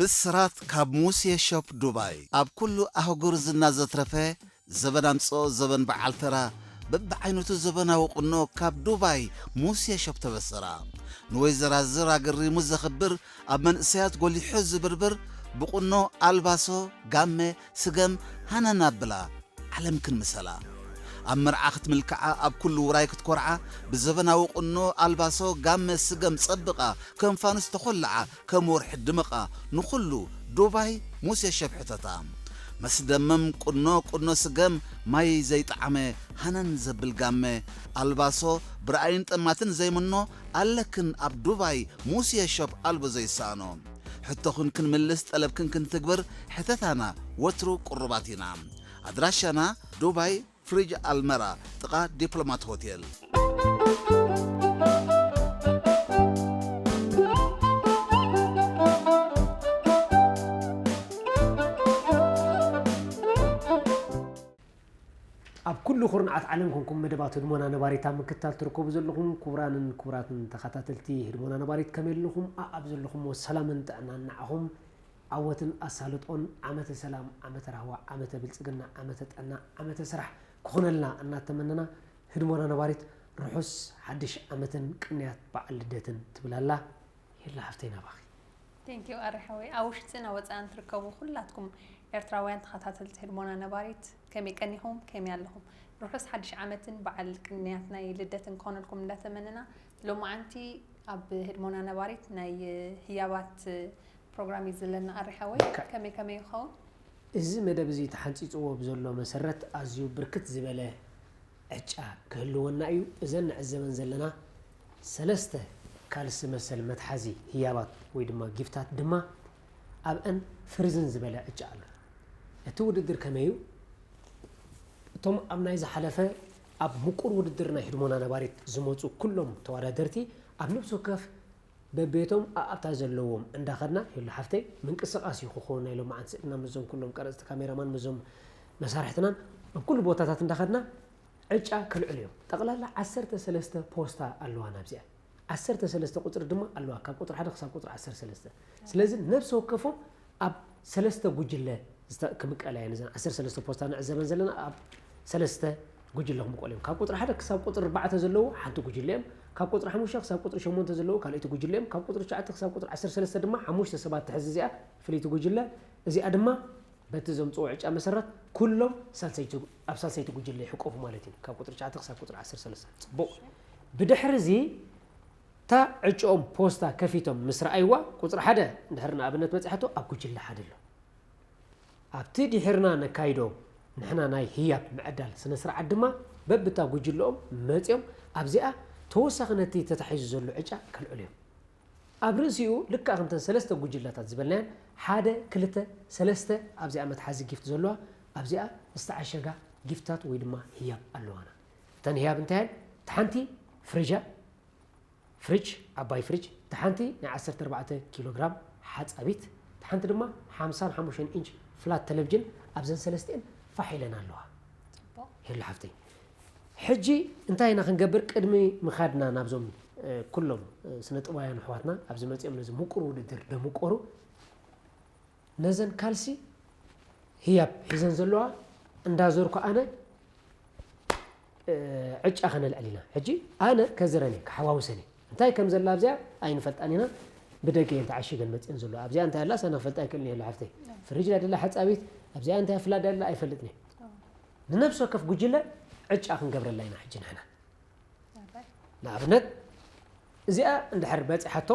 ብስራት ካብ ሙሴ ሾፕ ዱባይ። ኣብ ኩሉ ኣህጉር ዝና ዘትረፈ፣ ዘበን ኣምጽኦ ዘበን በዓል ተራ፣ በብዓይነቱ ዘበናዊ ቁኖ ካብ ዱባይ ሙሴ ሾፕ ተበሰራ። ንወይዘራዝር ኣገሪሙ ዘኽብር፣ ኣብ መንእሰያት ጎሊሑ ዝብርብር፣ ብቁኖ ኣልባሶ፣ ጋመ፣ ስገም፣ ሃነን ኣብላ። ዓለም ክንምሰላ። ኣብ መርዓ ክትምልክዓ፣ ኣብ ኩሉ ውራይ ክትኮርዓ፣ ብዘበናዊ ቁኖ ኣልባሶ ጋመ ስገም ጸብቓ፣ ከም ፋኑስ ተኾልዓ፣ ከም ወርሒ ድምቓ፣ ንኹሉ ዱባይ ሙሴ ሸብሕተታ። መስደመም ቁኖ፣ ቁኖ ስገም፣ ማይ ዘይጠዓመ፣ ሃነን ዘብል ጋመ፣ ኣልባሶ ብረኣይን ጠማትን ዘይምኖ፣ ኣለክን ኣብ ዱባይ ሙሴ ሸብ ኣልቦ ዘይሰኣኖ። ሕቶኽን ክንምልስ፣ ጠለብክን ክንትግብር፣ ሕተታና ወትሩ ቅሩባት ኢና። ኣድራሻና ዱባይ ፍሪጅ ኣልመራ ጥቓ ዲፕሎማት ሆቴል። ኣብ ኩሉ ኩርናዓት ዓለም ኮንኩም መደባት ህድሞና ነባሪት ኣብ ምክትታል ትርከቡ ዘለኹም ክቡራንን ክቡራትን ተኸታተልቲ ህድሞና ነባሪት ከመይ ኣለኹም? ኣኣብ ዘለኹምዎ ሰላምን ጥዕናን ንዓኹም ዓወትን ኣሳልጦን ዓመተ ሰላም፣ ዓመተ ራህዋ፣ ዓመተ ብልጽግና፣ ዓመተ ጥዕና፣ ዓመተ ስራሕ ክኾነልና እናተመነና ህድሞና ነባሪት ርሑስ ሓድሽ ዓመትን ቅንያት በዓል ልደትን ትብል ኣላ። ሄላ ሓፍተይ ናባኺ። ቴንኪዩ ኣረ ሓወይ ኣብ ውሽጥን ኣብ ወፃእን ትርከቡ ኩላትኩም ኤርትራውያን ተኸታተልቲ ህድሞና ነባሪት ከመይ ቀኒኹም ከመይ ኣለኹም ርሑስ ሓድሽ ዓመትን በዓል ቅንያት ናይ ልደትን ክኾነልኩም እንዳተመነና ሎማዓንቲ ኣብ ህድሞና ነባሪት ናይ ህያባት ፕሮግራም እዩ ዘለና ኣረ ሓወይ ከመይ ከመይ ይኸውን እዚ መደብ እዚ ተሓንፂፅዎ ብዘሎ መሰረት ኣዝዩ ብርክት ዝበለ ዕጫ ክህልወና እዩ። እዘን ንዕዘበን ዘለና ሰለስተ ካልሲ መሰል መትሓዚ ህያባት ወይ ድማ ጊፍታት ድማ ኣብአን ፍርዝን ዝበለ ዕጫ ኣሎ። እቲ ውድድር ከመይ እዩ? እቶም ኣብ ናይ ዝሓለፈ ኣብ ምቁር ውድድር ናይ ህድሞና ነባሪት ዝመፁ ኩሎም ተወዳደርቲ ኣብ ነብሲ ወከፍ በቤቶም ኣኣብታ ዘለዎም እንዳኸድና ሄሉ ሓፍተይ ምንቅስቃስ እዩ ክኸውን ናይ ሎማዓንቲ ስእልና ምስዞም ኩሎም ቀረፅቲ ካሜራማን ምስዞም መሳርሕትናን ኣብ ኩሉ ቦታታት እንዳኸድና ዕጫ ከልዕሉ እዮም። ጠቕላላ ዓሰርተ ሰለስተ ፖስታ ኣለዋ ናብዚኣ። ዓሰርተ ሰለስተ ቁፅሪ ድማ ኣለዋ ካብ ቁፅሪ ሓደ ክሳብ ቁፅሪ ዓሰርተ ሰለስተ። ስለዚ ነብሲ ወከፎም ኣብ ሰለስተ ጉጅለ ዝተ- ክምቀላ እየን። እዘን ዓሰርተ ሰለስተ ፖስታ ንዕዘበን ዘለና ኣብ ሰለስተ ጉጅለ ክምቀሉ እዮም። ካብ ቁፅሪ ሓደ ክሳብ ቁፅሪ ኣርባዕተ ዘለዉ ሓንቲ ጉጅለ እዮም። ካብ ቁፅሪ ሓሙሽተ ክሳብ ቁፅሪ ሸሞንተ ዘለዉ ካልኣይቲ ጉጅለ እዮም። ካብ ቁፅሪ ትሽዓተ ክሳብ ቁፅሪ ዓሰርተ ሰለስተ ድማ ሓሙሽተ ሰባት ትሕዝ እዚኣ ፍልይቲ ጉጅለ። እዚኣ ድማ በቲ ዘምፅኦ ዕጫ መሰረት ኩሎም ሳልሰይቲ- ኣብ ሳልሰይቲ ጉጅለ ይሕቆፉ ማለት እዩ። ካብ ቁፅሪ ትሽዓተ ክሳብ ቁፅሪ ዓሰርተ ሰለስተ። ፅቡቕ። ብድሕሪ እዚ እታ ዕጭኦም ፖስታ ከፊቶም ምስ ረኣይዋ ቁፅሪ ሓደ እንድሕር ንኣብነት በፂሓቶ ኣብ ጉጅለ ሓደ ኣሎ። ኣብቲ ድሒርና ነካይዶ ንሕና ናይ ህያብ ምዕዳል ስነ ስርዓት ድማ በብታ ጉጅለኦም መፅዮም ኣብዚኣ ተወሳኺ ነቲ ተታሒዙ ዘሎ ዕጫ ከልዕሉ እዮም። ኣብ ርእሲኡ ልክዕ ከምተን ሰለስተ ጉጅለታት ዝበልናየን ሓደ ክልተ ሰለስተ ኣብዚኣ መትሓዚ ጊፍት ዘለዋ ኣብዚኣ ዝተዓሸጋ ጊፍታት ወይ ድማ ህያብ ኣለዋና። እተን ህያብ እንታይ እየን? እቲ ሓንቲ ፍሪጃ ፍሪጅ፣ ዓባይ ፍሪጅ፣ እታ ሓንቲ ናይ ዓሰርተ ኣርባዕተ ኪሎ ግራም ሓጻቢት፣ እታ ሓንቲ ድማ ሓምሳን ሓሙሽተን ኢንች ፍላት ተለቪጅን ኣብዘን ሰለስቲኤን ፋሕ ኢለን ኣለዋ። ፅቡቕ ሄሉ ሓፍተይ፣ ሕጂ እንታይ ኢና ክንገብር? ቅድሚ ምኻድና ናብዞም እ፣ ኩሎም እ፣ ስነ ጥበባውያን ኣሕዋትና ኣብዚ መጺኦም ነዚ ምቁር ውድድር ደምቆሩ ነዘን ካልሲ ህያብ ሒዘን ዘለዋ እንዳዞርኩ ኣነ እ፣ ዕጫ ከነልዕል ኢና። ሕጂ ኣነ ከዝረን እየ፣ ክሓዋውሰን እየ። እንታይ ከም ዘላ ኣብዚኣ ኣይንፈልጣን ኢና። ብደገ እየን ተዓሺገን መፅየን ዘለዋ። ኣብዚኣ እንታይ ኣላ ኣነ ክፈልጣ ኣይክእልን እየ፣ ሓፍተይ። ፍሪጅ ድያ ደላ ሓፃቢት፣ ኣብዚኣ እንታይ ፍላድ ኣላ ኣይፈልጥን እየ። ንነብሲ ወከፍ ጉጅለ ዕጫ ክንገብረላ ኢና ሕጂ ንሕና። ንኣብነት እዚኣ እንድሕር በፂሓቶ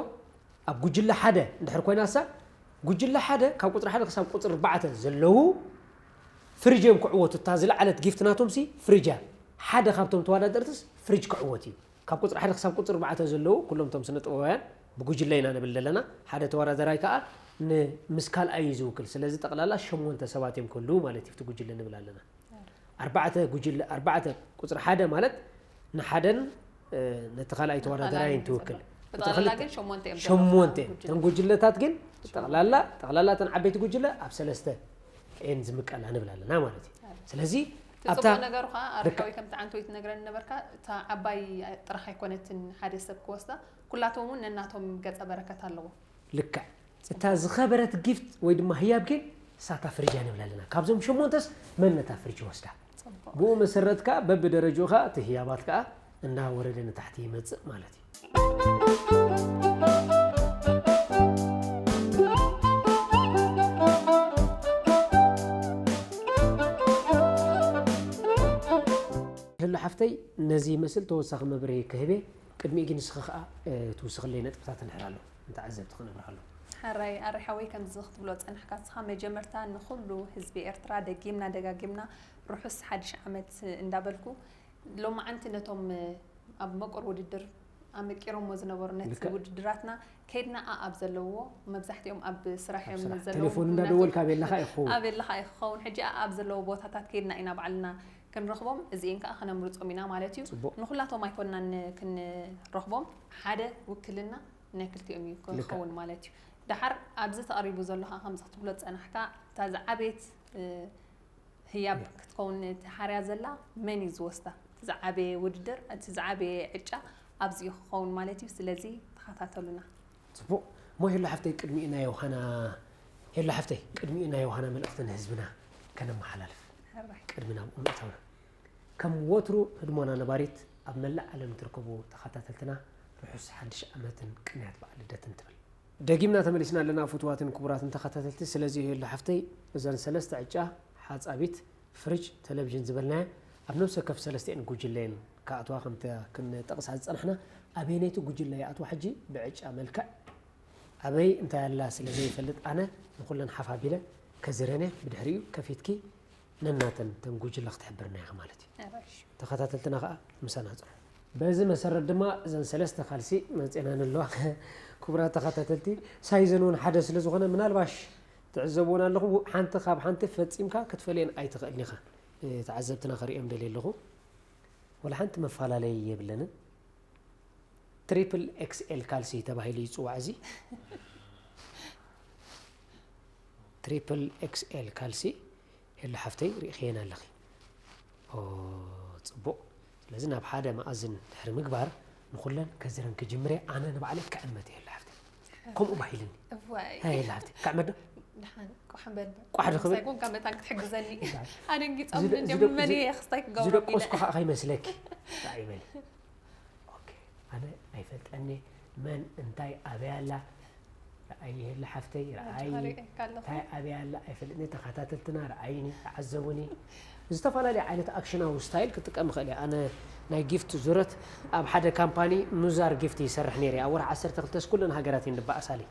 ኣብ ጉጅለ ሓደ እንድሕር ኮይናሳ ጉጅለ ሓደ ካብ ቁፅሪ ሓደ ክሳብ ቁፅሪ ኣርባዕተ ዘለዉ ፍሪጅ እዮም ክዕወቱ። እታ ዝለዓለት ጊፍት ናቶም ሲ ፍሪጅ እያ። ሓደ ካብቶም ተወዳደርትስ ፍሪጅ ክዕወት እዩ። ካብ ቁፅሪ ሓደ ክሳብ ቁፅሪ ኣርባዕተ ዘለዉ ኩሎም እቶም ስነ ጥበባውያን ብጉጅለ ኢና ንብል ዘለና። ሓደ ተወዳደራይ ከዓ ን- ምስ ካልኣይ እዩ ዝውክል። ስለዚ ጠቕላላ ሸሞንተ ሰባት እዮም ክህልዉ ማለት እዩ። እቲ ጉጅለ ንብል ኣለና። ኣርባዕተ ጉጅለ ኣርባዕተ ቁፅሪ ሓደ ማለት ንሓደን እ፣ ነቲ ካልኣይ ተወዳዳራይን ትውክል። ብጠቕላላ ግን ሸሞንተ እዮም ዘለዉ ሸሞንተ ጉጅለ። እተን ጉጅለታት ግን ጠቕላላ ጠቕላላ እተን ዓበይቲ ጉጅለ ኣብ ሰለስተ እየን ዝምቀላ ንብል ኣለና ማለት እዩ። ስለዚ እቲ ኣብታ ፅቡቅ ነገሩ ከዓ ልክዕ። ኣርካዊ ከምቲ ዓንቶይ ትነግረኒ ነበርካ እታ ዓባይ ጥራሕ ኣይኮነትን ሓደ ሰብ ክወስዳ ኩላቶም እውን ነናቶም ገፀ በረከት ኣለዎ ልክዕ እታ ዝኸበረት ጊፍት ወይ ድማ ህያብ ግን ሳታ ፍሪጅ እያ ንብላ ኣለና። ካብዞም ሸሞንተስ መን ነታ ፍሪጅ ይወስዳ? ብኡ መሰረት ከኣ በብደረጅኡ ከኣ እቲ ህያባት ከኣ እናወረደ ንታሕቲ ይመጽእ ማለት እዩ። ህሉ ሓፍተይ፣ ነዚ ይመስል ተወሳኺ መብርሂ ክህቤ፣ ቅድሚኡ ግን ንስኺ ከኣ ትውስኽለይ ነጥብታት እንድሕር ኣሎ ንተዓዘብቲ ክነብርሃሉ። ሕራይ ኣሪ ሓወይ፣ ከምዚ ክትብሎ ጸናሕካ ንስኻ፣ መጀመርታ ንኹሉ ህዝቢ ኤርትራ ደጊምና ደጋጊምና ርሑስ ሓድሽ ዓመት እንዳበልኩ፣ ሎማዓንቲ ነቶም ኣብ መቁር ውድድር ኣመቂሮሞ ዝነበሩ ነቲ ልክዕ። ውድድራትና ከይድና ኣብ ዘለዎ፣ መብዛሕትኦም ኣብ ስራሕ ኣብ እዮም ስራሕ። ዘለዉ፣ ቴሌፎን ምክንያቱ እንዳደወልካ ኣቤላኻ ይኸውን። ኣቤላኻ ይኸውን። ሕጂ ኣብ ዘለዎ ቦታታት ከይድና ኢና ባዕልና ክንረኽቦም፣ እዚኤን ከኣ ከነምርጾም ኢና ማለት እዩ። ጽቡቕ። ንኹላቶም ኣይኮንናን ክንረኽቦም፣ ሓደ ውክልና ናይ ክልቲኦም እዩ ልክዕ። ክኸውን ማለት እዩ። ደሓር ኣብዚ ተቕሪቡ ዘሎ ከኣ ከምዚ ክትብሎ ዝጸናሕካ፣ እታ ዝዓበየት፣ እ፣ ህያብ ክትከውን ተሓርያ ዘላ መን እዩ ዝወስዳ? እቲ ዝዓበየ ውድድር፣ እቲ ዝዓበየ ዕጫ ኣብዚ እዩ ክኸውን ማለት እዩ። ስለዚ ተኸታተሉና። ጽቡቕ። እሞ ሄሎ ሓፍተይ፣ ቅድሚኡ ናይ ዮሃና፣ ሄሎ ሓፍተይ፣ ቅድሚኡ ናይ ዮሃና መልእኽቲ ንህዝብና ከነመሓላልፍ። ሕራይ። ቅድሚ ናብኡ ምእታውና። ከም ወትሩ ህድሞና ነባሪት ኣብ መላእ ዓለም እትርከቡ ተኸታተልትና ርሑስ ሓድሽ ዓመትን ቅንያት በዓል ልደትን ትብል። ደጊምና ተመሊስና ኣለና ፍቱዋትን ክቡራትን ተኸታተልቲ። ስለዚ ሄሎ ሓፍተይ፣ እዘን ሰለስተ ዕጫ፣ ሓጻቢት፣ ፍሪጅ፣ ቴሌቪዥን ዝበልናያ ኣብ ነብሰ ከፍ ሰለስቲኤን ጉጅለየን ክኣትዋ ከምቲ ክንጠቕሳ ዝጸናሕና፣ ኣበየነይቲ ጉጅለ ይኣትዋ ሕጂ ብዕጫ መልክዕ ኣበይ እንታይ ኣላ ስለ ዘይፈልጥ ኣነ ንኹለን ሓፍ ኣቢለ ከዝረን እየ። ብድሕሪኡ ከፊትኪ ነናተን ተን ጉጅለ ክትሕብርና ኢኺ ማለት እዩ። ኣራሽ። ተኸታተልትና ከኣ ምሳና ጽንሑ። በዚ መሰረት ድማ እዘን ሰለስተ ካልሲ መጺአናን ኣለዋ። ክቡራት ተኸታተልቲ፣ ሳይዘን እውን ሓደ ስለ ዝኾነ ምናልባሽ ትዕዘብዎን ኣለኹም። ሓንቲ ካብ ሓንቲ ፈጺምካ ክትፈልየን ኣይትኽእልን ኢኻ። እ፣ ተዓዘብትና ከርእዮም ደልየ ኣለኹ። ወላ ሓንቲ መፈላለይ የብለንን። ትሪፕል ኤክስ ኤል ካልሲ ተባሂሉ ይጽዋዕ እዚ። ትሪፕል ኤክስ ኤል ካልሲ፣ ሄሎ ሓፍተይ፣ ርኢኽየን ኣለኺ። ኦ፣ ጽቡቕ። ስለዚ ናብ ሓደ መኣዝን ድሕሪ ምግባር ንኹለን ከዝረን ክጅምር እየ። ኣነ ንባዕለይ ክዕመት እየ፣ ሄሎ ሓፍተይ። ከምኡ ባሂልኒ። እዋይ። ሃይ፣ ሄሎ ሓፍተይ፣ ክዕመት ዶ? ደሓን፣ ቋሕ በል በል። ቋሕ ዶ ክብል? ምሳይ ኮንካ መታን ክትሕግዘኒ። እዛ-፣ ኣደንጊጾም ዝደ-፣ እንድዮም ዝደ-፣ መን ዝደ-፣ እየ ክስታይ ክገብሮም ዝደቆስኩ ኢለ። ኸኣ ከይመስለኪ። ራእይ በሊ። ኦኬ፣ ኣነ ኣይፈልጠኒ መን እንታይ ኣበይ ኣላ። ረኣይ የለ ሓፍተይ፣ ረኣይ ኣጆኻ ርኤካ ኣለኹ። እንታይ ኣበይ ኣላ ኣይፈልጥኒ። ተኸታተልትና ረኣይኒ፣ ተዓዘቡኒ። ዝተፈላለዩ ዓይነት ኣክሽናዊ ስታይል ክጥቀም እኽእል እየ። ኣነ ናይ ጊፍት ዙረት ኣብ ሓደ ካምፓኒ ሙዛር ጊፍት ይሰርሕ ነይረ። ኣብ ወርሒ ዓሰርተ ክልተ ኩለን ሃገራት እየን ዝበኣሳለይ።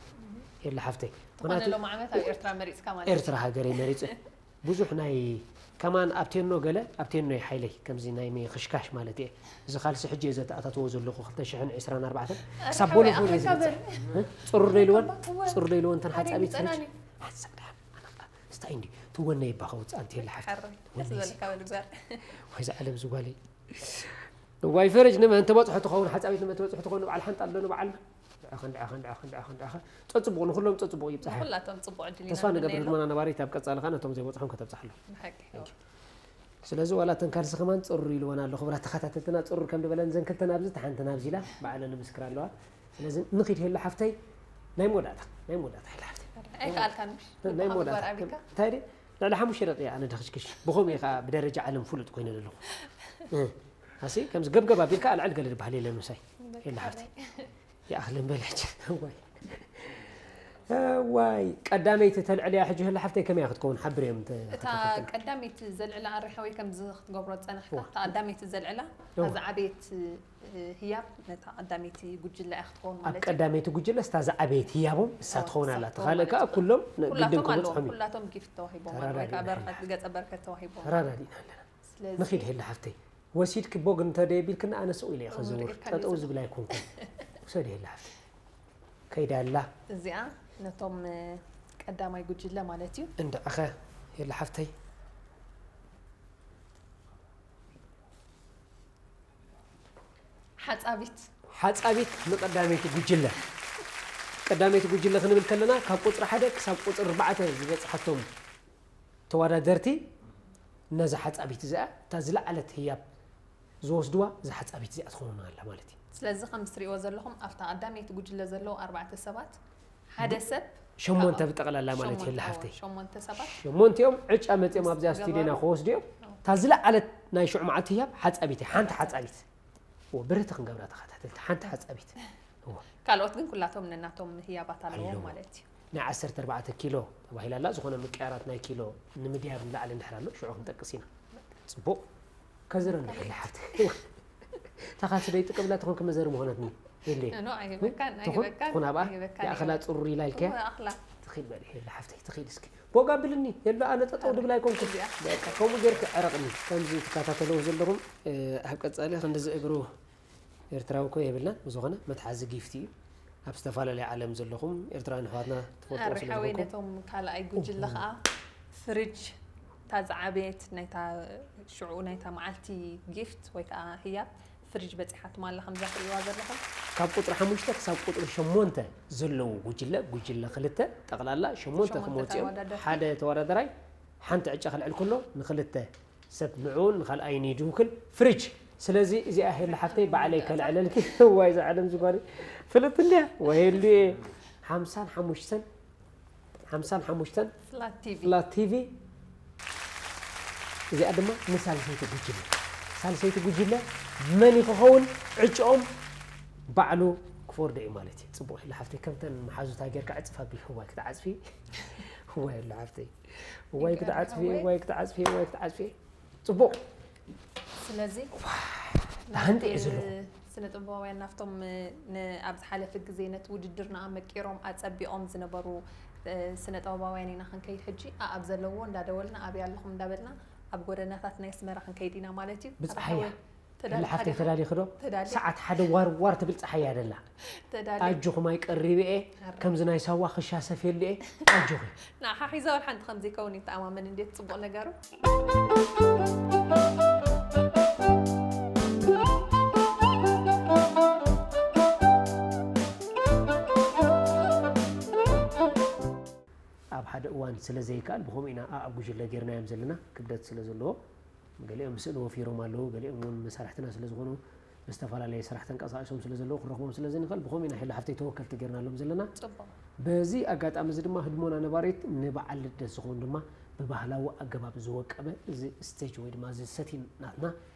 የለ ሓፍተይ። ዝኾነ ምኽንያቱ ሎም ዓመት ኣብ ኤርትራ መሪጽካ ማለት እዩ። ኤርትራ ሃገረይ መሪጸ። ብዙሕ ናይ ከማን ኣብ ቴኖ ገለ፣ ኣብ ቴኖ እዩ ሓይለይ፣ ከምዚ ናይ ምኽሽካሽ ማለት እየ። እዚ ካልሲ ሕጂ እየ ዘተኣታትዎ ዘለኹ ክልተ ሽሕን ዕስራን ኣርባዕተን፣ ኣረ ክሳብ ሓወይ፣ ቦሎፎን እየ ኣኽብረካ ዝመጽእ። በል። እ? ጽሩር ዶ ኢልወን? እወ። ጽሩር ዶ ኢልወን እተን ኣረ ሓጻቢት ይጸናኒ። ሕጂ? ሓሳብ ደሓን፣ ኣነ ኸኣ፣ እስታይ እንዲ፣ ትወነይ እባ ከውጽኣ እንተ የለ ሓፍቲ። ሓረ፣ ደስ ወነይ ዝበለካ በል እግዛር። ወይ ዝዓለም ዝጓለይ። ዋይ ፈረጅ ንመን ተበጽሖ ትኸውን፣ ሓጻቢት ንመን ተበጽሖ ትኸውን፣ ንበዓል ሓንጣል ዶ ንበዓል መን? ድዕኸን፣ ድዕኸን፣ ድዕኸን፣ ድዕኸን፣ ድዕኸን። ጸጽብቑ፣ ንኹሎም ጸጽብቑ ይብጻሕ። ንኹላቶም ጽቡቕ ዕድል ኢና ተስፋ ንገብር ንምነየሎም። ህድሞና ነባሪት ኣብ ቀጻሊ ኸኣ ነቶም ዘይበጽሖም ከተብጽሓሎም። ብሓቂ። Thank you። ስለዚ ዋላ እተን ካልሲ ከማን ጽሩር ኢልወን ኣሎ። ክቡራት ተኸታተልትና ጽሩር ከም ዝበለን ዘን ክልተ ናብዚ፣ እታ ሓንቲ ናብዚ ኢላ ባዕለን ይምስክራ ኣለዋ። ስለዚ ንኺድ ሄሎ ሓፍተይ፣ ናይ መወዳእታ፣ ናይ መወዳእታ ሄሎ ሓፍተይ። ኣይከኣልካን ምሽ? ናይ ይበሃል መወዳእታ። እምበር ኣቢልካ? እንታይ ድየ? ልዕሊ ሓሙሽተ ደቂቃ ኣነ ደኽሽክሽ። ብኸምኡ እየ ከኣ ብደረጃ ዓለም ፍሉጥ ኮይነ ዘለኹ። እ፣ ኣሲ፣ ከምዚ ገብገብ ኣቢልካ ኣልዕል ገለ ዝበሃል የለን ምሳይ። በቃ ሄሎ ሓፍተይ። ሓራይ። ይኣኽልን በለች። እዋይ። እዋይ። ቀዳመይቲ ተልዕልያ ሕጂ ሄሎ ሓፍተይ ከመይ እያ ክትከውን? ሓብርዮም ተ-፣ እታ ተኸታተልቲ። ቀዳመይቲ ዘልዕላ ኣረ ሓወይ ከምዚ ክትገብሮ ዝጸናሕካ፣ ዋ። እታ ቀዳመይቲ ዘልዕላ፣ ዋ። እታ ዝዓበየት፣ እ፣ ህያብ ነታ ቀዳመይቲ ጉጅለ እያ ክትከውን ኣብ ማለት እዩ። ቀዳመይቲ ጉጅለ እታ ዝዓበየት ህያቦም እሳ ዋ፣ ትኸውን እሳ ኣላ። ትኸውን ተኻልእ ማለት ከኣ እዩ። ኩሎም ን-፣ ኩላቶም ግድን ኣለዎም፣ ክበጽሖም እዩ። ኩላቶም ጊፍት ተዋሂቦም ኣለዉ፣ ወይ ተራዳዲና ከኣ በረኸት፣ ገጸ በረከት ተዋሂቦም ኣለዉ። ተራዳዲና ኣለና። ስለዚ ንኺድ ሄሎ ሓፍተይ። ወሲድኪ ቦግ እንተ ደየቢልክኒ ኣነ ስቕ ኢለ እየ እወ፣ ክዝውር። ርኢርካኒ ጠጠው ዘለኹ። ዝብል ኣይኮንኩን። ውሰዲ ሄሎ ሓፍተይ። ከይዳ ኣላ። እዚኣ ነቶም፣ እ፣ ቀዳማይ ጉጅለ ማለት እዩ። እንድዕኸ ሄሎ ሓፍተይ። ሓጻቢት። ሓጻቢት ንቀዳመይቲ ጉጅለ። ቀዳመይቲ ጉጅለ ክንብል ከለና ካብ ቁጽሪ ሓደ ክሳብ ቁጽሪ ኣርባዕተ ዝበጽሓቶም ተወዳደርቲ ነዛ ሓጻቢት እዚኣ፣ እታ ዝለዓለት ህያብ ዝወስድዋ፣ እዛ ሓጻቢት እዚኣ ትኸውን ኣላ ማለት እዩ። ስለዚ ከም እትሪእዎ ዘለኹም ኣብታ ቀዳመይቲ ጉጅለ ዘለዉ ኣርባዕተ ሰባት ሓደ ሰብ ሸሞንተ ብጠቕላላ ማለት እዩ። ሸሞንተ፣ ሃፍተይ፣ ሸሞንተ ሰባት። ሸሞንቲኦም ዕጫ መፂኦም ኣብዚኣ ስቱዲዮና ክወስዱ እዮም። እታ ዝለዓለት ናይ ሽዑ መዓልቲ ህያብ ሓፃቢት እያ። ሓንቲ ሓፃቢት። እዎ፣ ብርህቲ ክንገብራ ተኸታተልቲ፣ ሓንቲ ሓፃቢት። እዎ። ካልኦት ግን ኩላቶም ነናቶም ህያባት ኣለዎም ኣለዎ። ማለት እዩ። ናይ ዓሰርተ ኣርባዕተ ኪሎ ተባሂላ ኣላ። ዝኾነ ምቅያራት ናይ ኪሎ ንምድያብ ንላዕሊ እንድሕር ኣሎ፣ ሽዑ ክንጠቅስ ኢና። ፅቡቕ። ከዘረ ንድሕር ሓፍቲ። ተኻሲ ደይ ጥቅብላ ትኾን ከመዘር ምኾነትኒ። የለ። ኖ፣ ኖ፣ ኣይህበካን፣ ትኹን፣ ኣይህበካን፣ ትኹን ኣብኣ። ኣይህበካን፣ ይኣኽላ ኣይህበካን። ፅሩር ኢላ ኢልከያ? እወ፣ ኣኽላ። ትኺድ በል፣ የለ ሓፍተይ፣ ትኺድ እስኪ። ቦግ ኣብልኒ፣ የለ ኣነ ጠጠው ድብል ኣይኮንኩን። እዚኣ። በቃ፣ ከምኡ ጌርኪ ዕረቕኒ። ከምዚ ትከታተልዎ ዘለኹም፣ እ፣ ኣብ ቀጻሊ ክንድዚ እግሩ ኤርትራዊ እኮ የብልናን። ብዝኾነ መትሓዚ ጊፍቲ እዩ። ኣብ ዝተፈላለየ ዓለም ዘለኹም ኤርትራውያን ኣሕዋትና ትፈልጥዎ ስለ ኣርሓወይ ዝኾንኩም። ነቶም ካልኣይ ጉጅለ ኡሁ። ኸኣ ፍሪጅ እታ ዝዓበየት ናይታ ሽዑ ናይታ መዓልቲ ጊፍት ወይ ከኣ ህያብ ፍሪጅ በጺሓ ትማላ ከምዛ ትርእይዋ ዘለኹም። ካብ ቁጽሪ ሓሙሽተ ክሳብ ቁጽሪ ሸሞንተ ዘለዉ ጉጅለ፣ ጉጅለ ክልተ፣ ጠቕላላ ሸሞንተ ሸሞንተ ክመጽኦም ተወዳደርቲ። ሓደ ተወዳደራይ ሓንቲ ዕጫ ከልዕል ከሎ ንኽልተ ሰብ ንዕኡን ንኻልኣይን ይድውክል ፍሪጅ። ስለዚ እዚኣ ሄሉ ሓፍተይ ባዕለይ ከልዕለልኪ። ዋይ እዛ ዓለም ዝጓሪ ፍልጥ እንድያ። ወሄሉ ሓምሳን ሓሙሽተን ሓምሳን ሓሙሽተን ፍላት ቲቪ። ፍላት ቲቪ። እዚኣ ድማ ንሳልሰይቲ ጉጅለ። ሳልሰይቲ ጉጅለ መን እዩ ክኸውን ዕጭኦም ባዕሉ ክፈርዶ እዩ ማለት እዩ። ጽቡቕ ሄሉ ሓፍተይ ከምተን መሓዙታ ጌርካ ዕጽፍ ኣቢልኪ ዋይ ክትዓጽፊ። ዋይ ሄሉ ሓፍተይ። ዋይ ክትዓጽፊ፣ ዋይ ክትዓጽፊ፣ ዋይ ክትዓጽፊ። ጽቡቕ። ስለዚ ተሃንጢ እየ ዘለኹ። ስነ ጥበባውያን ናፍቶም ን- ኣብ ዝሓለፈ ግዜ ነቲ ውድድርና መቂሮም ኣጸቢቖም ዝነበሩ እ፣ ስነ ጥበባውያን ኢና ክንከይድ ሕጂ ኣኣብ ዘለዎ እንዳደወልና ኣበይ ኣለኹም እንዳበልና ኣብ ጎደናታት ናይ ኣስመራ ክንከይድ ኢና ማለት እዩ። ብፀሓያ። ተዳሊ- ተዳሊ- ሓፍተይ ተዳሊኺ ዶ? ተዳሊ- ሰዓት ሓደ ዋር ዋር ትብል ፀሓያ ደላ። ተዳሊ- ኣጆኹም ኣይቀሪብ እየ። ኣረ። ከምዚ ናይ ሳዋ ክሻሰፍ የሉ እየ። ኣጆኺ። ንዓኻ ሒዛ ወላ ሓንቲ ከም ዘይከውን ይተኣማመን እንዴት ጽቡቕ ነገሩ። ኣብ ሓደ እዋን ስለ ዘይከኣል ብኸምኡ ኢና ኣኣብ ጉጅለ ጌርናዮም ዘለና ክብደት ስለ ዘለዎ። ገሊኦም ስእሊ ወፊሮም ኣለዉ፣ ገሊኦም እውን መሳርሕትና ስለ ዝኾኑ ብዝተፈላለየ ስራሕ ተንቀሳቒሶም ስለ ዘለዉ ክንረኽቦም ስለ ዘይንኽእል ብኸምኡ ኢና ሄሉ ሓፍተይ ተወከልቲ ጌርናሎም ዘለና። ጽቡቕ። በዚ ኣጋጣሚ እዚ ድማ ህድሞና ነባሪት ንበዓል ልደት ዝኾን ድማ ብባህላዊ ኣገባብ ዝወቀበ እዚ ስቴጅ ወይ ድማ እዚ ሰቲን ናትና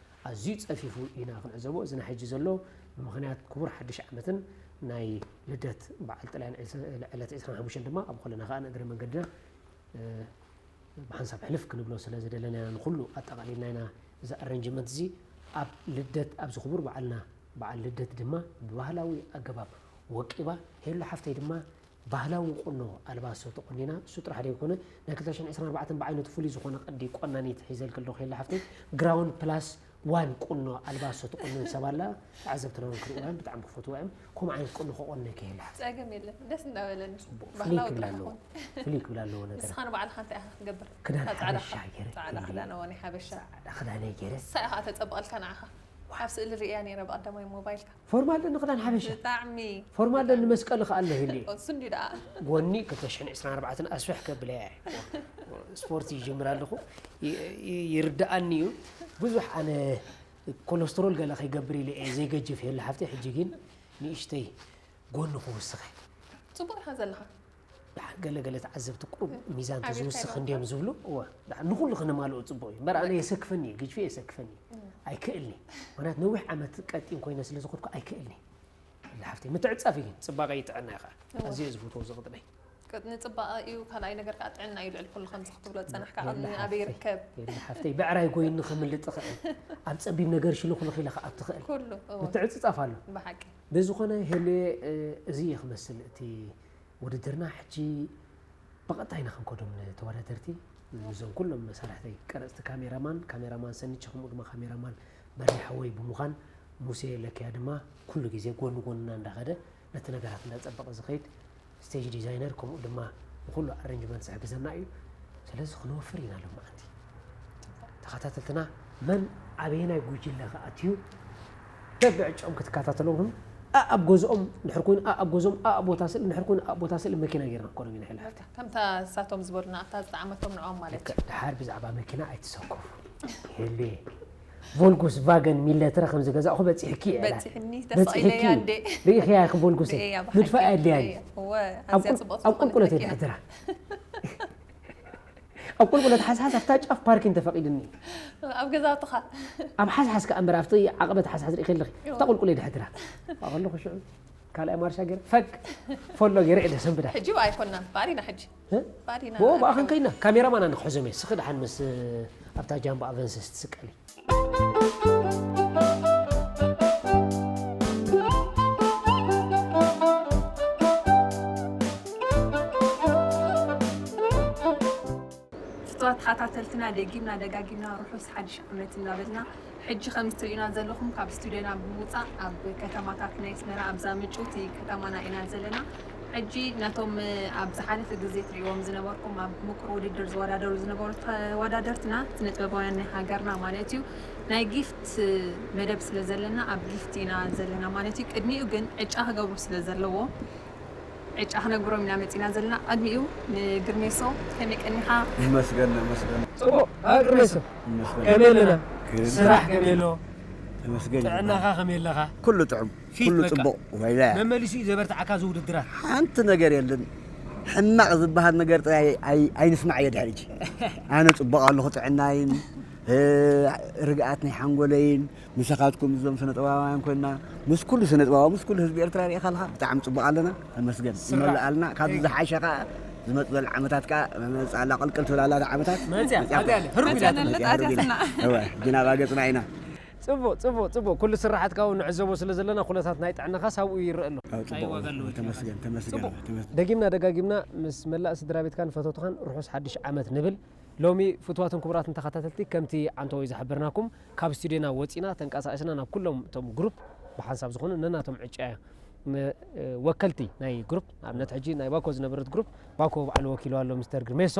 ኣዝዩ ጸፊፉ ኢና ክንዕዘቦ። እዚ ናይ ሕጂ ዘሎ ብምኽንያት ክቡር ሓድሽ ዓመትን ናይ ልደት በዓል ጥልያን ዕስ- ዕለት ዕስራን ሓሙሽተን ድማ ኣብ ኾለና ከኣ ንእግረ መንገድና እ፣ ብሓንሳብ ሕልፍ ክንብሎ ስለ ዝደለና ኢና ንኹሉ ኣጠቓሊልና ኢና እዚ ኣረንጅመንት እዚ ኣብ ልደት ኣብዚ ክቡር በዓልና በዓል ልደት ድማ ብባህላዊ ኣገባብ ወቂባ ሄሉ ሓፍተይ ድማ ባህላዊ ቁኖ ኣልባሶ ተቆኒና እሱ ጥራሕ ደይኮነ ናይ ክልተ ሽሕን ዕስራን ኣርባዕተን ብዓይነቱ ፍሉይ ዝኾነ ቅዲ ቆናኒት ሒዘልኪ ኣለኹ ሄሉ ሓፍተይ ግራውን ፕላስ ዋን ቁኖ ኣልባሶ ተቆንን ሰብ ኣላ ተዓዘብትና እውን ክርእዋ እዮም ብጣዕሚ ክፈትዋ እዮም ከምኡ ዓይነት ቁኖ ከቆነኪ ሄሉ ሓፍተይ ጸገም የለን ደስ እንዳበለኒ ጽቡቕ ፍልይ ባህላዊ ክብል ጥራሕ ኣለዎ ይኹን ፍልይ ክብል ኣለዎ ነገር ንስኻ ንባዕልኻ እንታይ ኢኻ ክትገብር ክዳን እታ ጻዕዳ ሓበሻ ክዳ- ገይረ ጻዕዳ ፍልይ ክዳን እወ ናይ ሓበሻ ጻዕዳ ክዳነይ ገይረ ንሳ ኢኻ ተጸብቐልካ ንዓኻ ኣብ ስእሊ ርእያ ነይረ ብቐዳማይ ሞባይልካ ፎርማ ኣለኒ ክዳን ሓበሻ ብጣዕሚ ፎርማ ኣለኒ መስቀል ከኣ ኣሎ ሄሉ እሱ እንዲ ደኣ ጎኒ ክልተ ሽሕን ዕስራን ኣርባዕተን ኣስፍሕ ከብለያ እየ። ስፖርት ይጅምር ኣለኹ ይ- ይ- ይርድኣኒ እዩ ብዙሕ ኣነ ኮለስትሮል ገለ ከይገብር ኢለ እየ ዘይገጅፍ ሄሉ ሓፍተይ ሕጂ ግን ንእሽተይ ጎኒ ክውስኸ ጽቡቕ ኢኻ ዘለኻ ደሓር ገለ ገለ ተዓዘብቲ ቁሩብ ሚዛን ተዝውስኽ እንድዮም ዝብሉ እወ ደሓር ንኹሉ ክነማልኦ ጽቡቕ እዩ እምበር ኣነ የሰክፈኒ እዩ ግጅፊ የሰክፈኒ ኣይክእልኒ ምክንያት ነዊሕ ዓመት ቀጢን ኮይነ ስለ ዝኸድኩ ኣይክእልኒ ላ ሓፍተይ ምትዕጻፍ እዩ ግን ጽባቐ እዩ ጥዕና እዩ ከዓ ኣዝየ ዝፈትዎ እዚ ቅጥነይ ቅጥኒ ጽባቐ እዩ ካልኣይ ነገር ከዓ ጥዕና እዩ ልዕሊ ኩሉ ከምዚ ክትብሎ ዝጸናሕካ ቅጥኒ ኣበይ ይርከብ የለ ሓፍተይ ብዕራይ ጎይኒ ክምልጥ እኽእል ኣብ ጸቢብ ነገር ሽልኹልኽ ኢለ ክኣቱ እኽእል ኩሉ እወ ምትዕጽጻፍ ኣሎ ብሓቂ ብዝኾነ ሄሉየ እዚ እየ ክመስል እቲ ውድድርና ሕጂ ብቐጥታ ኢና ክንከዶም ንተወዳደርቲ እዞም ኩሎም መሳርሕተይ ቀረፅቲ ካሜራማን ካሜራማን ሰንቼ ከምኡ ድማ ካሜራማን በሪ ሓወይ ብምዃን ሙሴ ለኪያ ድማ ኩሉ ግዜ ጎኒ ጎንና እንዳኸደ ነቲ ነገራት እንዳፀበቐ ዝኸይድ ስቴጅ ዲዛይነር ከምኡ ድማ ንኩሉ ኣረንጅመንት ዝሕግዘና እዩ ስለዚ ክንወፍር ኢና ሎማዓንቲ ተኸታተልትና መን ኣበየናይ ጉጅለ ክኣትዩ በብዕጭኦም ክትከታተሎም ኣኣብ ገዝኦም ድሕር ኮይኑ ኣኣብ ገዝኦም ኣኣብ ቦታ ስእሊ ድሕር ኮይኑ ኣኣብ ቦታ ስእሊ መኪና ጌርና ክኮኖም ኢና ሄላ ሓፍታ ከምታ እሳቶም ዝበሉና ኣብታ ዝጠዓመቶም ንዖም ማለት እዩ ድሓር ብዛዕባ መኪና ኣይትሰከፉ ሄሉየ ቮልጉስ ቫገን ሚለትረ ከም ዝገዛእኹ በፂሕኪ እየ። በፂሕኒ፣ ተሳኢለያ እንዴ። ርኢኽያ ኢኺ ቮልጉሰይ? ርኢያ፣ ብሓቂ ምድፋእ ኣድልያኒ። ርኢያ። እወ፣ ኣብ ኣዝያ ቁል-፣ ጽቡቕ ኣብ ቁልቁለት እየ ትኾነትለኪ። ድሕድራ። ኣብ ቁልቁለት ሓስሓስ ኣብታ ጫፍ ፓርኪን ተፈቒድኒ። ኣብ ገዛውትኻ? ኣብ ሓስሓስ ከኣ እምበር ኣብቲ ዓቐበት ሓስሓስ ርኢኺ ኣለኺ። እወ። ኣብታ ቁልቁለት ድሕድራ። ኣብኣ ከለኹ ሽዑ ካልኣይ ማርሻ ገይረ ፈግ ፎሎ ገይረ እየ ደሰንብዳ። ሕጂ ብኣ ኣይኮንናን፣ ብኣሪና ሕጂ። እ? ብኣሪና ብኦ፣ ብኣ ኣሪና። ክንከይና። ካሜራማን ኣነ ክሕዞም እየ። ስኺ ደሓን ምስ ኣብታ ጃምቦ ኣቨንስስ ትስቀሊ። ፍቱዋት ተኸታተልትና፣ ደጊምና ደጋጊምና ርሑስ ሓድሽ ዓመት እናበልና፣ ሕጂ ከም እትርእዩና ዘለኹም ካብ ስቱድዮና ብምውጻእ ኣብ ከተማታት ናይ ኣስመራ ኣብዛ ምጭውቲ ከተማና ኢና ዘለና። ሕጂ ነቶም ኣብ ዝሓለፈ ግዜ ትርእይዎም ዝነበርኩም ኣብ ምቁር ውድድር ዝወዳደሩ ዝነበሩ ተወዳደርትና፣ ስነ ጥበባውያን ናይ ሃገርና ማለት እዩ፣ ናይ ጊፍት መደብ ስለ ዘለና ኣብ ጊፍት ኢና ዘለና ማለት እዩ። ቅድሚኡ ግን ዕጫ ክገብሩ ስለ ዘለዎም ዕጫ ክነግሮም ኢና መጺና ዘለና። ቅድሚኡ ንግርሜሶ፣ ከመይ ቀኒኻ? ይመስገን፣ ይመስገን። ጽቡቕ፣ ኣብ ግርሜሶ። ይመስገን። ከመይ ኣለና? ግን ስራሕ ከመይ ኣሎ? ተመስገን። ጥዕናኻ ከመይ ኣለኻ? ኩሉ ጥዑም፣ ፊት ኩሉ በቃ። ጽቡቕ። ወይለ። መመሊሱ እዩ ዘበርትዓካ እዚ ውድድራት። ሓንቲ ነገር የለን። ሕማቕ ዝበሃል ነገር ጥራይ ኣይ-፣ ኣይንስማዕ እየ ድሕሪ ሕጂ። ኣነ ጽቡቕ ኣለኹ፣ ጥዕናይን፣ እ፣ ርግኣት ናይ ሓንጎለይን፣ ምሳኻትኩም እዞም ስነ ጥበባውያን ኮይና፣ ምስ ኩሉ ስነ ጥበባዊ፣ ምስ ኩሉ ህዝቢ ኤርትራ ርኢኻ ኣለኻ፣ ብጣዕሚ ጽቡቕ ኣለና፣ ተመስገን። ስራሕ። ይመልኣልና፣ ካብዚ ትክክል። ዝሓሸ ከኣ ዝመጽእ ዘሎ ዓመታት ከኣ መመጽእ ኣላ፣ ቅልቅል ትብል ኣላ እታ ዓመታት። መጽያ፣ መጽያ መጽያ ኣለ፣ ህሩብ መጽያ ኢላ። መጽያ መጽያ ህሩብ ኢላ። ኣትያትና። እወ፣ ግና ባገጽና ኢና። ጽቡቕ፣ ጽቡቕ፣ ጽቡቕ። ኩሉ ስራሓትካ እውን ንዕዘቦ ስለ ዘለና፣ ኩነታት ናይ ጥዕናኻስ ኣብኡ ይረአ ኣሎ። ኣዎ፣ እንታይ ጽቡቕ። ዋጋ ኣለዎ እቲ ተመስገን፣ ናኻ? ተመስገን፣ ጽቡቕ። ተመስገን። ደጊምና ደጋጊምና ምስ መላእ ስድራ ቤትካን ፈተውትኻን ርሑስ ሓድሽ ዓመት ንብል። ሎሚ ፍቱዋትን ክቡራትን ተኸታተልቲ፣ ከምቲ ዓንተወይ ዝሓበርናኩም፣ ካብ ስቱድዮና ወጺና ተንቀሳቒስና ናብ ኩሎም እቶም ግሩፕ ብሓንሳብ ዝኾኑ ነናቶም ዕጫ ን-፣ እ፣ ወከልቲ ናይ ግሩፕ፣ ንኣብነት ሕጂ ናይ ባኮ ዝነበረት ግሩፕ፣ ባኮ ባዕሉ ወኪሉ ኣሎ ሚስተር ግርሜሶ።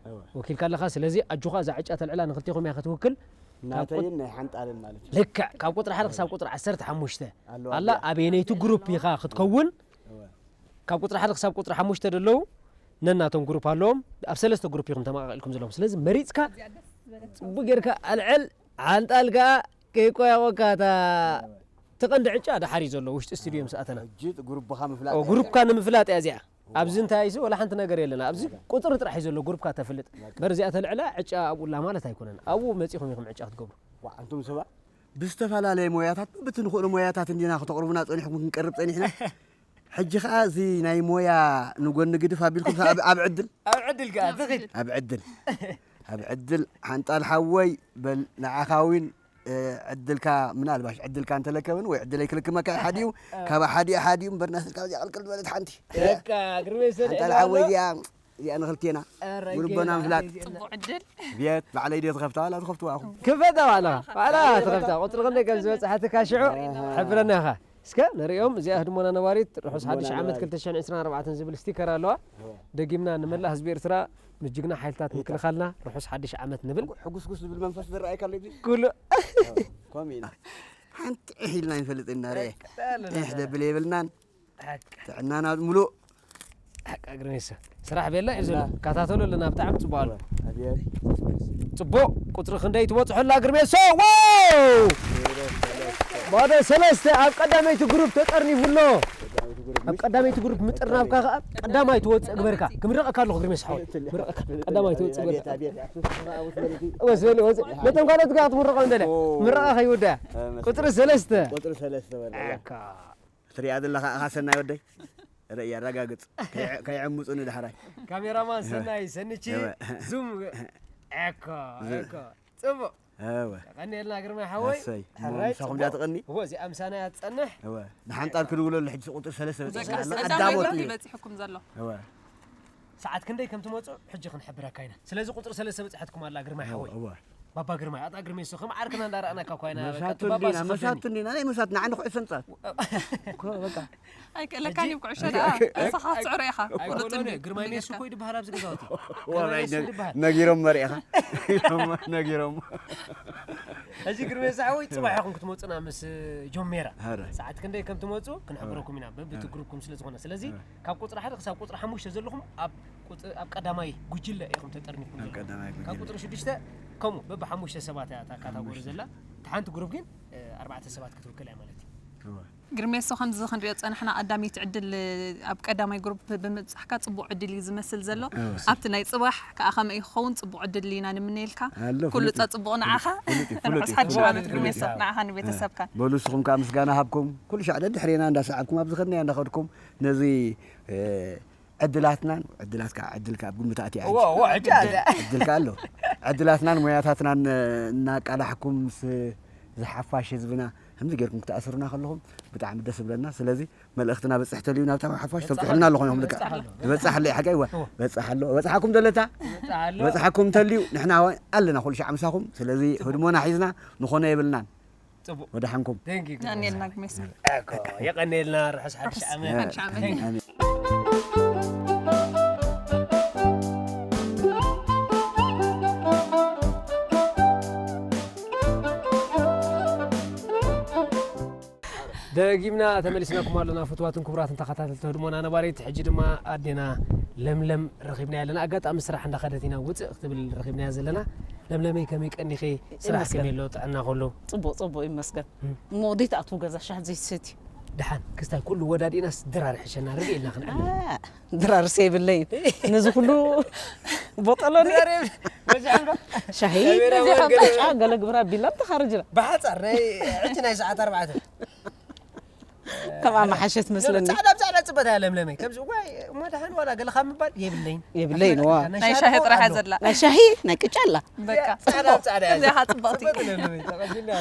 እወ። ወኪልካ ኣለኻ። ስለዚ ኣጆኻ እዛ ዕጫ ተልዕላ ንኽልቴኹም እያ ክትውክል። ካብ ናተይን ቁጥ-፣ ናይ ሓንጣልን ማለት እዩ። ልክዕ፣ ካብ ቁጽሪ ሓደ ክሳብ ቁጽሪ ዓሰርተ ሓሙሽተ ኣለዋ ኣላ፣ ድያ? ኣበየነይቲ ግሩፕ ኢኻ ክትከውን? እወ። ካብ ቁጽሪ ሓደ ክሳብ ቁጽሪ ሓሙሽተ ዘለዉ ነናቶም ግሩፕ ኣለዎም። ኣብ ሰለስተ ግሩፕ ኢኹም ተመቓቒልኩም ዘለኹም። ስለዚ መሪጽካ ጽቡቕ ጌርካ ኣልዕል፣ ሓንጣል ከኣ ከይቆያቆካ እታ፣ እወ። እቲ ቀንዲ ዕጫ ድሓር እዩ ዘሎ፣ ውሽጢ ስቱድዮ ምስ ኣተና። ሕጂ ግሩፕኻ ምፍላጥ ኦ፣ እያ ግሩፕካ እዚኣ። ንምፍላጥ እያ እዚኣ። እወ። ኣብዚ እንታይ እዩ፣ ወላ ሓንቲ ነገር የለና። ኣብዚ እወ። ቁጽሪ ጥራሕ እዩ ዘሎ፣ ግሩፕካ ተፍልጥ። በቃ። እምበር እዚኣ ተልዕላ ዕጫ ኣብኡ ኣላ ማለት ኣይኮነን። ኣብኡ መጺኹም ኢኹም ዕጫ ክትገብሩ። ዋዕ፣ ኣንቱም ሰባት ብዝተፈላለየ ሞያታት፣ በብቲ ንኽእሎ ሞያታት እንዲና ከተቕርቡና ጸኒሕኩም፣ ክንቀርብ ጸኒሕና። ሕጂ ኸኣ እዚ ናይ ሞያ ንጎኒ ግድፍ ኣቢልኩም ኣብ፣ ኣብ ዕድል? ኣብ ዕድል ከኣ ትኺድ። ኣብ ዕድል። ኣብ ዕድል ሓንጣል ሓወይ በል ንዓኻ እውን፣ እ፣ ዕድልካ ምናልባሽ ዕድልካ እንተለከብን ወይ ዕድለይ ክልክመካ እዩ ሓዲኡ፣ እ። ካብ ሓዲኡ ሓዲኡ እምበር ናስልካ እዚኣ ቅልቅል ዝበለት ሓንቲ። በቃ፣ ግርመይ ሰልዒ ሓንጣል ኣሎ። ሓወይ እዚኣ፣ እዚኣ ንኽልቴና። ኧረ ብልቦና ጌና፣ ምፍላጥ። ጌና። ጽቡቕ ዕድል። ቤት ባዕለይ ድየ ዝኸፍታ ዋላ ዝኸፍትዋ ኣኹም? ክፈታ ዋላ፣ ዋላ ትኸፍታ። ቁጽሪ ክንደይ ከም ዝበጽሓትካ ሽዑ ኣሃ። ሕብረና ኢኻ። እስከ ንርእዮም፣ እዚኣ ህድሞና ነባሪት፣ ርሑስ ህድሞና ሓድሽ ዓመት ነባሪት። ክልተ ሽሕን ዕስራን ኣርባዕተን ዝብል ስቲከር ኣለዋ። እወ። ደጊምና ንመላእ ህዝቢ ኤርትራ፣ ምስ ጅግና ሓይልታት እወ። ምክልኻልና፣ ርሑስ ሓድሽ ዓመት ንብል። ሕጉስ ጉስ ዝብል መንፈስ ዝረኣየካ ኣሎ እዚ? ኩሉ። እወ። ከምኡ ኢና። ሓንቲ ዒሕ ኢልና ኣይንፈልጥን ኢና፣ ርኤ። ቀጣልና ዒሕ ኢና። ዘብል የብልናን። ሓቂ። ጥዕናና ሙሉእ። ሓቂ፣ ግርሜሰ። ስራሕ ቤላ እዩ ዘሎ። እና ካታተሎ ኣለና፣ ብጣዕሚ ጽቡቕ ኣሎ። ኣቤት። ጽቡቕ፣ ቁጽሪ ክንደይ ትበጽሖ ኣላ ግርሜሶ? ዋው! ባዶ ሰለስተ ኣብ ቀዳመይቲ ግሩፕ ተጠርኒፉ ኣሎ። ኣብ ቀዳመይቲ ግሩፕ ምጥርናፍካ ከኣ ቀዳማይ ትወጽእ ግበርካ። ክምረቐካ ኣለኹ ግርሜስ ሓወይ። ምረቐካ። ቀዳማይ ትወጽእ ግበርካ። ኣቤት፣ ኣቤት። ወስ በል፣ ወስ። ነቶም ካልኦት ከኣ ክትምረቖም ደለ። ኦ። ምረቓ ከይውዳእ። እ፣ ቁጽሪ ሰለስተ። ቁጽሪ ሰለስተ በል። ኣካ። ትሪኣ ዘለኻ ኢኻ ሰናይ ወደይ? ርእይ ኣረጋግጽ። ከይ-፣ ከይዕምጹኒ ዳሕራይ። ካሜራማን ሰናይ ሰንቺ እወ። ዙም። ኤኮ፣ ዙ-፣ ኤኮ። ጽቡቕ። እወ። ቀንየልና ግርማይ ሓወይ። እሰይ። እሞ ሕራይ ምሳኹም ጽቡቕ። ድያ ትቐኒ? እወ፣ እዚኣ ምሳና እያ ትጸንሕ። እወ። ንሓንጣል ክድውለሉ ሕጂ ቁጽሪ ሰለስተ በቃ፣ በጺሕና ኣሎ። ቀዳማይ ቀዳሞት ግሩፕ እዩ። እዩ በጺሕኩም ዘሎ። እወ። ሰዓት ክንደይ ከም ትመጹ ሕጂ ክንሕብረካ ኢና። ስለዚ ቁጽሪ ሰለስተ በጺሓትኩም ኣላ ግርማይ እወ፣ ሓወይ። እወ። ባባ ግርማይ፣ ኣታ ግርሜሶ፣ ከም ዓርክና እንዳረኣናካ እኮ ኢና፣ በቃ፣ መሳቱ እቲ ባባ እንዲና፣ ንስኻ መሳቱ ፈኒ። እንዲና፣ ናይ መሳት ንዓንዲ ኩዕሶ ንጻወት። እኮ፣ በቃ። ኣይከለካን እዩ ኩዕሾ ሕጂ ደኣ፣ ኣይ-፣ ርሳኻ ኣይ-፣ ትጽዕሮ ኢኻ። ኣይኮነን፣ ቁርጥኒ። ግርማይ ሜሲ እኮ ይድበሃል ኣብዚ ገዛውቲ። ግርማይ ወራይ ሜሲ ነ-፣ ይድበሃል። ነጊሮም መሪእኻ። ነጊሮም። ሕጂ ግርሜሶ ሓወይ፣ ጽባሕ ኢኹም ክትመጹና ምስ ጆሜራ። ኧረ። ሰዓት ክንደይ ከም ትመጹ ክንሕብረኩም ኢና። በብቲ ኧረ። ግሩፕኩም ስለ ዝኾነ። ስለዚ ኧረ። ካብ ቁጽሪ ሓደ ክሳብ ቁጽሪ ሓሙሽተ ዘለኹም ኣብ ቁጽ-፣ ኣብ ቀዳማይ ጉጅለ ኢኹም ተጠርኒፍኩም ኣብ ዘለኹም። ቀዳማይ ካብ ጉጅለ። ቁጽሪ ሽዱሽተ ከምኡ በብሓሙሽተ ሰባት እያ እታ ካታጎሪ ሓሙሽተ። ዘላ። ሓንቲ ግሩፕ ግን ኣርባዕተ ሰባት ክትውክል እያ ማለት እዩ። ግርሜሶ፣ ከምዚ ክንሪኦ ዝጸናሕና ቀዳመይቲ ዕድል ኣብ ቀዳማይ ግሩፕ ብምብጻሕካ ጽቡቕ ዕድል እዩ ዝመስል ዘሎ። ኣብቲ ናይ ጽባሕ ከዓ ከመይ ክኸውን ጽቡቕ ዕድል ኢና ንምነየልካ። ኩሉ ጸጽቡቕ ንዓኻ። ርሑስ ሓድሽ ዓመት ግርሜሶ፣ ንዓኻ ንቤተሰብካን። በሉ ንስኹም ከዓ ምስጋና ሃብኩም። ኩሉ ሻዕ ደድሕሬና እንዳሰዓብኩም ኣብ ዝኸድናዮ እንዳኸድኩም ነዚ ዕድላትናን ዕድላት ከዓ ዕድል ከዓ ኣብ ግምት ኣትያ እዋ እዋ ዕድል ዕድል ከዓ ኣሎ። ዕድላትናን ሞያታትናን እናቃላሕኩም ምስ ዝሓፋሽ ህዝብና ከምዚ ጌርኩም ክትኣስሩና ከለኹም ብጣዕሚ ደስ ይብለና። ስለዚ መልእኽትና በፅሕ ተልዩ ናብታ ሓፋሽ ተብፅሑልና ኣለኹም እዮም ልካ ዝበፅሕ ኣሎ ሓቂ ይዋ በፅሕ ኣሎ በፅሓኩም ደለታ በፅሓኩም ተልዩ ንሕና ኣለና ኩሉ ሻዕ ምሳኹም። ስለዚ ህድሞና ሒዝና ንኾነ የብልናን። ጽቡቅ ወደ ሓንኩም። የቀኔልና ግሜሳ። እኮ የቀኔልና። ርሑስ ሓድሽ ዓመት። ሓድሽ ዓመት። ደጊምና ተመሊስናኩም ኣለና ፍትዋትን ክቡራትን ተኸታተልቲ ህድሞና ነባሪት። ሕጂ ድማ ኣዴና ለምለም ረኺብና ኣለና። ኣጋጣሚ ስራሕ እንዳኸደት ኢና ውፅእ ክትብል ረኺብናያ ዘለና። ለምለመይ ከመይ ቀኒኺ? ስራሕ ከመይ ኣሎ? ጥዕና ኩሉ? ፅቡቕ ፅቡቕ ይመስገን። እሞ ወደይ ትኣትዉ ገዛ ሻሂ ዘይትሰትዩ? ደሓን ክስታይ ኩሉ ወዳዲእናስ ድራር ይሕሸና ርግእ ኢልና ክንዕልል። ድራርስ የብለይን ነዚ ኩሉ ቦጠሎኒ። ሻሂ ነዚኣ ካብ ቅጫ ገለ ግብራ ቢላ ተኻርጅና። ብሓፃር ናይ ሕጂ ናይ ሰዓት ኣርባዕተ ከምኣ መሓሸት መስለኒ። ጻዕዳ ብጻዕዳ ጽበት እያ ለምለመይ። ከምዚ ዋይ እሞ ደሓን ዋላ ገለ ካብ ምባል የብለይን። የብለይን ዋ። ናይ ሻሂ ጥራሕ እያ ዘላ። ናይ ሻሂ ናይ ቅጫ ኣላ። በቃ ጻዕዳ ብጻዕዳ እያ። እዚኣ ጽብቕቲ።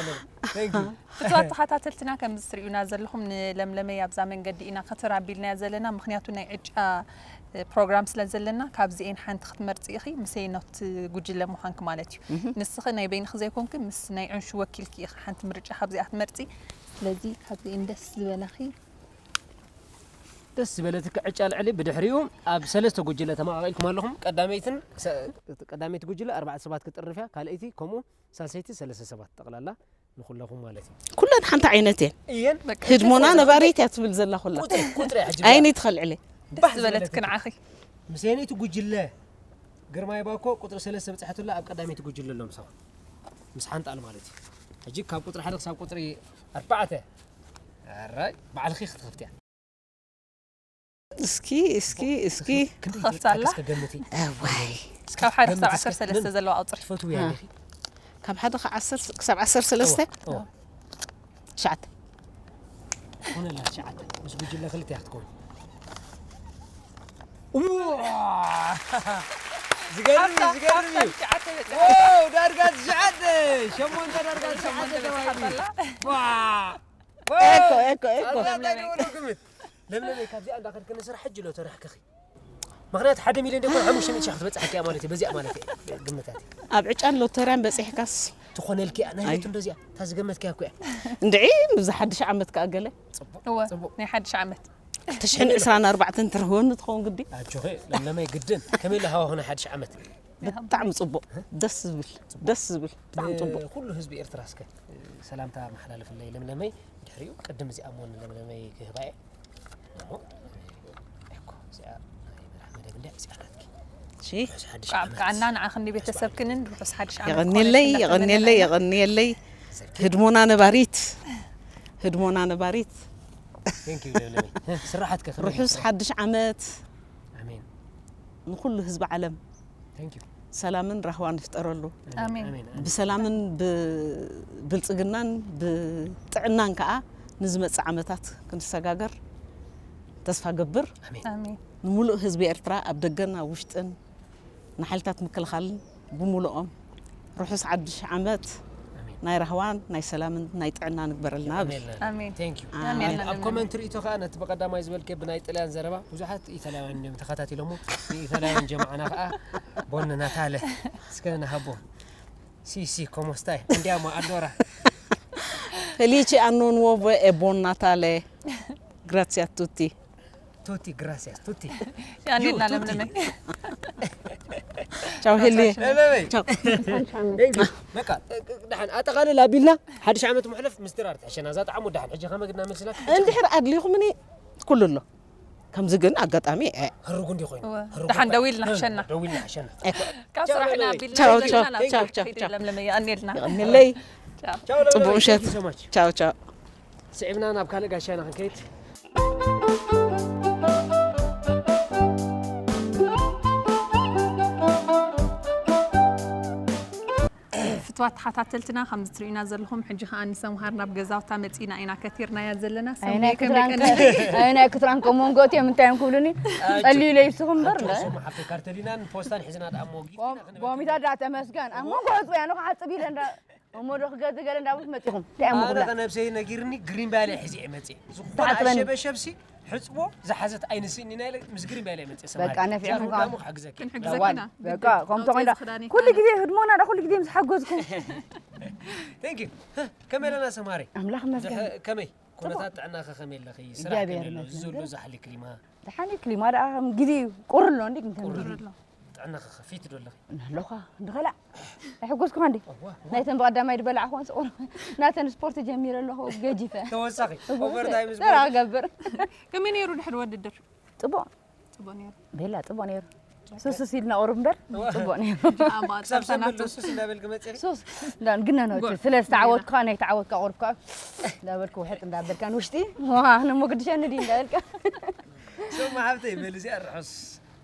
ፍትዋት ተኸታተልትና ከምዚ ትርእዩና ዘለኹም ንለምለመይ ኣብዛ መንገዲ ኢና ከተር ኣቢልናያ ዘለና ምኽንያቱ ናይ ዕጫ ፕሮግራም ስለ ዘለና ካብዚኤን ሓንቲ ክትመርፂ ኢኺ ምስ ሄኖት ጉጅለ ምዃንኪ ማለት እዩ። ንስኺ ናይ በይንኺ ዘይኮንኪ ምስ ናይ ዕንሹ ወኪልኪ ኢኺ ሓንቲ ምርጫ ካብዚኣ ትመርፂ። ስለዚ ካብዚኤን ደስ ዝበለኺ ደስ ዝበለትኪ ዕጫ ልዕሊ ብድሕሪኡ ኣብ ሰለስተ ጉጅለ ተመቓቒልኩም ኣለኹም። ቀዳመይትን ቀዳመይቲ ጉጅለ ኣርባዕተ ሰባት ክትጥርፍ እያ። ካልኣይቲ ከምኡ ሳልሰይቲ ሰለስተ ሰባት ጠቕላላ ንኹለኹም ማለት እዩ። ኩለን ሓንቲ ዓይነት እየን። እየን ህድሞና ነባሪት እያ ትብል ዘላ ኩላ። ቁጥሪ ቁጥሪ እያ ሕጂ። ኣይኒ ትኸልዕለ። ደስ ዝበለትኪ ንዓኺ። ምስ የነይቲ ጉጅለ ግርማይ ባኮ ቁጥሪ ሰለስተ በጻሕትላ ኣብ ቀዳመይቲ ጉጅለ ኣሎ ምሳኹም። ምስ ሓንጣል ማለት እዩ። ሕጂ ካብ ቁጥሪ ሓደ ክሳብ ቁጥሪ ኣርባዕተ ኣራይ ባዕልኺ ክትኸፍትያ። እስኪ እስኪ እስኪ ክንደይ ክኸፍታ ኣላ? ገምቲ። እዋይ። ካብ ሓደ ክሳብ ገምቲ ዓሰርተ እስኪ። ሰለስተ ዘለዋ ቁፅሪ። ትፈትውያ ዲኺ? ካብ ሓደ ክዓ ዓሰርተ ክሳብ ዓሰርተ ሰለስተ? እዋ፣ እዋ። ትሽዓተ። ኮነላ ትሽዓተ። ምስ ጉጅለ ክልተ እያ ክትከውን። እዋ! ዝገርም እዩ፣ ዝገርም እዩ። ትሽዓተ በፂሓ። ዋው፣ ዳርጋ ትሽዓተ። ሸሞንተ ዳርጋ ትሽዓተ ተባሂሉ። ዋ! ኤኮ፣ ኤኮ፣ ኤኮ። ኣታ እንታይ ደወለ ግምት? ለምለመይ ካብዚኣ እንዳኸድክኒ ስራሕ ሕጂ ሎ ተረሕክኺ። ምኽንያቱ ሓደ ሚልዮን ደኮን ሓሙሽተ ሚእቲ ሺሕ ክትበፅሓኪ እያ ማለት እዩ። በዚኣ ማለት እየ ግምታት። ኣብ ዕጫን ሎተርያን በፂሕካስ? ትኾነልኪ እያ። ናይ ኣይ። ሎቶ እንደዚኣ እታ ዝገመትክያ እኮ እያ። እንድዒ፣ ንብዚ ሓድሽ ዓመት ከኣ ገለ። እወ፣ ናይ ሓድሽ ዓመት። ክልተ ሽሕን ዕስራን ኣርባዕተን ትረኽበኒ ትኸውን ግዲ። ኣጆኺ ለምለመይ ግድን። ከመይ ኢለ ሃዋሁ ናይ ሓድሽ ዓመት? ብጣዕሚ ጽቡቕ። ደስ ዝብል። ደስ ዝብል። ብጣዕሚ ጽቡቕ። ንኹሉ ህዝቢ ኤርትራ እስከ ሰላምታ መሓላልፍለይ ለምለመይ። ድሕሪኡ ቅድም እዚኣ እሞ ንለምለመይ ክህባ እየ። እሞ፣ እኮ፣ እዚኣ ናይ መርዓ መደብ እንድያ፣ እዚኣ ናትኪ። እሺ። ርሑስ ሓድሽ ዓመት። ከዓና ንዓኽን ንቤተሰብክንን ርሑስ ሓድሽ ዓመት የቐንየለይ፣ ክኾነልክን የቐንየለይ፣ እናተመነና። የቐንየለይ። ህድሞና ነባሪት። ህድሞና ነባሪት። Thank you ለምለመይ። ስራሓት ከ ከመይ ርሑስ ይመስላ? ሓድሽ ዓመት። ኣሜን። ንኹሉ ህዝቢ ዓለም። Thank you። ሰላምን ራህዋን ይፍጠረሉ። ኣሜን። ኣሜን። ኣሜን። ብሰላምን ብብልጽግናን ብጥዕናን ከኣ ንዝመጽእ ዓመታት ክንሰጋገር ተስፋ ገብር። ኣሜን። ኣሜን። ንምሉእ ህዝቢ ኤርትራ ኣብ ደገን ኣብ ውሽጥን ንሓይልታት ምክልኻልን ብምሉኦም ርሑስ ሓድሽ ዓመት ኣሜን። ናይ ራህዋን ናይ ሰላምን ናይ ጥዕናን ይግበረልና እብል። ኣሜን። ኣሜን። Thank you። ኣሜን። ኣብ ኮመንት ርእይቶ ከኣ ነቲ ብቐዳማይ ዝበልከ ብናይ ጥልያን ዘረባ ብዙሓት ኢታልያውያን እዮም ተኸታቲሎሞ። ንኢታልያውያን ጀማዓና ከኣ ቦን ናታለ እስከ ንሃቦ። Sì, sì, come stai? Andiamo allora. Felice anno nuovo e buon Natale. Grazie a tutti. Tutti, gracias, tutti. ያኔና You, ለምለመ። Tutti. Ciao, Heli. ለምለመ። Ciao. Thank you. በቃ፣ ደሓን ኣጠቓልል ኣቢልና ሓድሽ ዓመት መሕለፍ ምስ ድራር ትሕሸና። እዛ ጣዕሙ ደሓን። ሕጂ ከመ ግድና መልስና? እንድሕር ኣድሊኹምኒ ኩሉ ኣሎ። ከምዚ ግን ኣጋጣሚ፣ እ። ህሩጉ እንዲ ኮይኑ። እወ። ህሩጉ ደሓን እኮ። ደዊልና ሕሸና። ደዊልና ሕሸና። ካብ ስራሕና ኣቢልና ቻው፣ ዘለና ቻው፣ ናብ ቻው፣ ቻው፣ ቻው። ለምለመ፣ የቐንየልና። የቐንየለይ። ቻው። ጽቡቅ ምሸት። Thank you so much። ቻው ቻው። ስዒብና ናብ ካልእ ጋሻና ክንከይድ። ፍትዋት ተኸታተልትና፣ ከምዚ ትርእዩና ዘለኹም፣ ሕጂ ከኣ ንሰምሃር ናብ ገዛውታ መጺና ኢና ከቲርናያ ዘለና። ኣይናይ ሰምሃር፣ ከመይ ክትራን ቀኒኺ? ኣይናይ ክትራን ከም መንጎ እትዮም እንታይ እዮም ክብሉኒ? ጸልዩ ለይስኹም እምበር። ኣጆ፣ ሰምሃር፣ ሓፍተይ፣ ካርተሊናን ፖስታን ሒዝና ደኣ እሞ ጊፍት ኢና ክነብል። ጎሚታ ደኣ ተመስገን። ኣብ መንጎ ዕጽዋ እያ፣ ንኹ ሓጽብ ኢለ እንዳ እሞ ዶ ክገዝ ገለ እንዳብሉት መጺኹም። እንታይ እሞ ኣነ ኩላ? ከነብሰይ ነጊርኒ ግሪን ባለ ሒዘ እየ መጽየ። ዝኾነ ተሓጽበኒ። ኣሸበሸብሲ ሕጽቦ ዝሓዘት ኣይንስእኒ ናይ ኢለ ምስ ግሪን ባለ እየ መጽየ ሰማሪ። በቃ ነፊዕኹም ጃሩ ከኣ። ደሞ ክሕግዘኪ። ክንሕግዘኪ ኢና። በቃ ግድን። ከምቶ ኣውፅኢ ኮይንዳ ዝኽዳኒ ኩሉ ካልእ። ግዜ ህድሞና ዳ ኩሉ ግዜ ምስ ሓገዝኩም። Thank you። ከመይ ኣለና ሰማሪ? ኣምላኽ ይመስገን። ድሕ-፣ ከመይ? ጽቡቕ። ኩነታት ጥዕናኸ ከመይ ኣለኺ? ስራሕ ገበረ ከመይ ኣሎ? እዚ ዘሎ ይመስገን። ዛሕሊ ክሊማ? ደሓን እዩ፣ ክሊማ ደኣ ከም ግዜ እዩ። ቁሪ ኣሎ እንዲ ግን ከም ቁሪ ግዜ። ኣሎ። ጥዕናኸ ፊት ዶ ኣለኺ? ኣለኻ፣ እንድኸላ። ኣይሕጎስኩኻ እንዲ? እዋ፣ እዋ። ናይተን ብቐዳማይ ድበላዕኹወን ስቑር። ናተን ስፖርት ጀሚረ ኣለኹ፣ ገጂፈ። ተወሳኺ፣ እዋ፣ ኦቨርታይም ስራ ስፖርት። ክገብር። ከመይ ነይሩ ድሕሪ ውድድር? ጽቡቕ። ጽቡቕ ነይሩ። ቤላ፣ ጽቡቕ ነይሩ። ሱስ ሱስ ኢልና ቁሩብ እምበር፣ እዋ። ጽቡቕ ነይሩ። ኣብ ክሳብ ኣጸርታ ሰንበት ናቱ። ሱስ እንዳበልክ መጺኺ? ሱስ፣ እንዳ-፣ ግና ነው፣ ጎል። ስለ ዝተዓወትኩ ከኣ፣ ናይ ተዓወትካ ቁሩብ ከኣ እንዳበልኩ ውሕጥ እንዳበልካ ንውሽጢ። ዋ፣ ነሞ ግድሸኒ ድዩ እንዳበልካ። ሶማ ሓብተይ፣ በል እዚኣ ርሑስ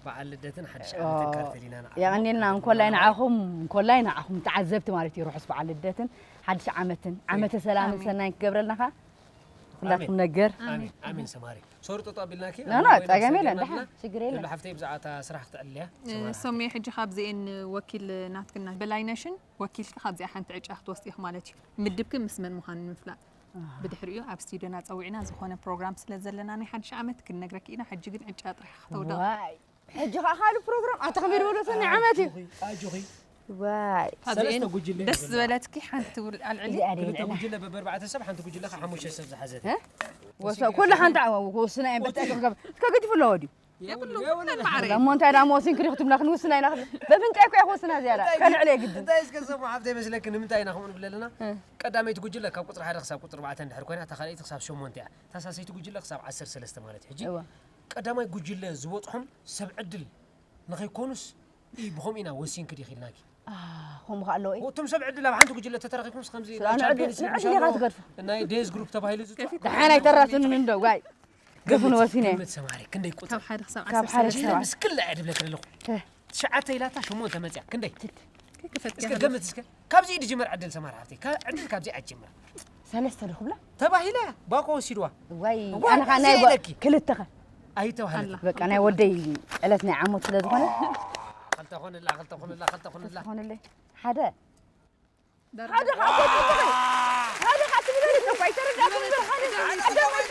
በዓል ልደትን ሓድሽ ዓመትን ኦ፣ ካርተሊና ንዓኹም። የቐንየልና፣ እንኮላይ ንዓኹም፣ እንኮላይ ንዓኹም ተዓዘብቲ ማለት እዩ፣ ርሑስ በዓል ልደትን ሓድሽ ዓመትን፣ ዓመተ ሰላምን ኣሜን። ሰናይን ክገብረልና ከኣ ኩላትኩም ኣሜን። ነገር። ኣሜን፣ ኣሜን ሰማሪ። ሶሪ ጠጠው ኣቢልናኪ፣ ና፣ ና፣ ኣብ ሞባይል ጸገም የለን፣ ሰጊርና ደሓን፣ ብና፣ ችግር የለን። ሉላ ሓፍተይ ብዛዕባ እታ ስራሕ ክትዕልያ፣ እ፣ ሰማሪ። ሶሜ፣ ሕጂ ካብዚኤን ወኪል ናትክና በላይነሽን ወኪልኪ ካብዚኣ ሓንቲ ዕጫ ክትወስዲ ኢኺ ማለት እዩ። ምድብኪ ምስ መን ምዃኑ ንምፍላጥ። ኣሃ። ብድሕሪኡ ኣብ ስቱድዮና ጸዊዕና ዝኾነ ፕሮግራም ስለ ዘለና ናይ ሓድሽ ዓመት ክንነግረኪ ኢና። ሕጂ ግን ዕጫ ጥራሕ ከተውዳ። ዋይ፣ ሕጂ ኸኣ ካልእ ፕሮግራም ኣታ ከመይ ዝበሎ ሰናይ ዓመት እዩ። ኣጆኺ፣ ኣጆኺ። ዋይ። ካብዚኤን ሰለስተ ጉጅለ እዩ ደስ ዘሎ። ዝበለትኪ ሓንቲ ውል-፣ ኣልዕሊ። እዚኣ ደይ ክልተ ዕላ። ጉጅለ በበርባዕተ ሰብ፣ ሓንቲ ጉጅለ ኸዓ ሓሙሽተ ሰብ ዝሓዘት። እ? ወሰ-፣ ኩሉ ሓንቲ ዓወ-፣ ወስና እየን ብጣዕሚ ክገብ-፣ እስከ ገዲፉ ኣለዎ ድዩ? የብሉን፣ የብሉን፣ የብሉን ማዕረ። ማዕረ። እሞ እንታይ ደኣ መወሲንኪ ዲኹ ትብላ ክንውስና ኢና። በፍንጫይ እኮ እየ ክውስና ዝያዳ። እንታይ ከልዕሎ ግን፣ የግድን። እንታይ እስከ ሰሙ ሓፍተይ መስለኪ ንምንታይ ኢና ከምኡ ንብል ኣለና? እ። ቀዳመይቲ ጉጅለ ካብ ቁጽሪ ሓደ ክሳብ ቁጽሪ ኣርባዕተ እንድሕር ኮይና፣ እታ ካልኣይቲ ክሳብ ሸሞንተ እያ። እታ ሳልሰይቲ ጉጅለ ክሳብ ዓሰርተ ሰለስተ ማለት እዩ። ሕጂ እወ። ቀዳማይ ጉጅለ ዝበጽሖም ሰብ ዕድል ንኸይኮኑስ፣ ኢ፣ ብኸምኡ ኢና ወሲንኪ ዲኺ ኢልናኪ። ኣ፣ ከምኡ ከኣ ኣለዎ እዩ። እቶም ሰብ ዕድል ኣብ ሓንቲ ጉጅለ ተተረኺብኩምስ ከምዚ ስለ ናይ ኣነ ዕድል ቻምፒዮንስ ሊግ ንዕሊ ኢኻ ምሻሎ ትገድፉ። ናይ ዴዝ ግሩፕ ተባሂሉ ዝጽዋዕ። ደሓን ኣይተራስኑን እንዶ፣ ዋይ። ገፉ ንወሲነ። ግምት ሰማሪ፣ ክንደይ ቁጽሪ? ካብ ሓደ ክሳብ ካብ ዓሰርተ ሓደ ሰለስተ። ክሳብ ምስ ክልተ ዕድል ክልኹ። እ። ትሽዓተ ኢላታ ሸሞንተ መጽያ፣ ክንደይ? ትት። እስከ ገምት እስከ። ካብዚ ድጅመር ዕድል ሰማሪ ሓፍተይ። ካብ ዕድል ካብዚ ኣጅምር። ሰለስተ ዶ ክብላ? ተባሂላ፣ ባኮ ወሲድዋ። ዋይ፣ እዋ፣ ኣነ ኸኣ እዚ ናይ ጓ-፣ ኢለኪ። ክልተ ኸ? ኣይተባህለት። ኣላ። በቃ ናይ ወደይ ዕለት ናይ ዓመት ስለ ዝኾነ። ክልተ ኾንላ፣ ክልተ ኾንላ፣ ክልተ ኾንላ። ክልተ ኾንለይ። ሓደ። ደርቢ። ሓደ ኻብ ኮትኩ። ሓደ ኻብ ትብለኒ እኮ ኣይተረዳእኩን እምበር ሓደ ቀዳማይ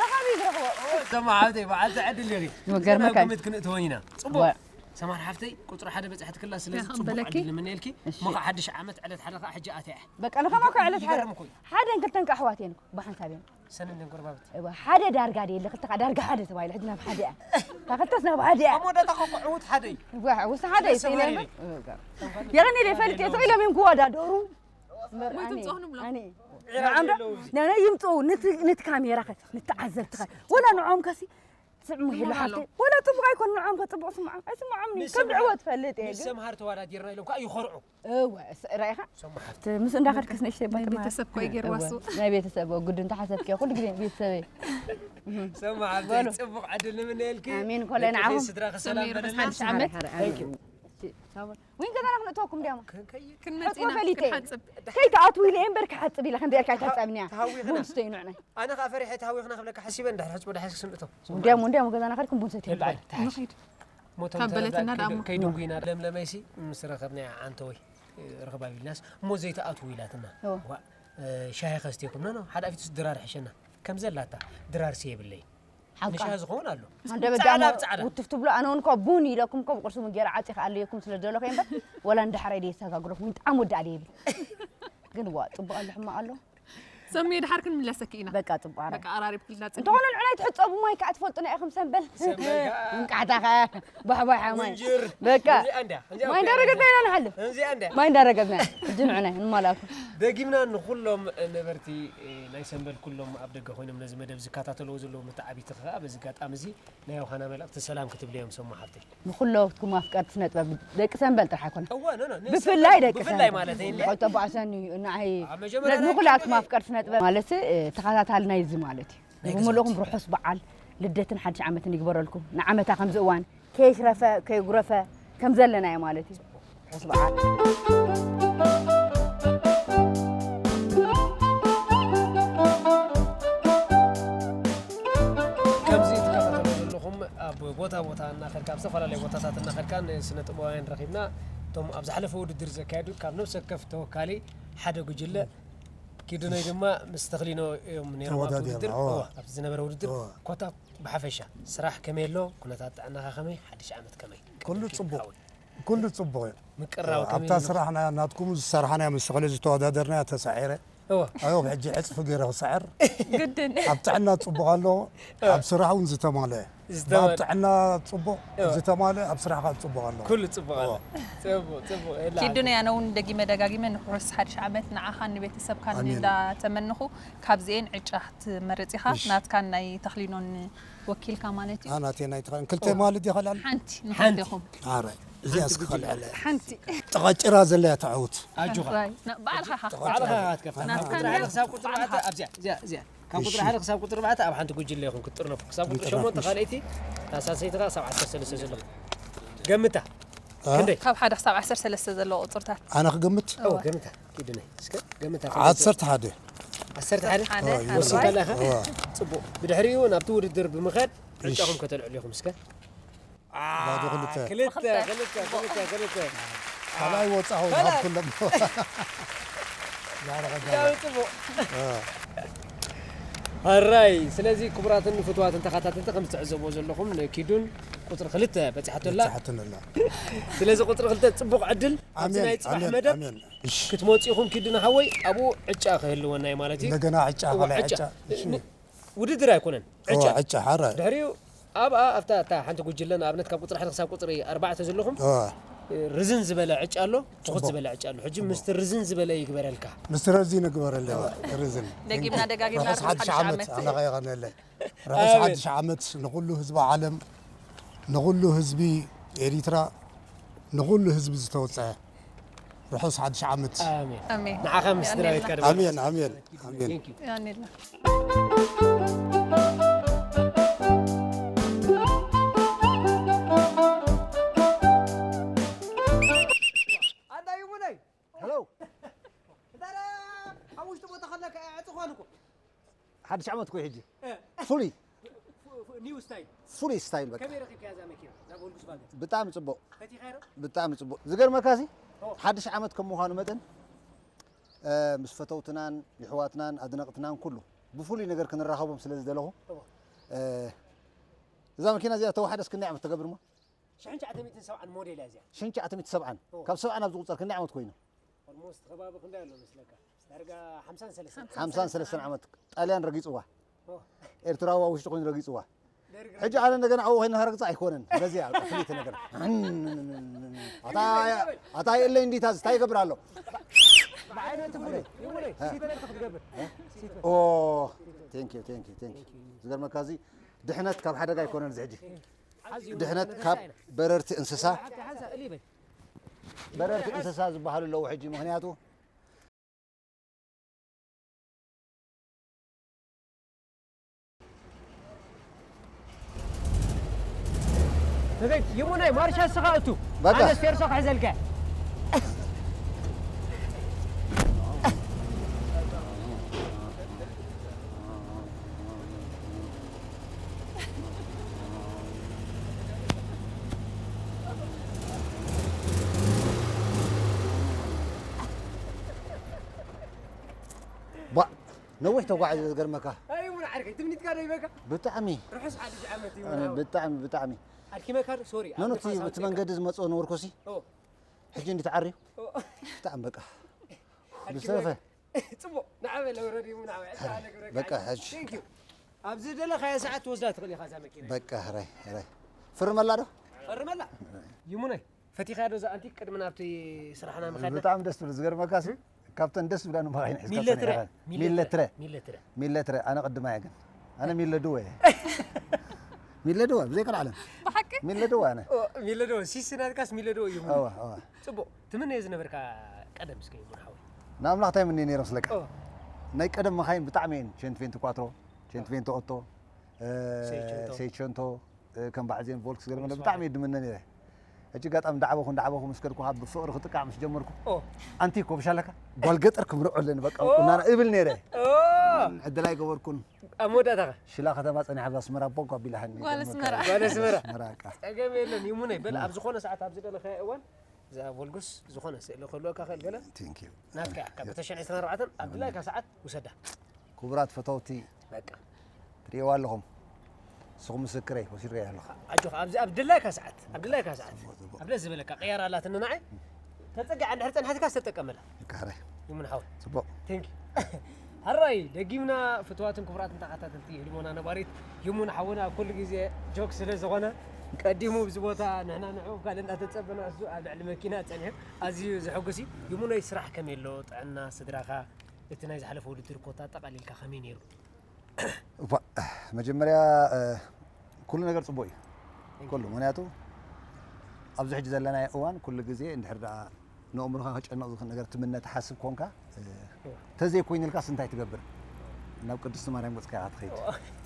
ረኻቢ ዝረኽቦ። ሰማ ሓብተይ፣ በዓልቲ ዕድል ኢኺ። ይገርመካ። ግምት ክንእትወን ኢና። ጽቡቕ። ወ- ሰማር ሓፍተይ፣ ቁጽሪ ሓደ በጻሕቲ ክላ፣ ስለዚ ያኸ ጽቡቕ በለኪ። ዕድል ንምነየልኪ። እሺ። እሞ ኸዓ ሓድሽ ዓመት ዕለት ሓደ ኸዓ ሕጂ ኣትያ እያ። በቃ ንኸማ እኮ ዕለት ሓደ። ይገርም እኮ እዩ። ሓደ እንክልተን ከ ኣሕዋት እየን እኮ፣ ብሓንሳብ እየን። ሰነን ደንጎርባብት። እዋ፣ ሓደ ዳርጋ ድየ፣ ክልተ ከኣ ዳርጋ ሓደ ተባሂሉ፣ ሕጂ ናብ ሓደ እያ። እታ ክልተስ ናብ ሓደ እያ። ኣሞ ዳታ ኸ ዕዉት ሓደ እዩ። እዋ፣ ዕዉት ሓደ እዩ፣ ስለ ሰማሪ ሰይለማ። እዩ። እዋ። የቐኒ ኢለ ፈልጥ እየ፣ ተኺሎም እዮም ክወዳደሩ። እምበር ወይ ኣነ፣ ትምጽኡ ንብሎ። ኣነ። ዕራብ ንዓም ዶ? የለውም። ናና ይምጽኡ፣ ነት-፣ ነት ካሜራ ኸ፣ ንተዓዘብቲ ኸ። ወላ ንዖም ከሲ፣ ስምዑ ስምዑ ይላ ኣሎ። ሓፍተይ። ወላ ጽቡቕ ኣይኮን፣ ንዖም ከ ጽቡቕ ስምዖም። ኣይስምዖም፣ ከም ስምዑ። ድዕወት ፈልጥ እየ፣ ምስ ግን ሰምሃር ተወዳዲርና ኢሎም ከኣ ይኾርዑ። እወ፣ እስ-፣ ራኢኻ? ሰሙ ሓፍቲ። ምስ እንዳኸድክስ ንእሽተይ ናይ ባትሪ ማለት። ቤተሰብ እኮ እዩ ገይርዋ እሱ። እወ፣ ናይ ቤተሰብ፣ እወ፣ ግዱ እንተሓሰብክዮ፣ ኩሉ ግዜ ቤተሰበይ። ሰሙ ሓፍተይ፣ በሉ። ጽቡቕ ዕድል ንምነየልኪ። ኣሜን፣ ኮለና ደቅኺ ዓኹም። ስድራኺ ሰላም ሰሚር በለልና። ሓድሽ ዓመት። ሓረ፣ ሓረ፣ Thank you። ሓረ። ዊን ገዛና ክንእትወኩም ድያማ? ከ-፣ ከይ-፣ ክንመጽእ ኢና፣ ከይትኣትዉ ኢለ ክንሓጽብ። እየ እምበር ክሓጽብ ኢለ፣ ከምዚ ኢልካ ኣይትሓጸብንያ። ተሃዊኽና። ቡን ስተዩ ንዕናይ። ኣነ ኸኣ ፈሪሐ ተሃዊኽና ክብለካ ሓሲበ፣ እንድሕር ሕጽቡ ደሓን ስንእቶ። እንዲያሞ፣ እንዲያሞ ገዛና ከድኩም ቡን ሰትዩ በዓል። ንኸይድ። ሞቶም ንኸይድ። ተረዳ ከይዱ-፣ ከይዱ እንጉይና። ለምለመይሲ ምስ ረኸብናያ ዓንተወይ፣ ርኽብ ኣቢልናስ፣ እሞ ዘይትኣትዉ ኢላትና። እዎ። ዋ፣ እ፣ ሻሂ ከስትየኩም። ኖ፣ ኖ፣ ሓደ ኣፊቱስ ድራር ሕሸና። ከም ዘላታ፣ ድራርሲ የብለይ። ሓቃ። ንሻሂ ዝኸውን ኣሎ። ኣንደበ ጻዕዳ ዳሞ ብጻዕዳ። ውትፍ ትብሎ፣ ኣነ እውን እኮ ቡን ኢለኩም እኮ ብቁርሲ ውን ገይረ ዓጺኸ ኣለየኩም ስለ ዘለኹ እየ እምበር፣ ወላ እንዳሕራይ ደየሰጋግረኩም፣ ጣዕሚ ወዳእ ደየብል። ግን ዋ፣ ጽቡቕ ኣሎ፣ ሕማቕ ኣሎ። ሰሚየ፣ ድሓር ክንምለሰኪ ኢና። በቃ፣ ጽቡቕ፣ ኣራይ። በቃ፣ ኣራሪብ ክልና ጽቡቕ። እንተኾነ ንዕናይ ትሕጸቡ ማይ ከዓ ትፈልጡና ኢኹም፣ ሰምበል። ሰምበል ከዓ። እንቃዕታ ኸ፣ ባሕባይ ሓማይ። ምንጅር። በቃ። እዚኣ እንድያ፣ እዚኣ ማይ ወኪል እንዳረገብና ኢና ንሓልፍ። እዚኣ እንድያ። ማይ እንዳረገብና። ሕጂ ንዕናይ ንማላእኩም። ደጊምና ንኹሎም ነበርቲ፣ እ፣ ናይ ሰምበል ኩሎም ኣብ ደገ ኮይኖም ነዚ መደብ ዝከታተልዎ ዘለዉ መተዓቢቲ ከዓ በዚ ኣጋጣሚ እዚ ናይ ዮሃና መልእኽቲ ሰላም ክትብልዮም ሰሙ ሓፍተይ። ንኹሎትኩም ኣፍቀርቲ ስነ ጥበብ ደቂ ሰንበል ጥራሕ ኣይኮነ። እወ፣ ኖ፣ ኖ፣ ብፍላይ ንሰንበል ደቂ ብፍላይ ሰንበል። ማለት እዩ፣ እንዴ? ቆይ፣ ጠባዕ ሰኒ እዩ፣ ንዓይ ኣብ መጀመርያ ንኹላትኩም ኣፍቀርቲ ስነ ጥበብ ማለት፣ እ፣ ተኸታታሊ ናይዚ ማለት እዩ። ናይ ብምልኡኹም ገዛውቲ። ርሑስ በዓል ልደትን ሓድሽ ዓመትን ይግበረልኩም። ንዓመታ ከምዚ እዋን ከየሽረፈ፣ ከየጉረፈ ከም ዘለናዮ ማለት እዩ። ርሑስ በዓል። ከምዚ ትከታተሉ ዘለኹም ኣብ ቦታ ቦታ እናኸድካ፣ ኣብ ዝተፈላለዩ ቦታታት እናኸድካ ንስነ ጥበባውያን ረኺብና። እቶም ኣብ ዝሓለፈ ውድድር ዘካየዱ ካብ ነፍሲ ወከፍ ተወካሊ ሓደ ጉጅለ፣ ኪዱነይ ድማ ምስ ተኽሊኖ እዮም ነይሮም ኣብቲ ተወዳዲርና፣ ውድድር። እዋ። እዋ፣ ኣብቲ ዝነበረ ውድድር እዋ። ኮታ ብሓፈሻ ስራሕ ከመይ ኣሎ? ኩነታት ጥዕናኻ ከመይ? ሓድሽ ዓመት ከመይ? ኩሉ ጽቡቕ። ሓወይ። ኩሉ ጽቡቕ እዩ። ምቅራብ ከመይ ኣብታ ኣሎ? ስራሕና ናትኩም ዝሰራሕናያ ምስ ተኽሊ ዝተወዳደርናያ ተሳዒረ። እዋ። ኣዮ፣ ሕጂ ዕጽፊ ገይረ ክስዕር። ግድን። ኣብ ጥዕና ጽቡቕ ኣሎ፣ እዋ። ኣብ ስራሕ እውን ዝተማልአ። ዝተማልአ። ኣብ ጥዕና ጽቡቕ፣ እዋ። ዝተማልአ፣ ኣብ ስራሕ ከዓ ጽቡቕ ኣሎ። ኩሉ ጽቡቕ ኣሎ። እዋ። ጽቡቕ፣ ጽቡቕ። የላ ኪዱነይ፣ ኣነ እውን ደጊመ ደጋጊመ ንርሑስ ሓድሽ ዓመት ንዓኻን ንቤተሰብካን ኣሜን። እንዳተመንኹ፣ ካብዚኤን ዕጫ ክትመርጽ ኢኻ፣ እሺ። ናትካን ናይ ተኽሊኖን ወኪልካ ማለት እዩ። ኣናቴ ናይ ተኽሊኖን ክልተ ኦ። ማለት ይኸላል? ሓንቲ፣ ሓንቲ። ንኽልቴኹም። ኣረ፣ እዚኣ ሓንቲ እስኪ ጉጅለ። ኸልዕለ። ሓንቲ። ጠቐጭራ ዘለያ ተዓውት። ኣጆኻ። ራይ፣ ና-፣ ባዕልኻ ኢኻ። ባዕልኻ ኢኻ ክትከፍታ። ናትካ ካብ ቁጽሪ ናይ ሓደ ክሳብ ቁጽሪ ባዕልኻ። ኣርባዕተ ኣብዚኣ፣ እዚኣ፣ እዚኣ። ካብ ቁጽሪ እሺ። ሓደ ክሳብ ቁጽሪ ኣርባዕተ ኣብ ሓንቲ ጉጅለ ኢኹም ክትጥርነፉ። ክሳብ ቁጽሪ ክትጥርነፉ። ሸሞንተ እሺ። ካልኣይቲ፣ እታ ሳልሰይቲ ከኣ ክሳብ ዓሰርተ ሰለስተ ዘለኹም። ገምታ። እ? ክንደይ? ካብ ሓደ ክሳብ ዓሰርተ ሰለስተ ዘለዎ ቁጽርታት። ኣነ ክገምት? እወ፣ እወ። ገምታ። ኪዱነይ። እስከ ገምታ። ዓሰርተ ሓደ። ዓሰርተ ሓደ? ሓደ፣ ኦ፣ ሓደ። ወሲንካ ኣለኻ? እወ። ጽቡቕ። ብድሕሪኡ ናብቲ ውድድር ብምኻድ እሺ። ዕጫኹም ከተልዕሉ ኢኹም እስከ። ባዶ ክልተ። ክልተ፣ ክልተ፣ ክልተ፣ ክልተ። ካልኣይ ወጻኹ ካብ ካልኣይ። ኩሎም። ዛረኸ ብጣዕሚ ጽቡቕ። እ። ኣራይ፣ ስለዚ ክቡራትን ፍቱዋትን ተኸታተልቲ፣ ከም እትዕዘብዎ ዘለኹም ንኪዱን ቁጽሪ ክልተ በጺሓቶ ኣላ። በጺሓቶ ኣላ። ስለዚ ቁጽሪ ክልተ ጽቡቕ ዕድል ኣብቲ ኣሜን፣ ናይ ጽባሕ ኣሜን፣ መደብ ኣሜን። እሺ። ክትመጹ ኢኹም ኪዱን ሓወይ፣ ኣብኡ ዕጫ ክህልወና እዩ ማለት እዩ። እንደገና ዕጫ፣ እዋ፣ ካልኣይ ዕጫ። ዕጫ። እሺ። ን-፣ ውድድር ኣይኮነን፣ እዋ፣ ዕጫ። ዕጫ፣ ሓራይ። ድሕሪኡ ኣብኣ፣ ኣብታ፣ እታ ሓንቲ ጉጅለ ንኣብነት ካብ ቁጽሪ ሓደ ክሳብ ቁጽሪ ኣርባዕተ ዘለኹም፣ እዋ። ርዝን ዝበለ ዕጫ ኣሎ፣ ትኹት ጽቡቕ። ዝበለ ዕጫ ኣሎ። ሕጂ ጽቡቕ። ምስቲ ርዝን ዝበለ ይግበረልካ። ምስቲ ረዚን ይግበረለይ፣ እዋ። ርዝን። ደጊምና ደጋጊምና ርሑስ ርሑስ ሓድሽ ሓድሽ ዓመት፣ ዓመት። ኣምላኽ ይቐንየለይ። ርሑስ ሓድሽ ዓመት ንኹሉ ህዝቢ ዓለም፣ ንኹሉ ህዝቢ ኤሪትራ፣ ንኹሉ ህዝቢ ዝተወጽዐ ርሑስ ሓድሽ ዓመት። ኣሜን። ኣሜን። ንዓኻ ምስ ስድራ ቤትካ ድማ። ኣሜን፣ ኣሜን፣ ኣሜን። Thank you። ያኔላ። ኣንዳ ይሙነይ። ሄሎ። እታ ኣብ ውሽጢ ቦታ ከለካ ዕጹ ኾንኩ። ሓድሽ ዓመት እኮ እዩ ሕጂ። እ። ፍሉይ። ፉ-፣ ፉ-፣ ኒው ስታይል። ፍሉይ ስታይል በቃ። ከመይ ረኺብካያ እዛ መኪና? እዛ ቮልክስቫገን? ብጣዕሚ ጽቡቕ። ፈቲኻዮ ዶ? ብጣዕሚ ጽቡቕ። ዝገርመካ እዚ፣ ኦ። ሓድሽ ዓመት ከም ምዃኑ መጠን፣ እ፣ ምስ ፈተውትናን የሕዋትናን ኣድነቕትናን ኩሉ ብፍሉይ ነገር ክንራኸቦም ስለ ዝደለኹ፣ ኦ። እ፣ እዛ መኪና እዚኣ ተዋሕደስ ክንደይ ዓመት ተገብር እሞ? ሽሕን ትሽዓተ ሚእትን ሰብዓን ሞዴል እያ እዚኣ። ሽሕን ትሽዓተ ሚእትን ሰብዓን። ኦ። ካብ ሰብዓን ኣብ ዝቑጸር ክንደይ ዓመት ኮይኑ? ኦልሞስት ከባቢ ክንደይ ኣሎ መስለካ? ዳርጋ ሓምሳን ሰለስተን። ሓምሳን ሰለስተን ዓመት ጣልያን ረጊጽዋ። ኦ። ኤርትራዊ ኣብ ውሽጢ ኮይኑ ረጊጽዋ። ደርግ ሕጂ ኣነ እንደገና ኣብኡ ኮይና ረግጽ ኣይኮነን። በዚኣ በቃ ፍልይቲ ነገር። ኣታ፣ ኣታ የለይ እንዲታ እንታይ ይገብር ኣሎ? ብዓይነቱ ፍሉይ። ይሙነይ፣ እ። ሲት ክትገብር። ኦ፣ thank you፣ thank you፣ thank you። ዝገርመካ እዚ ድሕነት ካብ ሓደጋ ኣይኮነን እዚ ሕጂ። ድሕነት ካብ በረርቲ እንስሳ፣ ሓንሳ እሊ በይ። በረርቲ እንስሳ ዝበሃሉ ኣለዉ ሕጂ፣ ምኽንያቱ ተገኝ ይሙነይ ማርሻ ስኻ እቱ በቃ። ኣነ ስቴርሶ ክሕዘልካ። ባ፣ ነዊሕ ተጓዒዘ ዝገርመካ። ኣይ፣ ሙሉ ዓርከይ፣ ትምኒትካ ዶ ይበካ? ብጣዕሚ። ርሑስ ሓድሽ ዓመት እዩ፣ ኣነ ሙሉ። ብጣዕሚ፣ ብጣዕሚ። ኣድኪመካ ዶ? ሶሪ፣ ኖ፣ ኖ፣ ኣብ እቲ፣ ንፋስ እቲ ኣውጺእካ። መንገዲ ዝመጽኦ ነበርኩሲ። ኦ። ሕጂ እንዲ ተዓርዩ? ኦ። ብጣዕሚ በቃ። ኣድኪመካ። ብዝተረፈ፣ ጽቡቕ ንዓበ ለውረድ እዩ ንዓበ ዕጫ ነግረካ በቃ፣ ሕጂ። Thank you። ኣብዚ ደለኻዮ ሰዓት ትወስዳ ትኽእል ኢኻ እዛ መኪና። በቃ፣ ሕራይ፣ ሕራይ። ፍርመላ ዶ? ፈርመላ። ይሙነይ ፈቲኻዮ ዶ እዛ ኣንቲክ ቅድሚ ናብቲ ስራሕና ምኻድና? ብጣዕሚ ደስ ትብል። ዝገርመካ ሲ፣ ካብተን ደስ ዝብላኒ መኻይን ሒዝካ ሚለትረ። ጸኒሕካ። ሚለትረ። ሚለትረ። ሚለትረ፣ ኣነ ቅድማያ ግን። ኣነ ሚለድወ እየ። ሚለድወ፣ ብዘይ ካልእ ዓለም። ብሓቂ? ሚለድወ ኣነ። ሚለዶ ሲሲ ናትካስ ሚለዶ እዩ። እወ፣ እወ። ጽቡቕ ትምነዮ ዝነበርካ ቀደም እስከ ይሙን ሓወይ። ንኣምላኽ እንታይ ምንየ ነይረ ስለካ? ኦ። ናይ ቀደም መኻይን ብጣዕሚ እየን። ሸንት ፌንት ኳትሮ፣ ሸንት ፌንት ኦቶ፣ እ፣ ሴይቸንቶ። ሴይቸንቶ፣ እ፣ ከም በዓል ዜን ቮልክስ ገለ መለ ቮልክስ ብጣዕሚ ዋገን። እየ ድምነ ነይረ። ሕጂ ጋጣሚ እንዳዓበኹ እንዳዓበኹ ምስ ከድኩ ካብ ብፍቕሪ ክጥቃዕ ምስ ጀመርኩ ኦ። ኣንቲ ኮብሻ ኣለካ ጓል ገጠር ክምርዖ ኣለኒ በቃ ኦ። ቁናና እብል ነይረ። ኦ። ዕድል ኣይገበርኩን። ኣብ መወዳእታ ኸ? ሽላ ከተማ ጸኒሓ ብዛ ኣስመራ ቦግ ኣቢላሃኒ። ጓል ኣስመራ። ጓል ኣስመራ። ኣስመራ እቃ። ጸገም የለን ይሙነይ በል ኣብ ዝኾነ ሰዓት ኣብ ዝደለኻዮ እዋን እዛ ቮልጉስ ዝኾነ ስእሊ ክህልወካ ክእል ገለ Thank you። ናትካ እያ ካብ ተሽዓን ዕስራን ኣርባዕተን ኣብ ድላይካ ሰዓት ውሰዳ። ክቡራት ፈተውቲ በቃ ትርእይዋ ኣለኹም። ንስኹም ምስክረይ ወሲድካዮ ኣለኹ። ኣጆኻ ኣብዚ ኣብ ድላይካ ሰዓት ኣብ ድላይካ ሰዓት ኣብ ደስ ዝበለካ ቅያር ኣላትኒ ንዓይ ተጸጊዓ እንድሕር ጸንሐትካ ዝተጠቀመላ ይካረ ይሙን ሓወይ ጽቡቕ። Thank you። ሕራይ ደጊምና ፍትዋትን ክቡራትን ተኸታተልቲ ህድሞና ነባሪት ይሙን ሓውና ኩሉ ግዜ ጆክ ስለ ዝኾነ ቀዲሙ ኣብዚ ቦታ ንሕና ንዑ ጋል እናተጸበና እሱ ኣብ ልዕሊ መኪና ጸኒሑ ኣዝዩ ዘሐጉስ እዩ። ይሙነይ ስራሕ ከመይ ኣሎ ጥዕና ስድራኻ እቲ ናይ ዝሓለፈ ውድድር ኮታ ኣጠቓሊልካ ከመይ ነይሩ? እባ መጀመርያ እ፣ ኩሉ ነገር ጽቡቕ እዩ ኩሉ ምክንያቱ ኣብዚ ሕጂ ዘለናዮ እዋን ኩሉ ግዜ እንድሕር ደኣ ንእምሮኻ ከጨንቕ ዝኽእል ነገር ትምነ ትሓስብ ኮንካ እ፣ ተዘይኮይኑልካስ እንታይ ትገብር ናብ ቅድስቲ ማርያም ገጽካ ኢኻ ትኸይድ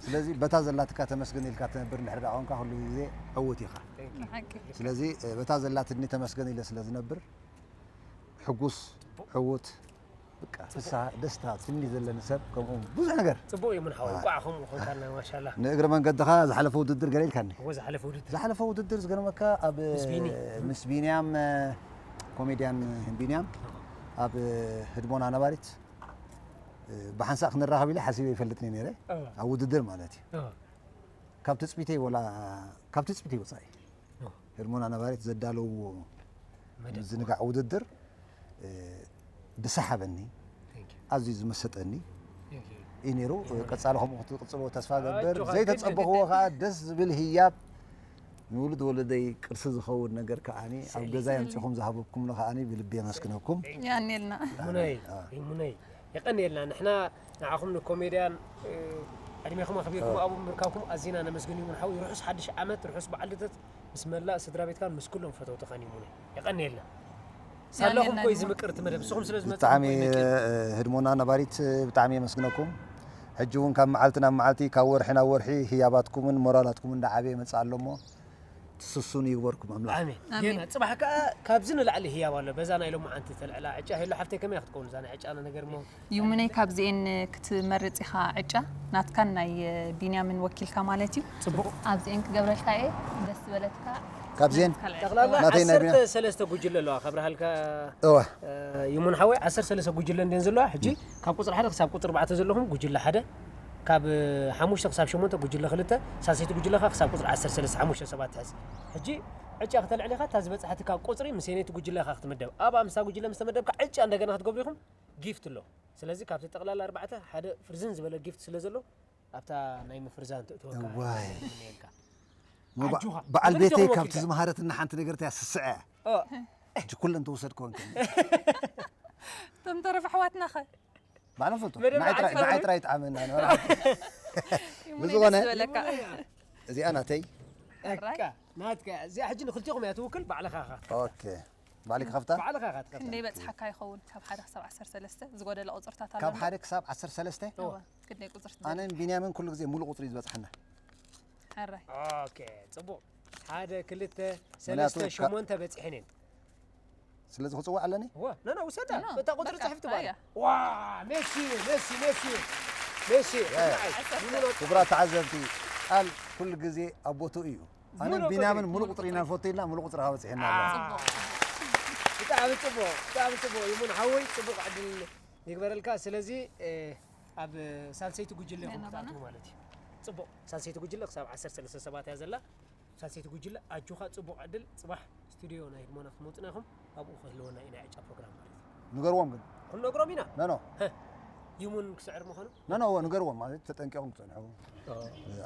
ስለዚ በታ ዘላትካ ተመስገን ኢልካ ትነብር እንድሕር ደኣ ኮንካ ኩሉ ግዜ ዕውት ኢኻ ብሓቂ ስለዚ እ፣ በታ ዘላትኒ ተመስገን ኢለ ስለ ዝነብር ሕጉስ ዕውት በቃ ፍስሃ ደስታ ትምኒ ዘለኒ ሰብ ከምኡ ብዙሕ ነገር ጽቡቕ እዩ ምን ሓወይ እንቋዕ ከምኡ ኮንካልና ማሻላ ንእግሪ መንገድኻ ዝሓለፈ ውድድር ገለ ኢልካኒ እዎ ዝሓለፈ ውድድር ዝሓለፈ ውድድር ዝገርመካ ኣብ ምስ ቢኒ። ምስ ቢንያም ኮሜድያን ቢንያም ኣብ ህድሞና ነባሪት ብሓንሳእ ክንራኸብ ኢለ ሓሲበ ይፈልጥኒ ነይረ ኣብ ውድድር ማለት እዩ ካብ ትፅቢተይ ወላ ካብ ትፅቢተይ ወፃኢ ህድሞና ነባሪት ዘዳለውዎ ምዝንጋዕ ውድድር ብሰሓበኒ ኣዝዩ ዝመሰጠኒ እዩ ነይሩ ቀፃሊ ከምኡ ክትቅፅልዎ ተስፋ ገብር ዘይተፀበኽዎ ከዓ ደስ ዝብል ህያብ ንውሉድ ወለደይ ቅርሲ ዝኸውን ነገር ከዓ ኣብ ገዛ የምፅኹም ዝሃበኩምኒ ከዓ ብልቢ የመስግነኩም ያኔልና ሙነይ ሙነይ የቀንየልና ንሕና ንዓኹም ንኮሜድያን ዕድሜኹም ኣኽቢርኩም ኣብኡ ምርካብኩም ኣዚና ነመስግን ይሙን ሓው ርሑስ ሓድሽ ዓመት ርሑስ በዓል ልደት ምስ መላእ ስድራ ቤትካን ምስ ኩሎም ፈተውትኻን ይሙነ የቐንየልና ሳለኹም ኮይ ዝምቅርቲ መደብ ንስኹም ስለ ዝመፅኹም ብጣዕሚ ኮይ ነኪ ህድሞና ነባሪት ብጣዕሚ የመስግነኩም ሕጂ እውን ካብ መዓልቲ ናብ መዓልቲ ካብ ወርሒ ናብ ወርሒ ህያባትኩምን ሞራላትኩምን እንዳዓበየ ይመፅእ ኣሎ እሞ ትስሱን ይግበርኩም ኣምላኽ ኣሜን ኣሜን። ጌና ፅባሕ ከዓ ካብዚ ንላዕሊ ህያብ ኣሎ በዛ ናይ ሎማዓንቲ ተልዕላ ዕጫ ሄሎ ሓፍተይ ከመይ ክትከውን እዛ ናይ ዕጫና ነገር እሞ ይሙነይ ካብዚኤን ክትመርፅ ኢኻ ዕጫ ናትካን ናይ ቢንያምን ወኪልካ ማለት እዩ ፅቡቕ ኣብዚኤን ክገብረልካ እየ ደስ ዝበለትካ ካብዚኤን ጠቕላላ ናተይ ናይ ዓሰርተ ሰለስተ ጉጅለ ኣለዋ ከብርሃልካ እወ ይሙን ሓወይ ዓሰርተ ሰለስተ ጉጅለ እንዴን ዘለዋ ሕጂ ካብ ቁፅሪ ሓደ ክሳብ ቁፅሪ ኣርባዕተ ዘለኹም ጉጅለ ሓደ ካብ ሓሙሽተ ክሳብ ሸሞንተ ጉጅለ ክልተ ሳልሰይቲ ጉጅለ ከዓ ክሳብ ቁፅሪ ዓሰርተ ሰለስተ ሓሙሽተ ሰባት ትሕዝ ሕጂ ዕጫ ክተልዕል ኢኻ እታ ዝበፅሓትካ ቁፅሪ ምስ የነይቲ ጉጅለ ኢኻ ክትምደብ ኣብ ኣምሳ ጉጅለ ምስ ተመደብካ ዕጫ እንደገና ክትገብሩ ኢኹም ጊፍት ኣሎ ስለዚ ካብቲ ጠቕላላ ኣርባዕተ ሓደ ፍርዝን ዝበለ ጊፍት ስለ ዘሎ ኣብታ ናይ ምፍርዛን ትእትወካ እዋይ። እየልካ ሞ በ- ኣጆኻ። በዓል ብክልተ ቤተይ ወኪልካ። ካብቲ ዝመሃረትና ሓንቲ ነገር እያ ስስዐ ኦ፣ ሕጂ ኩለን ተወሰድከ ኮንከ እቶም ተረፍ ኣሕዋትና ኸ ባዕሎም ፈልጦ መደብ ንዓይ ጥራይ- ዓሰርተ ንዓይ ጥራይ ይጥዓመና ይሙነይ ብዝኾነ- ደስ ዝበለካ እዚኣ ናተይ በቃ ናትካ እዚኣ ሕጂ ንክልቲኹም እያ ትውክል ባዕልኻ ኢኻ ኦኬ ባዕሊ ክኸፍታ ባዕልኻ ኢኻ ትከፍታ ክንደይ በፅሓካ ይኸውን ካብ ሓደ ክሳብ ዓሰርተ ሰለስተ ዝጎደለ ቁፅርታት ኣሎ ካብ ዶ? ሓደ ክሳብ ዓሰርተ ሰለስተ እወ፣ ክንደይ ቁፅርታት ኣነን ቢንያምን ኩሉ ግዜ ሙሉእ ቁፅሪ እዩ ዝበፅሓና ሕራይ ኦኬ ፅቡቕ ሓደ ክልተ ሰለስተ ምክንያቱ ሸሞንተ በፂሐን እየን ስለዚ ክፅዋዕ ኣለኒ እዋ ኖ ኖ ውሰዳ ኖ፣ እታ ቁፅሪ በቃ፣ ፅሕፍቲ ባል ኣያ። ዋ ሜሲ ሜሲ ሜሲ ሜሲ ክቡራት ተዓዘብቲ ቃል ኩሉ ግዜ ኣብ ቦትኡ እዩ ኣነን ቢንያምን ሙሉእ ቁፅሪ ኢና ንፈቱ ኢልና ሙሉእ ቁፅሪ ካበፅሐና ኣሎ ብጣዕሚ ፅቡቕ ብጣዕሚ ፅቡቕ ይሙን ሓወይ ፅቡቕ ዕድል ይግበረልካ ስለዚ ኣብ ሳልሰይቲ ጉጅለ ኢኹም ክትኣትዉ ማለት እዩ ፅቡቕ ሳልሰይቲ ጉጅለ ክሳብ ዓሰርተ ሰለስተ ሰባት እያ ዘላ ሳልሰይቲ ጉጅለ ኣጆኻ ፅቡቕ ዕድል ፅባሕ ስቱዲዮ ናይ ህድሞና ክትመፁና ኢኹም ኣብኡ ክህልወና ኢና ዕጫ ፕሮግራም ማለት እዩ ንገርዎም ግን ክንነግሮም ኢና። ኖ ኖ ይሙን ክስዕር ምዃኑ ኖ ኖ እዎ ንገርዎም ማለት ተጠንቂቖም ክጸንሑ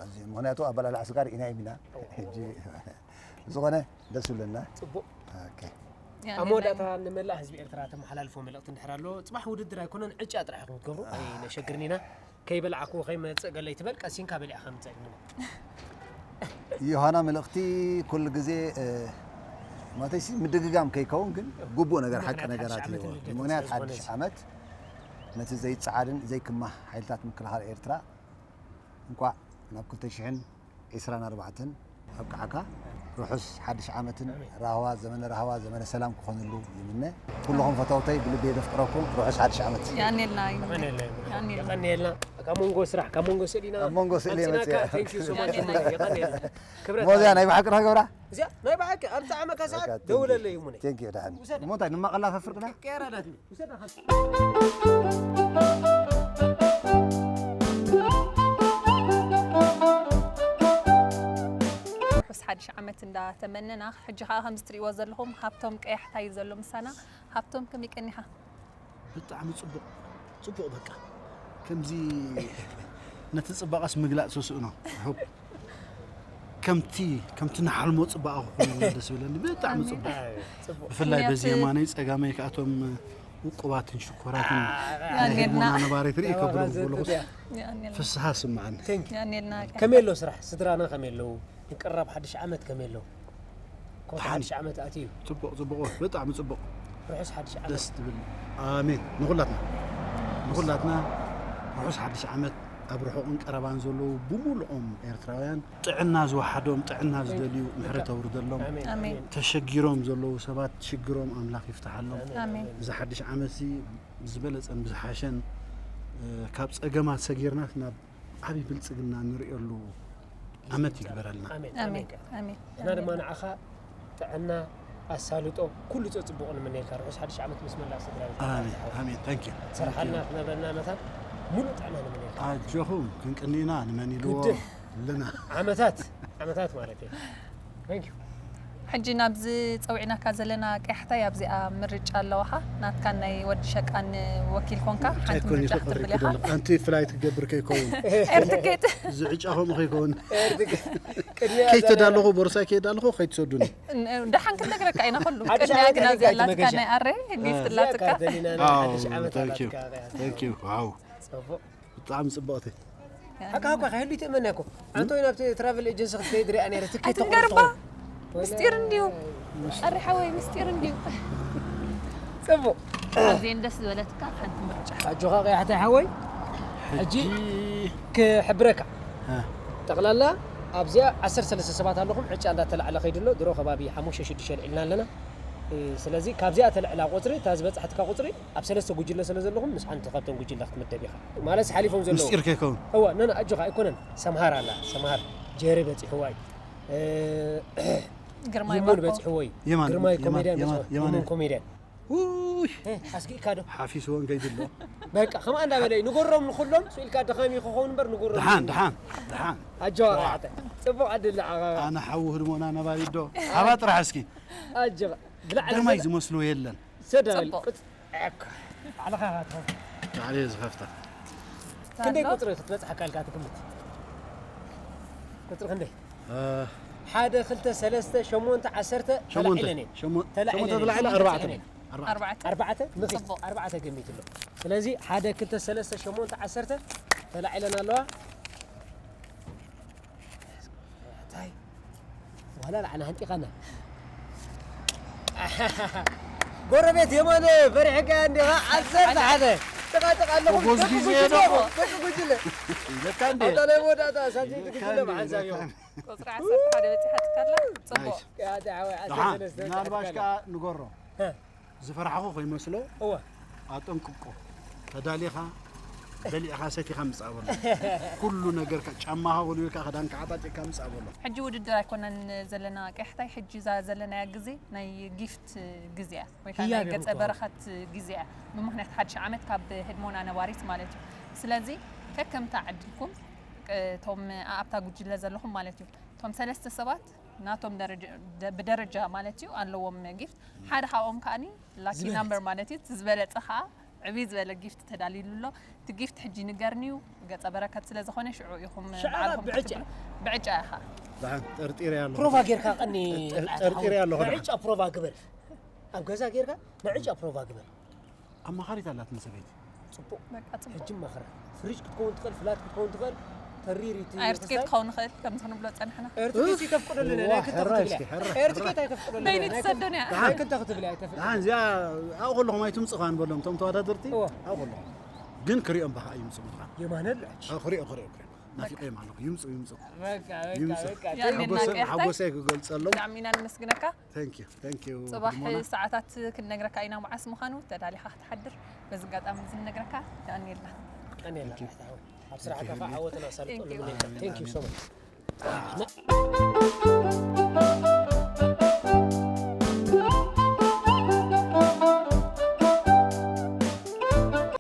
ኣዝዩ ምክንያቱ ኣበላልዓ ስጋ ርኢና ኢና ሕጂ ዝኾነ ደስ ይብለና ጽቡቕ ኦኬ ኣብ መወዳእታ ንመላእ ህዝቢ ኤርትራ ተመሓላልፎ መልእኽቲ እንድሕር ኣሎ ጽባሕ ውድድር ኣይኮነን ዕጫ ጥራሕ ኢኹም ክትገብሩ ኣይነሸግርን ኢና ከይበላዕኩ ከይመፅእ ገለይ ትበል ቀሲንካ በሊዕካ ምፅእ ግድን ዮሃና መልእኽቲ ኩሉ ግዜ ማለተይሲ ምድግጋም ከይከውን ግን ግቡእ ነገር ሓቂ ምኽንያት ነገራት ሓድሽ ዓመት ይህቦ ልደት ምክንያት ስለ ዝኾነ ሓድሽ ዓመት ነቲ ዘይጸዓድን ዘይክማህ ሓይልታት ምክልኻል ኤርትራ እንኳዕ ናብ ክልተ ሽሕን ዕስራን ኣርባዕተን ኣብቅዓካ ርሑስ ሓድሽ ዓመትን ራህዋ ዘመነ ራህዋ ዘመነ ሰላም ክኾነሉ ይምነ ኩልኹም ፈተውተይ ብልቢ የደፍቅረኩም ርሑስ ሓድሽ ዓመት ያኔልና የቐንየልና ያኔልና የቐንየልና ካብ መንጎ ስራሕ ካብ መንጎ ስእሊና ኣብ መንጎ ስእሊ ኣምፂእናካ መፅእ thank you so much የቐንየልና የቐንየልና ክብረት ሞዝያ ናይ ብሓቂ ዶ ክገብራ እዚኣ ናይ ብሓቂ ኣብቲ ዓመካ ሰዓት ደውለለይ ይሙነ ቴንክ ዩ ድሓን እሞ እንታይ ንመቐላፈፍር ግና ቀየራዳት ርሑስ ሓድሽ ዓመት እንዳተመነና ሕጂ ከዓ ከምዚ ትሪእዎ ዘለኹም ሃብቶም ቀያሕታ እዩ ዘሎ ምሳና ሃብቶም ከመይ ቀኒኻ ብጣዕሚ ፅቡቕ ፅቡቕ በቃ ከምዚ ነቲ ፅባቐስ ምግላፅ ስስእኖ ከምቲ ከምቲ ንሓልሞ ፅባቐ ክኾነልና ደስ ይብለኒ ብጣዕሚ ፅቡቕ ብፍላይ በዚ የማነይ ፀጋመይ ከኣቶም ውቁባትን ሽኮራትን ናይ ህድሞና ነባሪት ርኢ ከብሎ ዘለኹስ ፍስሃ ስምዓኒ ያኔልና ከመይ ኣሎ ስራሕ ስድራና ከመይ ኣለዉ ንቅራብ ሓድሽ ዓመት ከመይ ኣለዉ ኮት ሓድሽ ዓመት ኣትዩ ፅቡቕ ፅቡቕ ብጣዕሚ ፅቡቕ ርሑስ ሓድሽ ዓመት ደስ ትብል ኣሜን ንኹላትና ንኹላትና ርሑስ ሓድሽ ዓመት ኣብ ርሑቕን ቀረባን ዘለዉ ብምሉኦም ኤርትራውያን ጥዕና ዝወሓዶም ጥዕና ዝደልዩ ምሕረት ኣውርደሎም ኣሜን ተሸጊሮም ዘለዉ ሰባት ሽግሮም ኣምላኽ ይፍትሓሎም ኣሜን እዚ ሓድሽ ዓመት ሲ ብዝበለፀን ብዝሓሸን ካብ ፀገማት ሰጊርናስ ናብ ዓብዪ ብልፅግና ንሪኦሉ ዓመት ይግበረልና ኣሜን ኣሜን ኣሜን ኣሜን እና ድማ ንዓኻ ጥዕና ኣሳልጦ ኩሉ ፀፅቡቕ ንምነየልካ ርሑስ ሓድሽ ዓመት ምስ መላእ ስድራ ቤት ኣሜን ኣሜን ታንክ ዩ ትሰርሓልና ክትነብረልና መታን ሙሉእ ጥዕና ንምነየልካ ኣጆኹም ክንቅኒና ንመን ኢልዎ ግድን። ኣለና ዓመታት ዓመታት ማለት እዩ Thank you ሕጂ ናብዚ ፀውዒናካ ዘለና ቀያሕታይ ኣብዚኣ ምርጫ ኣለዋኻ ናትካን ናይ ወዲ ሸቃን ወኪል ኮንካ ሓንቲ ኣይኮን ምርጫ ይኽእል ክትብል ክደለ ኢኻ ኣንቲ ፍላይት ክገብር ከይከውን ኤርትኬት እዚ ዕጫኹም ከይከውን ቅድሚያ ከይተዳለኹ ቦርሳይ ከየዳለኹ ከይትሰዱኒ ደሓን ክንነግረካ ኢና ኩሉ ሓድሽ ቅድሚያ ዓመት ግና ከይትመገሻ። እዚኣ ላትካ ናይ ኣረ ጊፍት ላትካ ካርተሊና ናይ ሓድሽ ዓመት ኣላትካ ታንክ ዩ ዋው ፅቡቕ ብጣዕሚ ፅቡቕቲ ሓቃ እኳ ከህሉ ይትእመና እኮ ኣንተ ወይ ናብቲ ትራቨል ኤጀንሲ ክትከይድ ሪኣ ነረ ትኬት ኣይትንገርባ ምስጢር እንድዩ ኣሪ ሓወይ ምስጢር እንድዩ ፅቡቕ ኣዝየን ደስ ዝበለትካ ሓንቲ ምርጫ ኣጆኻ ቀያሕታይ ሓወይ ሕጂ ክሕብረካ እ። ጠቕላላ ኣብዚኣ ዓሰርተ ሰለስተ ሰባት ኣለኹም ዕጫ እንዳተላዕለ ከይድሎ ድሮ ከባቢ ሓሙሽተ ሽዱሽተ ኣልዒልና ኣለና እ፣ ስለዚ ካብዚኣ ተልዕላ ቁፅሪ እታ ዝበፃሕትካ ቁፅሪ ኣብ ሰለስተ ጉጅለ ስለ ዘለኹም ንስሓንቲ ካብቶም ጉጅለ ክትምደብ ኢኻ ማለት ሓሊፎም ዘለዉ ምስጢር ከይከውን እዋ ነነ ኣጆኻ ኣይኮነን ሰምሃር ኣላ ሰምሃር ጀሪ በፂሕዋ እዩ እ፣ ግርማይ ይሙን ባኮ በፂሕዎ እዩ የማን- ግርማይ የማን- ኮሜድያን የማን- በፂሕዎ የማን- ይሙን ኮሜድያን ውይ እ፣ ኣስጊእካ ዶ ሓፊስዎን ከይድሎ በቃ ከምኣ እንዳበለ እዩ ንጎሮም ንኩሎም ስኢልካ ድኻሚ ክኸውን እምበር ንጎሮም ድሓን ድሓን ድሓን ኣጆዋ ራዕተ ፅቡቕ ዕድል ንዓኻ ኣነ ሓዊ ህድሞና ነባሪት ዶ ሃባ ጥራሕ እስኪ ኣጆኻ ብላዕሊ ግርማይ ዝመስልዎ የለን ሰዳል ፅቡቕ። ቅጽ ዕካ ባዕልኻ ኢኻ ትኸፍት ባዕለ ዝኸፍታ ክንደይ ኣሎ። ቁፅሪ ክትበፅሓካ ኢልካ ትግምት ቁፅሪ ክንደይ እ፣ ሓደ ክልተ ሰለስተ ሸሞንተ ዓሰርተ ሸሞንተ ተላዒለን እየን ሸሞ- ተላዒለን ሸሞንተ እየን። ተላዒለ ኣርባዕተ ተላዒለን። ኣርባዕተ ኣርባዕተ ኣርባዕተ ምኺት ፅቡቕ። ኣርባዕተ ገሚት ኣሎ ስለዚ ሓደ ክልተ ሰለስተ ሸሞንተ ዓሰርተ ተላዒለን ኣለዋ እንታይ ዋላ ላዕና ሃንጢኻና ጎረቤት የማነ ፈሪሕካ እንዲኻ ዓሰርተ ሓደ ጥቓ ጥቓ ኣለኹም ጎዝ ደቂ ጊዜ ጉጅለ ደሞ። ደቂ ጉጅለ ይለካ እንዴ ኣብታ ናይ መወዳእታ ሳንቲም ጉጅለ ብሓንሳብ እዮም ቁፅሪ ዓሰርተ ሓደ በፂሓትካ ኣላ ፅቡቕ ያታ ሓወይ ደሓን ዓሰርተ ሰለስተ ምናልባሽ ተሓትካ ከዓ ንገሮ እ። ዝፈራሕኹ ከይመስሎ እወ ኣጠንቅቆ ተዳሊኻ በሊዕኻ ሰቲኻ ምፃእ በሎ ኩሉ ነገርካ ጫማኻ ወልዊልካ ክዳንካ ዓጣጢቕካ ምፃእ በሎ ሕጂ ውድድር ኣይኮነን ዘለና ቀያሕታይ ሕጂ እዛ ዘለናያ ግዜ ናይ ጊፍት ግዜ እያ ወይ ከዓ ናይ ህያብ ገፀ ይኹን በረኸት ግዜ እያ ብምክንያት ሓድሽ ዓመት ካብ ህድሞና ነባሪት ማለት እዩ ስለዚ ከከምታ ዕድልኩም ቅ- እቶም ኣብታ ጉጅለ ዘለኹም ማለት እዩ እቶም ሰለስተ ሰባት ናቶም ደረጃ- ደ- ብደረጃ ማለት እዩ ኣለዎም ጊፍት ሓደ ካብኦም ከዓኒ ላኪ ዝበለፀ። ናምበር ማለት እዩ እቲ ዝበለፀ ከዓ ዕብይ ዝበለ ጊፍት ተዳልዩሉ ኣሎ። እቲ ጊፍት ሕጂ ንገርንዩ፣ ገጸ በረከት ስለ ዝኾነ ሽዑ ኢኹም ሽዑ ባዕልኹም ብዕጫ። ክትብሉ። ብዕጫ ኢኻ። ደሓን ጠርጢረ ኣለኹ። ፕሮቫ ጌርካ ቀኒ ጠርጢረ ኣለኹ ደሓን። ንዕጫ ፕሮቫ ግበር። ኣብ ገዛ ጌርካ ንዕጫ ፕሮቫ ግበር። ኣማኻሪት ኣላትኒ ሰበይቲ። ጽቡቕ። በቃ ጽቡቕ። ሕጂ ማኸራ። ፍሪጅ ክትከውን ትኽእል፣ ፍላት ክትከውን ትኽእል። ተሪር እቲ ኣየር ትኬት ክኸውን ይኽእል ከምቲ ክንብሎ ጸናሕና። ኤርትኬት ይተፍቅደልና ናይ ክንታ ሕራይ ክትብል እስኪ እያ። ሕራይ ኤርትኬት ኣይተፍቅደልና በይኒ ናይ ትሰዶን እያ። ናይ ክንታ ክትብል እያ ኣይተፍቅደልና። ደሓን እዚኣ ኣብኡ ከለኹም ኣይትምፅእ ኸኣ ንበሎም እቶም ተወዳደርቲ እወ። ኣብኡ ከለኹም ግን ክሪኦም ባኻ ይምፅኡ ምዃን የማነ ኣሎ ሕጂ። ክሪኦ ክሪኦ ክሪኦ ናፊቀዮም ኣለኹ ይምፅኡ ይምፅኡ በቃ በቃ ይምፅኡ በቃ። ያኔ ሓጎሰ- ናቀርታ- ሓጎሰይ ክገልፀሎም ብጣዕሚ ኢና ነመስግነካ። Thank you thank you ጽባሕ ድሞና። ሰዓታት ክንነግረካ ኢና መዓስ ምዃኑ ተዳሊኻ ክትሓድር በዚ ኣጋጣሚ እዚ ንነግረካ። የቐንየልና። ቀንየልና። ኣብ ስራሕካ ከዓ ዓወትና ሳልጦ Thank you. ንምንካ thank you so much።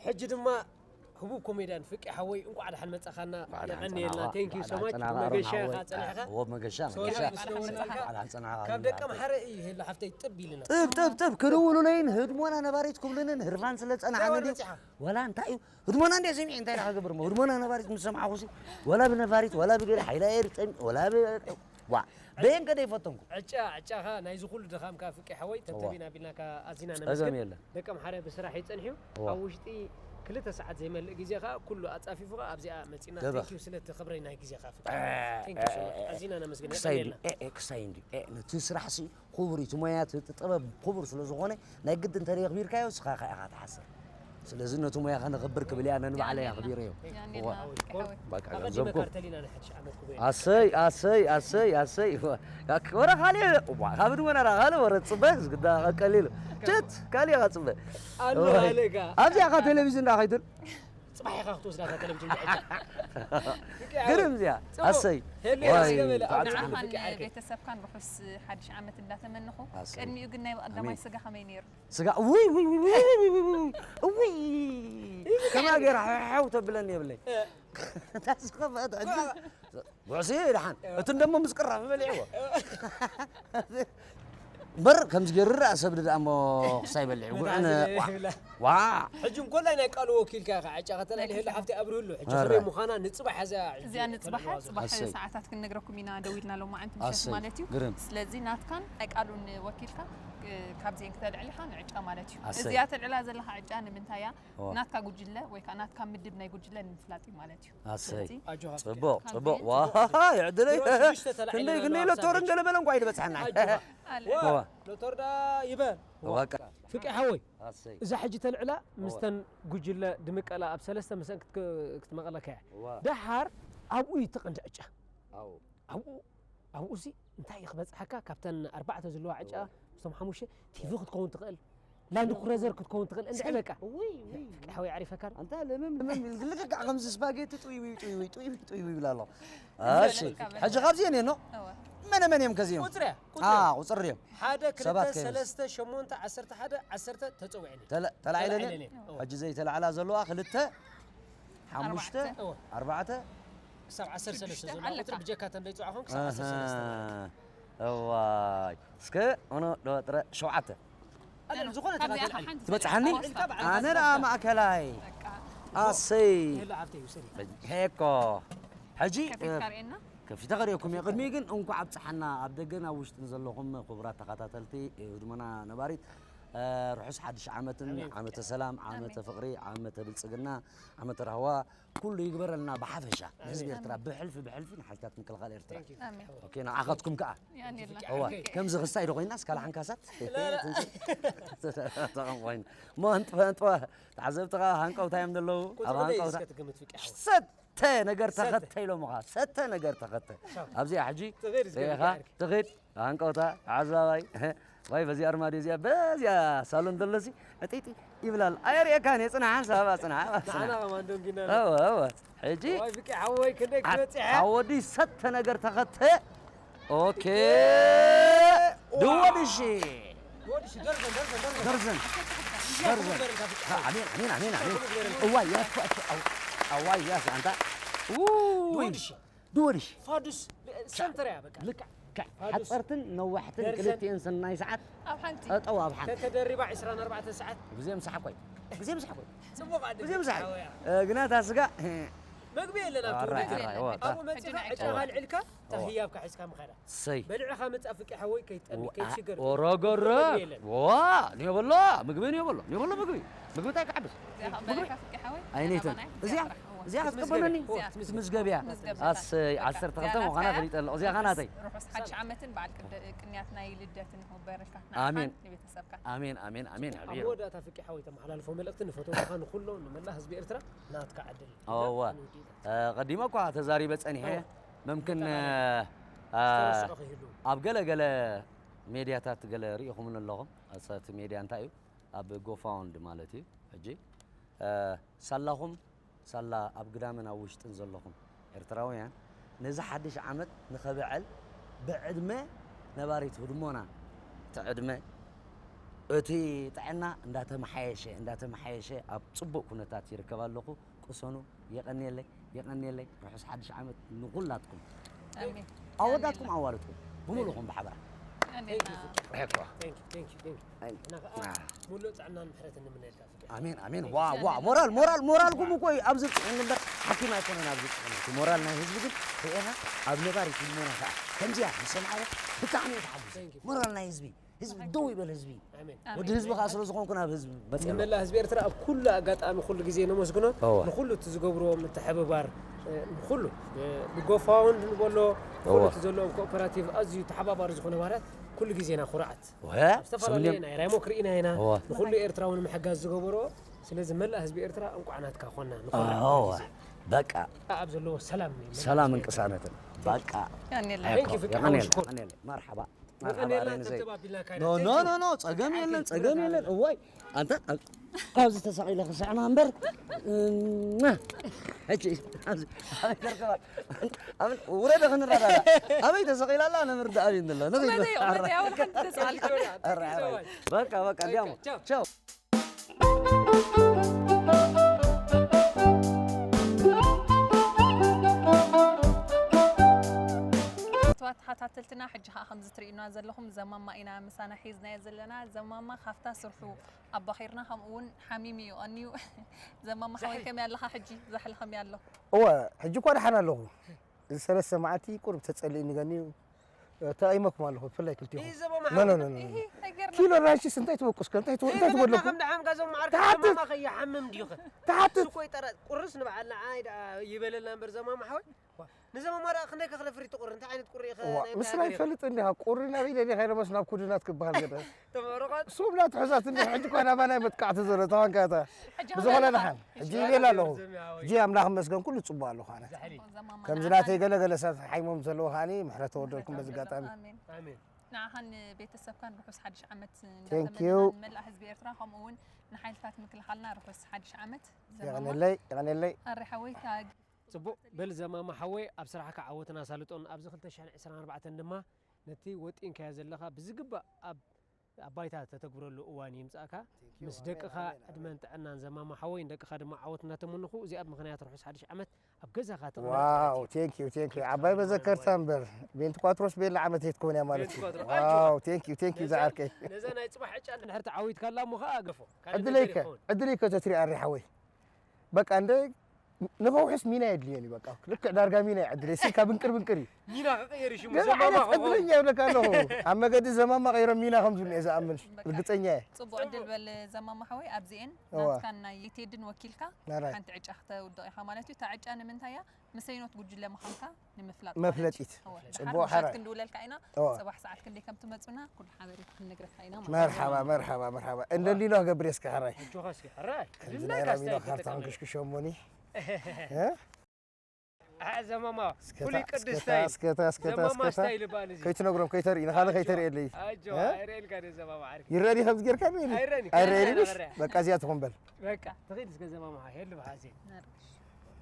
ሕጂ ድማ ህቡብ ኮሜድያን ፍቂ ሓወይ እንኳዕ ደሓን መጻኻና። የቐንየልና። Thank you so much። መገሻ ኢኻ ጸኒሕካ መገሻ ሶሪ መገሻ ምስ ደወልናልካ ባዕላ ጸናኻ ካብ ደቂ ኣምሓረ እዩ ሄሎ ሓፍተይ ጥብ ኢልና። ጥብ ጥብ ጥብ ክድውሉለይን ህድሞና ነባሪት ክብሉንን ህርፋን ስለ ጸናሓ እንታይ ነድዩ በጺሓ? ወላ እንታይ እዩ ህድሞና እንዲያ ሰሚዐ እንታይ ኢኻ ክገብር እሞ ህድሞና ነባሪት ምስ ሰማዕኹሲ ወላ ብነባሪት ወላ ብገለ ሓይላ ኤር ጸሚ ወላ ብ ዋ በየን ከደ ይፈተንኩ ዕጫ ዕጫኻ ናይዚ ኩሉ ድኻምካ ፍቂ ሓወይ ተብተቢን ኣቢልናካ ኣዚና ጸገም ነመስግን። የለን ደቂ ኣምሓረ ብስራሕ እዩ ጸኒሑ እዋ። ኣብ ውሽጢ ክልተ ሰዓት ዘይመልእ ግዜ ከዓ ኩሉ ኣጻፊፉ ከዓ ኣብዚኣ መጺና ደበኽ። Thank you ስለቲ ክብረይ ናይ ግዜኻ ፍቂ ሓወይ Thank you so much ኣዚና ነመስግን ክሳይ እንዲ የቐንየልና። ክሳይ እንዲ ነቲ ስራሕ ሲ ክቡር እዩ እቲ ሞያ እቲ ጥበብ ክቡር ስለ ዝኾነ ናይ ግዲ እንተ የኽቢርካዮ ስኻ ኢኻ ትሓስር ስለዚ ነቲ ሞያ ከነኽብር ክብል እያ ነንባዕለይ ኣኽቢረዮ ያኔልና ፍቂ ሓወይ። በቃ ኣቐዲመ ገንዘብኩም ካርተሊና ናይ ሓድሽ ዓመት ክቡር ኣሰይ ኣሰይ ኣሰይ ኣሰይ ኣሰይ ወረ ካሊእ እዋ ካብ ድመና ራ ካልእ ወረ ጽበ ዝግዳ ቀሊሉ ችት ካሊእ ኢኻ ጽበ ኣሎ እዋይ። ኣለካ ኣብዚኣ ኻ ቴሌቪዥን ዳ ኸይትል ጽባሕ ኢኻ ክትወስዳ እታ ቴሌቪዥን ግርም እዚኣ ኣሰይ ሄሎ ዋይ ገበለ ብዓጽ- ኣብ ንዓኻን ፍቅዓከ ቤተሰብካን ርሑስ ሓድሽ ዓመት እንዳተመነኹ ኣሰይ። ቅድሚኡ ግን ናይ ቀዳማይ ኣሜን። ስጋ ከመይ ነይሩ? ስጋ ውይ ውይ ውይ ውይ ውይ ውይ ውይ ከማ ገይራ ሓው ተብለኒ የብለይ ታስኸፈት ሕጂ ጉዕሲ ደሓን እቲ እንደሞ ምስ ቅራፍ በሊዕዎ እምበር ከምዚ ገይሩ ርኣ ሰብ ድኣ እሞ ክሳይ በሊዕ ጉዕን መድሃዚ ዘይብላ። ዋ ሕጂ እንኮላይ ናይ ቃሉ ወኪልካ ኢኻ ዕጫ ከተላሊ ህላ ሓፍቲ ኣብርህሉ ሕጂ ኣረ። ክበይ ምዃና ንጽባሕ ሓዛ እዚኣ ንጽባሓ ጽባሕ ኣሰይ። ሰዓታት ክንነግረኩም ኢና ደዊልና ሎማዓንቲ ምሸት ኣሰይ፣ ማለት እዩ። ግርም። ስለዚ ናትካን ናይ ቃሉን ወኪልካ እ፣ ካብዚአን ክተልዕል ኢኻ ንዕጫ ማለት እዩ። ኣሰይ። እዚኣ ተልዕላ ዘለኻ ዕጫ ንምንታይ እያ? እዋ። ናትካ ጉጅለ ወይ ከዓ ናትካ ምድብ ናይ ጉጅለ ንምፍላጥ እዩ ማለት እዩ። ኣሰይ ስለዚ ኣጆኻ ጽቡቕ ካብዚ ጽቡቕ ዋ ይዕድለይ ብሮ ሽዱሽተ ተላዒልና ክንደይ ክንደይ ኣለዋ ሎቶር ኣብዛ እንገለበለ እንኳ ይድበጽሓና ኣጆኻ እዋ። ሎቶር ዳ ይበል እዋ። ፍቂ ሓወይ ኣሰይ እዛ ሕጂ ተልዕላ ምስተን ጉጅለ ድምቀላ ኣብ ሰለስተ ምስአን ክትመቐለካ እያ እዋ። ደሓር ኣብኡ እዩ ተቐንዲ ዕጫ ኣው ኣብኡ ኣብኡ ሲ እንታይ እዩ ክበፅሓካ ካብተን ኣርባዕተ ዘለዋ ዕጫ ምስቶም ሓሙሽተ ቲቪ ክትከውን ትኽእል ላንድ ክሩዘር ክትከውን ትኽእል እንድዒ በቃ ፍቂ ሓወይ ዓሪፈካ ዶ ኣንታ ለምም ለምም ይብል ልክዕ ከምዚ ስፓጌቲ ጥውይ ጥውይ ጥውይ ጥውይ ይብል ኣሎ እሺ ሕጂ ካብዚ እኔ ነው እወ። መነ መን እዮም ከዚኦም ቁፅሪ እያ አ ቁፅሪ ቁፅሪ እዮም ሓደ ክልተ ሰባት ከይበዝሑ። ሰለስተ ሸሞንተ ዓሰርተ ሓደ ዓሰርተ ተፀዊዐኒ ተላ- ተላዒለኒ ተላዒለኒ። እወ። ሕጂ ዘይተላዕላ ዘለዋ ክልተ ሓሙሽተ ኣርባዕተ። እወ። ኣርባዕተ ክሳብ ዓሰርተ ሰለስተ ዘሎ ኣለካ። ቁፅሪ ብጀካ ተን ዘይፅዋዕኹም ክሳብ ዓሰርተ ሰለስተ ማለት እዩ። እዋይ እስከ ኦኖ ዶ ጥረ ሸውዓተ ኣለም ዝኾነ ካብዚኣ ተካተል ሓንቲ ትበፅሓኒ ተወስዳ። ኣነ ደኣ ማእከላይ ኣሰይ ይህሉ ዓብተ ይውሰድ ሄኮ ሕጂ ከፊትካ ርእየና። ከፊተ ከሪኦኩም እየ ቅድሚ ግን እንኳዕ ኣብፀሓና ኣብ ደገን ኣብ ውሽጥን ዘለኹም ክቡራት ተኸታተልቲ ህድሞና ነባሪት እ፣ ርሑስ ሓድሽ ዓመትን ኣሜን። ዓመተ ሰላም ዓመተ ኣሜን። ፍቕሪ ዓመተ ብልፅግና ዓመተ ራህዋ ኩሉ ይግበረልና ብሓፈሻ ንህዝቢ ኤርትራ ብሕልፊ ብሕልፊ ንሓይልታት ምክልኻል ኤርትራ ኣሜን። ኦኬ ንዓኻትኩም ከዓ ያኔልና እዋ ከምዚ ክስታይ ዶ ኮይና ስካል ሓንካሳት ተቐም ኮይና እሞ ኣንጥፈ ኣንጥፈ ተዓዘብቲ ከዓ ሃንቀውታ እዮም ዘለዉ ኣብ ቁፅሪ ደይ ሃንቀውታ እስከ ትግምት ፍቂ ሓወይ ሰተ ነገር ተኸተ ኢሎምኻ ሰተ ነገር ተኸተ ኣብዚኣ ሕጂ ትኽድ እስከ ሪኢኻ ፍቂ ዓርኪ። ትኽድ ሃንቀውታ ተዓዛባይ ወይ በዚ ኣርማድዮ እዚኣ በዚኣ ሳሎን ዘሎሲ ዕጢጢ ይብላል ኣየርእየካን እየ ጽናሓን ሳባ ጽናሓ ንዓና ከማን ደንጊና እወ እወ ሕጂ ወይ ፍቂ ሓወይ ክንደይ ክትበፅሐ ሓወዲ ሰተ ነገር ተኸተ ኦኬ ድወድሺ ወድሽ ደርዘን ደርዘን ደርዘን ደርዘን ደርዘን ኣሜን ኣሜን ኣሜን ኣሜን እዋ ያሱ ኣዋይ ያሱ ኣንታ ውይ ድወድሽ ድወድሽ ፋዱስ ሰንተር እያ በቃ ልክዕ ሓፀርትን ነዋሕትን ክልቲኤን ሰናይ ሰዓት ኣብ ሓንቲ ጠጠው ኣብ ሓንቲ ተተደሪባ ዕስራን ኣርባዕተን ሰዓት። ግዜ ምሳሓ ኮይ ግዜ ምሳሓ ኮይ ጽቡቕ ኣደ ግዜ ምሳሓ። ግና እታ ስጋ መግቢ የለን ኣብቲ ኣራይ፣ ወለዲ። ኣራይ፣ ወ፣ ኣብኡ መጺኻ ዕጫኻ ኣልዒልካ፣ እታ ህያብካ ሒዝካ ምኻዳ። ሰይ። በሊዕኻ መጻእ ፍቂ ሓወይ ከይትጠሚ፣ ከይትሽገር። ወረገረ። መግቢ የለን። ዋ፣ ንየበሎ፣ ምግቢ ንየበሎ፣ ንየበሎ ምግቢ። ምግቢ እንታይ ክዓብስ? እዚኣ ኸዓ በሊዕካ ፍቂ ሓወይ? ኣይነይተን። ገና ባናይ እዚኣ፣ እዚኣ እዚኣ ክትምስገብ እያ። ክትቅበለኒ? እዚኣ ክትምስገብ እያ። ክትምስገብ እያ። ኣሰይ፣ ዓሰርተ ክልተ ምዃና ፈሊጠ ኣለኹ። እዚኣ ኸ ናተይ። ርሑስ ሓድሽ ዓመትን በዓል ቅድ-፣ ቅንያት ናይ ልደትን ይኹበረልካ። ኣሜን። ንዓኻን ንቤተሰብካን። ኣሜን፣ ኣሜን፣ ኣሜን። ኣብ መወዳእታ ፍቂ ሓወይ ተመሓላልፎ መልእኽቲ ንፈተውትኻ ንኹሎም ንመላእ ህዝቢ ኤርትራ ናትካ ዕድል። እወ። እ፣ ቀዲመ እኳ ተዛሪበ ጸኒሐ። እወ። መምክን፣ እ፣ እ፣ ዝተረስዖ ከይህሉ። ኣብ ገለ ገለ ሜድያታት ገለ ርኢኹምኒ ኣለኹም። እቲ ሜድያ እንታይ እዩ? ኣብ ጎፋውንድ ማለት እዩ። ሕጂ፣ እ፣ ሳላኹም፣ ሳላ ኣብ ግዳምን ኣብ ውሽጥን ዘለኹም ኤርትራውያን፣ ነዚ ሓድሽ ዓመት ንኸብዕል ብዕድመ ነባሪት ህድሞና፣ እቲ ዕድመ፣ እቲ ጥዕና እንዳተመሓየሸ፣ እንዳተመሓየሸ ኣብ ጽቡቕ ኩነታት ይርከብ ኣለኹ። ቅሰኑ። የቐንየለይ፣ የቐንየለይ። ርሑስ ሓድሽ ዓመት ንኹላትኩም። ኣሜን። ኣወዳትኩም ኣዋልድኩም ብምሉኹም ብሓበራ። የቐንየልና። ርሕኳ። Thank you, thank you, thank you። ኣይ፣ ንሕና ኸኣ ና። ሙሉእ ጥዕናን ምሕረትን ንምነየልካ ፍቅር። ኣሜን፣ ኣሜን። Thank you። ዋ፣ ዋ፣ ሞራል፣ ሞራል፣ ሞራልኩም እኮ እዩ ኣብዚ ጽዕን እምበር ሓኪም ኣይኮነን ኣብዚ ጽዕን። እቲ ሞራል ናይ ህዝቢ ግን ርኤኻ ኣብ ነባሪት ህልሞና ኸኣ ከምዚኣ ምስ ሰማዕዎ ብጣዕሚ እየ ተሓጒሰ። Thank you። ሞራል ናይ ህዝቢ ህዝቢ ደው ይበል ህዝቢ። ኣሜን። ወዲ ህዝቢ ከዓ ስለ ዝኾንኩ ናብ ህዝቢ መፅእ ኣሎ። ንመላእ ህዝቢ ኤርትራ ኣብ ኩሉ ኣጋጣሚ ኩሉ ግዜ ነመስግኖ። እወ። ንኩሉ እቲ ዝገብርዎ ምትሕብባር፣ እ፣ ንኩሉ፣ እ፣ ብጎፋውንድ ንበሎ፣ ንኩሉ እወ። እቲ ዘለዎም ኮኦፐራቲቭ ኣዝዩ ተሓባባሪ ዝኾነ ማህራት ኩሉ ግዜ ኢና ኩርዓት። እወ፣ ኣብ ዝተፈላለየ ስምልዮም። ናይ ራይሞክ ርኢና ኢና። እወ። ንኩሉ ኤርትራዊ ንምሕጋዝ ዝገበሮ። ስለዚ መላእ ህዝቢ ኤርትራ እንቋዕ ናትካ ኮና። ንኹርዕ እወ። ኩሉ ግዜ። በቃ። ኣብ ዘለዎ ሰላም ይመልስ። ሰላምን ቅሳነትን። በቃ። ያኔ ላይ። Thank you፣ ፍቅር። የቐንየለይ፣ ሽኮር። የቐንየለይ። መርሓባ። መርሓባ፣ የቐንየልና፣ ሬንዘይ። ጥብጥብ ኣቢልና ካይና። ኖ፣ ኖ፣ Thank you። ኖ፣ ኖ፣ ጸገም የለን፣ ጸገም የለን። እዋይ፣ ኣንተ ኣብ-፣ ኣብዚ ተሰቒለ ክስዕማ እምበር። እም፣ ሕጂ፣ ኣብዚ፣ ኣበይ ተርከባ? ኣብ-፣ ውረደ ክንረዳዳ። ኣበይ ተሰቒላ ኣላ? ኣነ ምርዳእ ኣብይ እንድሎ። ንኺድ። ውረደ፣ ውረደ፣ ያው፣ ሓንቲ ተሰቒልካ። ኣረ፣ ኣረ። በቃ፣ በቃ፣ እንዲያውም። ቻው። ቻው። ኣቶ ተኸታተልትና፣ ሕጂ ኸኣ ከምዚ ትርእዩና ዘለኹም ዘማማ ኢና ምሳና ሒዝናዮ ዘለና። ዘማማ ካብታ ስርሑ ኣባኺርና፣ ከምኡ እውን ሓሚሙ እዩ ቀንዩ። ዘማማ ሓወይ፣ ዛሕሊ። ከመይ ኣለኻ ሕጂ? ዛሕሊ ከመይ ኣሎ? እወ፣ ሕጂ እኳ ደሓን ኣለኹ። እዚ ሰለስተ መዓልቲ ቁሩብ ተጸሊእኒ ገንዩ፣ ተቐይመኩም ኣለኹ፣ ብፍላይ ክልቲኹም። ይህ ዘቦ ኖ፣ ኖ፣ መሓመድ። ኖ፣ ኖ፣ ኖ። ይሄ ነገር ኪሎ ነው። ራንቺስ እንታይ ትበቁስ ከ? እንታይ ትበ-፣ እንታይ ትበልኩ? ከም ደሓምካ ዞም ዓርኪ ትሓትት። ዘማማ ከይሓምም ድዩ ኸ? ትሓትት። እሱ እኮ ይጠረ-፣ ቁርስ ንበዓል ንዓይ ደኣ ይበለልና እምበር ዘማማ ሓወይ። ዋ፣ ንዘማማ ደኣ ክንደይ ከ ክነፍሪ ትቁሪ? እንታይ ዓይነት ቁሪ ኢኸ ዋ፣ ናይ ምስላ ብሃገር ኢኻ? ይፈልጥ እንዲኻ፣ ቁሪ ናበይ ደሊኻ ኢለ መስ ናብ ኩድናት ክበሃል ገለ። ተመረቐት። እሱ ብላ ትሕዛት እንዲኻ፣ ሕጂ እኳ ናባና መጥቃዕቲ ዘሎ፣ ተዋንካታ። ሕጂ ብዝኾነ ከመይ ደሓን፣ ኣለኻ? ሕጂ ይብል ኣለኹ። ዘሚ ሓወይ። ሕጂ ኣምላኽ ይመስገን፣ ኩሉ ጽቡቕ ኣለኹ ኣነ። ዛሕሊ። ዘማማ ከምዚ ንዓኻ ናተይ ገለ ገለ ሰብ ሓይሞም ዘለዉ ከዓኒ ምሕረት ተወርደልኩም በዚ ኣጋጣሚ። ኣሜን። ኣሜን። ንዓኻን ቤተሰብካን ርሑስ ሓድሽ ዓመት Thank you። እንዳተመነና ንመላእ ህዝቢ ኤርትራ ከምኡ እውን ንሓይልታት ምክልኻልና ርሑስ ሓድሽ ዓመት። ዘማማ። የቐንየለይ፣ የቐንየለይ። ኣረ ሓወይ፣ ታ-፣ ጽቡቕ። በል ዘማማ ሓወይ፣ ኣብ ስራሕካ ዓወትን ኣሳልጦን። ኣብዚ ክልተ ሽሕን ዕስራን ኣርባዕተን ድማ ነቲ ወጢንካዮ ዘለኻ ብዝግባእ ኣብ፣ ኣብ ባይታ ተተግብረሉ እዋን ይምጻእካ። Thank you። ምስ ኣሜን፣ ደቅኻ ኣሜን፣ ኣሜን። ዕድመን ጥዕናን ዘማማ ሓወይ፣ ንደቅኻ ድማ ዓወት እናተመንኹ፣ እዚኣ ብምኽንያት ርሑስ ሓድሽ ዓመት ኣብ ገዛኻ ተቕመጥ ማለት ዋው፣ እዩ። Thank you፣ thank you። ዓባይ መዘከርታ እምበር፣ ቬንቲ ኳትሮስ ቤላ ዓመት እየ ትከውን እያ ማለት እዩ። ቬንቲ ኳትሮ፣ ዋው፣ ኣጆኻ። Thank you፣ thank you ነዛ፣ ዝዓርከይ። ነዛ ናይ ጽባሕ ዕጫ እንድሕር ተዓዊትካላ እሞ ኸኣ ገፎ። ካልእ ዕድለይ ነገር ከ፣ ይኸውን። ዕድለይ ከ ተትሪኣ ሪሓወይ። በቃ እንደ ንኸውሕስ ሚና የድልየኒ በቃ። ልክዕ ዳርጋ ሚና እዩ ዕድለይ። እስኪ ካብ እንቅር ብንቅር እዩ። ሚና ክቕየር እዩ ሽሙ። ገዛ ዘማማ ዓይነት ክኸውን። ዕድለኛ ይብለካ ኣለኹ። ኣብ መገዲ ዘማማ ቀይሮም ሚና ከም ዝብሉ እየ ዝኣምን። በቃ። ርግጸኛ እየ። ጽቡቕ ዕድል በል ዘማማ ሓወይ። ኣብዚኤን እዋ። ናትካን ናይ ቴድን ወኪልካ ናራይ። ሓንቲ ዕጫ ክተውድቕ ኢኻ ማለት እዩ። እታ ዕጫ ንምንታይ እያ? ምስ ኣይኖት ጉጅለ ምዃንካ ንምፍላጥ ማለት እዩ። መፍለጢት። እወ፣ ጽቡቕ ድሓር ምሸት ሓራይ። ክንድውለልካ ኢና። እወ። ጽባሕ ሰዓት ክንደይ ከም ትመጹና ኩሉ ሓበሬታ ክንነግረካ ኢና ማለት እዩ። መርሓባ፣ መርሓባ፣ መርሓባ። እንደ እንዲኖ ክገብር እስከ ሓራይ። ኣጆኻ እስኪ ሓራይ። ከምዚ ድምዳይ ናይ ራሚኖ ካስታይ ካርታ ተጠቀመ። ክንክሽክሾ እሞኒ። እ? አ፣ ዘማማ፣ እስከታ፣ ፍሉይ ቅዲ እስከታ፣ ስታይል። እስከታ፣ እስከታ፣ ዘማማ እስከታ። ስታይል ይበሃል እዚ። ከይትነግሮም፣ ከይተርኢ፣ ንኻልእ ኣጆ፣ ከይተርእየለይ። ኣጆ፣ እ? ኣይረኤልካ ዶ ዘማማ ዓርኪ? ይረኣኒ ከምዚ ጌርካ ዶ የለ? ኣይረኣኒ። ኣይረኣየኒ፣ ኣይረኣኒ፣ ብሽ? በቃ። በቃ እዚኣ ትኹን በል። በቃ፣ ትኺድ እስከ ዘማማ፣ ሄሉ ብሓዜ።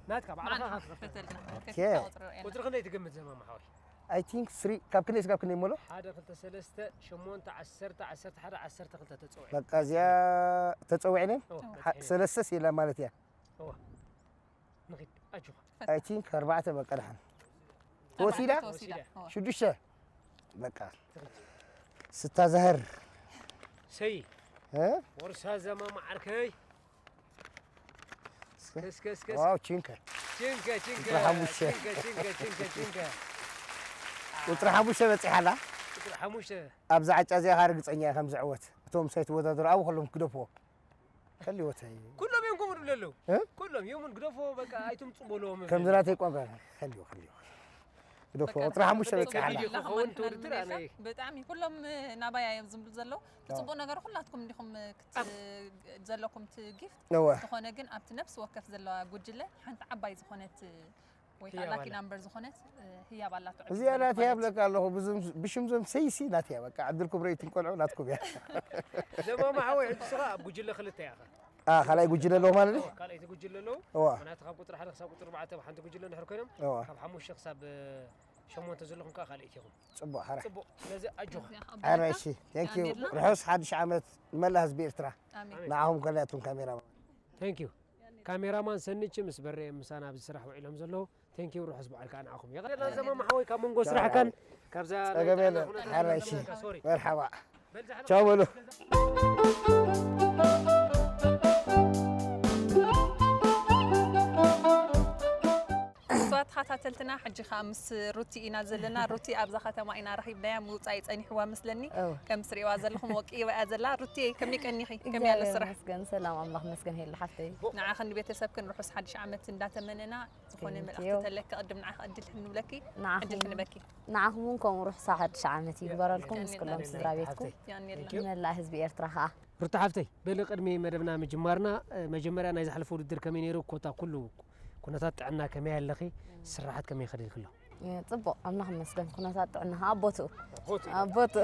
ናትካ፣ ባዕልኻ ማን ክትኸፍት። ፈተልና? ኦኬ። ከፍታ ቁጽሪ ርኤና። ቁጽሪ ክንደይ ትግምት ዘማማ ሓወይ? I think three፣ ካብ ክንደይ እስካብ ክንደይ እሞ ኣሎ? ሓደ፣ ክልተ፣ ሰለስተ፣ ሸሞንተ፣ ዓሰርተ፣ ዓሰርተ ሓደ፣ ዓሰርተ ክልተ ተጸውዐ። በቃ እዚኣ ተጸዊዐ ነን? እወ፣ ሓ-፣ ተጸዊዐ ነን። ሰለስተ ሲላ ማለት እያ። እወ። ንኺድ፣ ኣጆኻ። I think ኣርባዕተ በቃ ደሓን። ኣርባዕተ ተወሲዳ? ተወሲዳ። ተወሲዳ። እወ። ሽዱሽተ። በቃ ስታ ዘህር ሰይ እ? ወርሳ ዘማ ማዓርከይ ከስ ከስ ከስ ዋው ቺንከ ቺንከ ቺንከ ቁጥሪ ሓሙሽተ። ቺንከ ቺንከ ቺንከ ቺንከ ቁፅሪ ሓሙሽተ በፂሓላ። ቁጥሪ ሓሙሽተ ኣብዛ ዕጫ እዚኣ ከዓ ርግፀኛ እየ ከም ዝዕወት። እቶም ሳይትወዳደሩ ኣብኡ ከለዎም ክደፍዎም። ከሊወተይ ኩሎም እዮም ከምኡ ዝብሉ ኣለዉ እ? ኩሎም የሙን ግደፎ በቃ ኣይትምፁ በልዎም ከምዚ ናተይ ቋንቋ ከሊዎ ከሊዎ ግደፎ። ቁፅሪ ሓሙሽተ በፂሓላ። ቪድዮ ክኸውን ትውድድር ኣነ ብጣዕሚ ኩሎም ናባያ እዮም ዝብሉ ዘለዉ። ብፅቡቅ ነገር ኩላትኩም እንዲኹም ክት- ዘለኩም እቲ ጊፍት እወ ዝኾነ ግን ኣብቲ ነፍሲ ወከፍ ዘለዋ ጉጅለ ሓንቲ ዓባይ ዝኾነት ወይ ከዓ ህያብ ላኪ ኣላ። ናምበር ዝኾነት ህያብ ኣላቶ። እዚኣ ናትያ ብለካ ኣለኹ። ብዙም ብሽም ዞም ሰይሲ ናትያ በቃ ዕድልኩም ርኢት እንቆልዑ ናትኩም እያ። ለማማ ሓወይ ሕጂ ስኻ ኣብ ጉጅለ ክልተ ኢኻ አ ካልኣይ ጉጅለ ኣለዎ ማለት እዩ። ካልኣይቲ ጉጅለ ኣለዉ እዋ ምክንያቱ ካብ ቁፅሪ ሓደ ክሳብ ቁፅሪ ኣርባዕተ ኣብ ሓንቲ ጉጅለ እንድሕር ኮይኖም እዋ ካብ ሓሙሽተ ክሳብ ሸሞንተ ዘለኹም ከዓ ካልኣይቲ ኢኹም ፅቡቅ ሓረ ፅቡቅ ስለዚ ኣጆኻ ሓረ እሺ። ቴንክ ዩ። ርሑስ ሓድሽ ዓመት ንመላእ ህዝቢ ኤርትራ። ኣሜን። ንዓኹም ከላያትኩም ካሜራ ቴንክ ዩ ካሜራማን ሰንች ምስ በረ ምሳና ኣብዚ ስራሕ ውዒሎም ዘለዉ ቴንክ ዩ ርሑስ በዓል ከዓ ንዓኹም የቐደና ዘማማ ሓወይ ካብ መንጎ ስራሕካን ካብዛ ናይ ጸገም ጥዕና የለን። ኩነታት ሓረ ዘለና እሺ። ሶሪ መርሓባ ቻው በሉ። እዛ ተኸታተልትና ሕጂ ከዓ ምስ ሩቲ ኢና ዘለና። ሩቲ ኣብዛ ከተማ ኢና ረኺብናያ፣ ምውፃእ ይፀኒሕዋ መስለኒ። እው። ከም ትሪእዋ ዘለኹም ወቂባ እያ ዘላ። ሩቲ ከመይ ቀኒኺ? ከመይ ኣሎ እግዚኣብሔር ስራሕ? ይመስገን ሰላም ኣምላኽ ይመስገን። ሄሉ ሓፍተይ ንዓኽን ንቤተሰብክን ርሑስ ሓድሽ ዓመት እንዳተመነና ዝኾነ Thank መልእኽቲ you። ተለኪ ቅድም ንዓኺ ዕድል ክንብለኪ ንዓኹም ዕድል ክንበኪ ንዓኹም እውን ከምኡ ርሑስ ሓድሽ ዓመት ይግበረልኩም ምስ ኩሎም ስድራ ቤትኩም ያኔ መላእ ህዝቢ ኤርትራ ከዓ። ሩታ ሓፍተይ በሊ ቅድሚ መደብና ምጅማርና እ፣ መጀመርያ ናይ ዝሓለፈ ውድድር ከመይ ነይሩ ኮታ ኩሉ ኩነታት ጥዕና ከመይ ኣለኺ ስራሓት ከመይ ይኸደልክሎ እ፣ ጽቡቕ ኣምላኽ ይመስገን ኩነታት ጥዕና ከዓ ኣብ ቦትኡ ኣብ ቦትኡ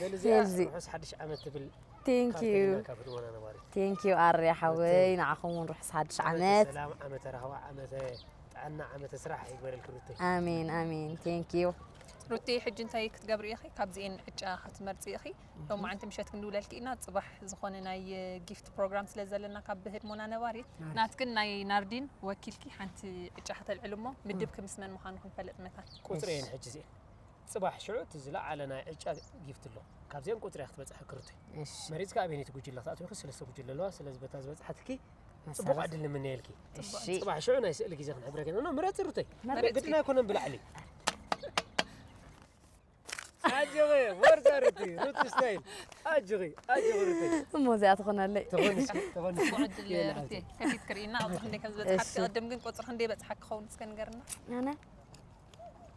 በሊ እዚኣ ሄልዚ። ርሑስ ሓድሽ ዓመት ትብል ቴንክ ዩ ካርተሊና ካብ ህድሞና ነባሪ ቴንክ ዩ ኣሬ ሓወይ ንዓኹም እውን ርሑስ ሓድሽ ዓመት ሰላም ዓመተ ራህዋ ዓመተ ጥዕና ዓመተ ስራሕ ይግበረልኪ ሩተይ ኣሜን ኣሜን ቴንክ ዩ ሩቲ ሕጂ እንታይ ክትገብሪ ኢኺ? ካብዚኤን ዕጫ ክትመርፂ ኢኺ። ሎማዓንቲ ምሸት ክንድውለልኪ ኢና። ፅባሕ ዝኾነ ናይ ጊፍት ፕሮግራም ስለ ዘለና ካብ ህድሞና ነባሪት ናትክን ናይ ናርዲን ወኪልኪ ሓንቲ ዕጫ ከተልዕሉ እሞ ምድብኪ ምስ መን ምዃኑ ክንፈልጥ መታን። ቁፅሪ እየን ሕጂ እዚኤን ፅባሕ ሽዑ እቲ ዝለዓለ ናይ ዕጫ ጊፍት ኣሎ። ካብዚአን ቁፅሪ እያ ክትበፅሐኪ ሩተይ። እሺ መሪፅካ ኣበየነይቲ ጉጅለ ክትኣትዊ ኢኺ? ሰለስተ ጉጅለ ኣለዋ። ስለዚ በታ ዝበፅሓትኪ መሰረት። ፅቡቕ ዕድል ንምነየልኪ። እሺ ፅባሕ ሽዑ ናይ ስእሊ ግዜ ክንሕብረኪ ኢና። ኖ ምረፂ ሩተይ። መሪፅኪ። ግድና ኣይኮነን ብላዕሊ። ኣጆኺ ወርዛ ሩቲ ሩቲ ስታይል ኣጆኺ ኣጆኺ ሩተይ። እሞ እዚኣ ትኾነለይ ተኾንሽ ተኾንሽ ፅቡቕ ዕድል ሩቲ። ከፊት ክርኢና ቁፅሪ ክንደይ ከም ዝበፅሓት እሺ። ክቕድም ግን ቁፅሪ ክንደይ በፅሓ ክኸውን እስከ ንገርና። ኣነ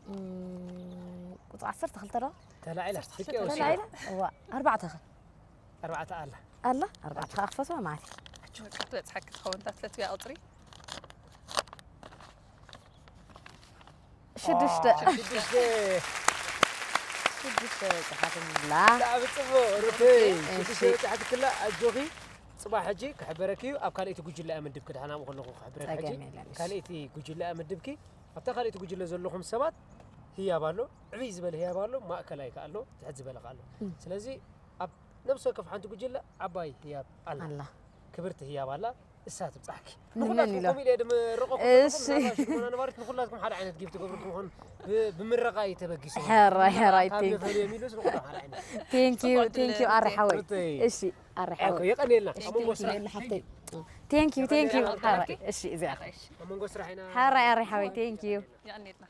እም፣ ቁፅሪ ዓሰርተ ክልተ ዶ ተላዒላ ፍቂ ተላዒላ እዋ ኣርባዕተ ኸ ኣርባዕተ ኣላ ኣላ ኣርባዕተ ኸ ክፈትዋ ማለት እዩ ክትበፅሓ ክትኸውን እታ ትፈትውያ ቁፅሪ ሽዱሽተ ሽዱሽተ ሽዱሽተ በፅሓትላ ብጣዕሚ ፅቡቅ ሩተይ እሺ። ሽዱሽተ በፅሓትክላ ኣጆኺ ፅባሕ ሕጂ ክሕበረኪ እዩ ኣብ ካልኣይቲ ጉጅለ እያ ምድብኪ ድሓን ኣብኡ ከለኹ ክሕብረኪ ሕጂ ጸገም የለን፣ እሺ። ካልኣይቲ ጉጅለ እያ ምድብኪ ኣብታ ካልኣይቲ ጉጅለ ዘለኹም ሰባት ህያብ ኣሎ ዕብይ ዝበለ ህያብ ኣሎ ማእከላይ ከ ኣሎ ትሕት ዝበለ ከ ኣሎ ስለዚ ኣብ ነብሲ ወከፍ ሓንቲ ጉጅለ ዓባይ ህያብ ኣላ ኣላ ክብርቲ ህያብ ኣላ እሳ ትብጻሕኪ ንመን ንኹላትኩም ኢላ? ከምኡ ኢለ ድምረቑ እሺ። ሽኮና ነባሪት ንኹላትኩም ሓደ ዓይነት ጊፍት ገብርኩም ኾን ብምረቓ እዩ ተበጊሱ ሕራይ ሕራይ ካብ ቴንክ ንፈልዮም ኢሉ ንኹሎም ሓደ ዓይነት ቴንክ ዩ ጽቡቅ ቴንክ ዩ ዕድል ኣረ ሓወይ ሩተይ። እሺ ኣረ ሓወይ የቐንየልና ኣብ መንጎ ቴንክ ዩ ስራሕ ሄሉ ሓፍተይ ቴንክ ዩ ቴንክ ዩ ሓራይ እሺ እዚኣ ኣብ መንጎ ስራሕ ኢና ሓራይ ኣረ ሓወይ ቴንክ ዩ የቐንየልና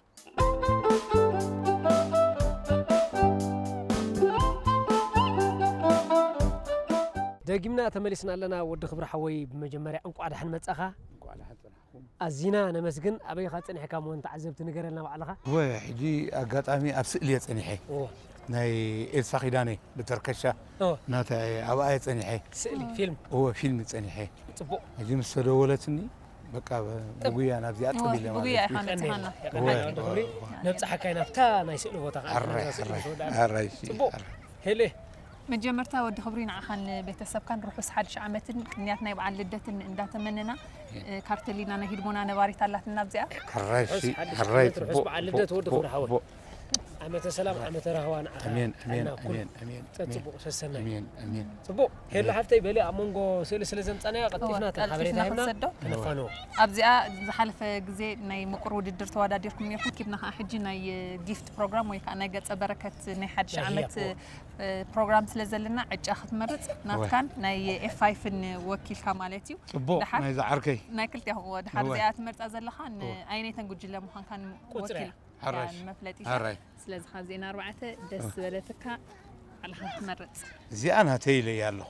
ደጊምና ተመሊስና ኣለና ወዲ ክብሪ ሓወይ ብመጀመርያ እንቋዕ ደሓን መጻኻ እንቋዕ ደሓን ጸናሕኩም። ኣዚና ነመስግን ኣበይኻ ጸኒሕካ እሞ ንተዓዘብቲ ንገረልና ባዕልኻ ወ ሕጂ ኣጋጣሚ ኣብ ስእሊ እየ ጸኒሐ ኦ ናይ ኤልሳ ኪዳነ ብተርከሻ ኦ ናታ ኣብኣ እየ ጸኒሐ ስእሊ ፊልም እወ ፊልም ጸኒሐ ጽቡቕ ሕጂ ምስ ተደወለትኒ በቃ ብጉያ ናብዚኣ ጥብ ኢለ ማለት ብጉያ እዩ። ኢኻ መጺኻና የቐንየልና ወዲ ክብሪ ነብጽሓካ ኢና ኣብታ ናይ ስእሊ ቦታ ከዓ ኣራይ ንመጻ ስእሊ ኣራይ ተወዳእና። ኣራይ እሺ ጽቡቕ ኣራይ። ሄሌ መጀመርታ ወዲ ክብሪ ንዓኻን ቤተሰብካን ርሑስ ሓድሽ ዓመትን ቅንያት ናይ በዓል ልደትን እንዳተመነና እ፣ ካርተሊና ናይ ሂድሞና ነባሪት ኣላትና ኣብዚኣ ሕራይ ርሑስ ሺ ሓድሽ ሕራይ ዓመት፣ ርሑስ በዓል ልደት ወዲ ክብሪ ሓወይ። ቦ- ዓመተ ሰላም ዓመተ ራህዋ ንዓኻ ኣሜን ኣሜን ጥዕና ኩሉ ኣሜን ኣሜን ጸጽቡቕ ሰሰናይ ኣሜን ኣሜን ጽቡቕ ሄሎ ሓፍተይ በሊ ኣብ መንጎ ስእሊ ስለ ዘምጻናዮ ቀልጢፍና እወ፣ እተን ሓበሬታ ቀልጢፍና ሂብና ክንሰዶ። ከነፋንዎ ኣብዚኣ ዝሓለፈ ግዜ ናይ ምቁር ውድድር ተወዳዲርኩም ነርኩም ኪብና ከዓ ሕጂ ናይ ጊፍት ፕሮግራም ወይ ከዓ ናይ ገጸ በረከት ናይ ሓድሽ ናይ ዓመት ህያብ፣ እ፣ ፕሮግራም ስለ ዘለና ዕጫ ክትመርፅ ናትካን ናይ ኤፍ ፋይፍን ወኪልካ ማለት እዩ ጽቡቕ ደሓር ናይ ዝዓርከይ ናይ ክልቲኹም እወ ድሓር እወ። እዚኣ ትመርፃ ዘለኻ ን- ኣይነተን ጉጅለ ምዃንካን ቁፅሪ ወኪል እያ። ሕራይ ያን መፍለጢ ሕራይ ስለዚ ካብዚኤን ኣርባዕተ ደስ ዝበለትካ ባዕልኻ ትመርፅ እዚኣ ናተይ ኢለያ ኣለኹ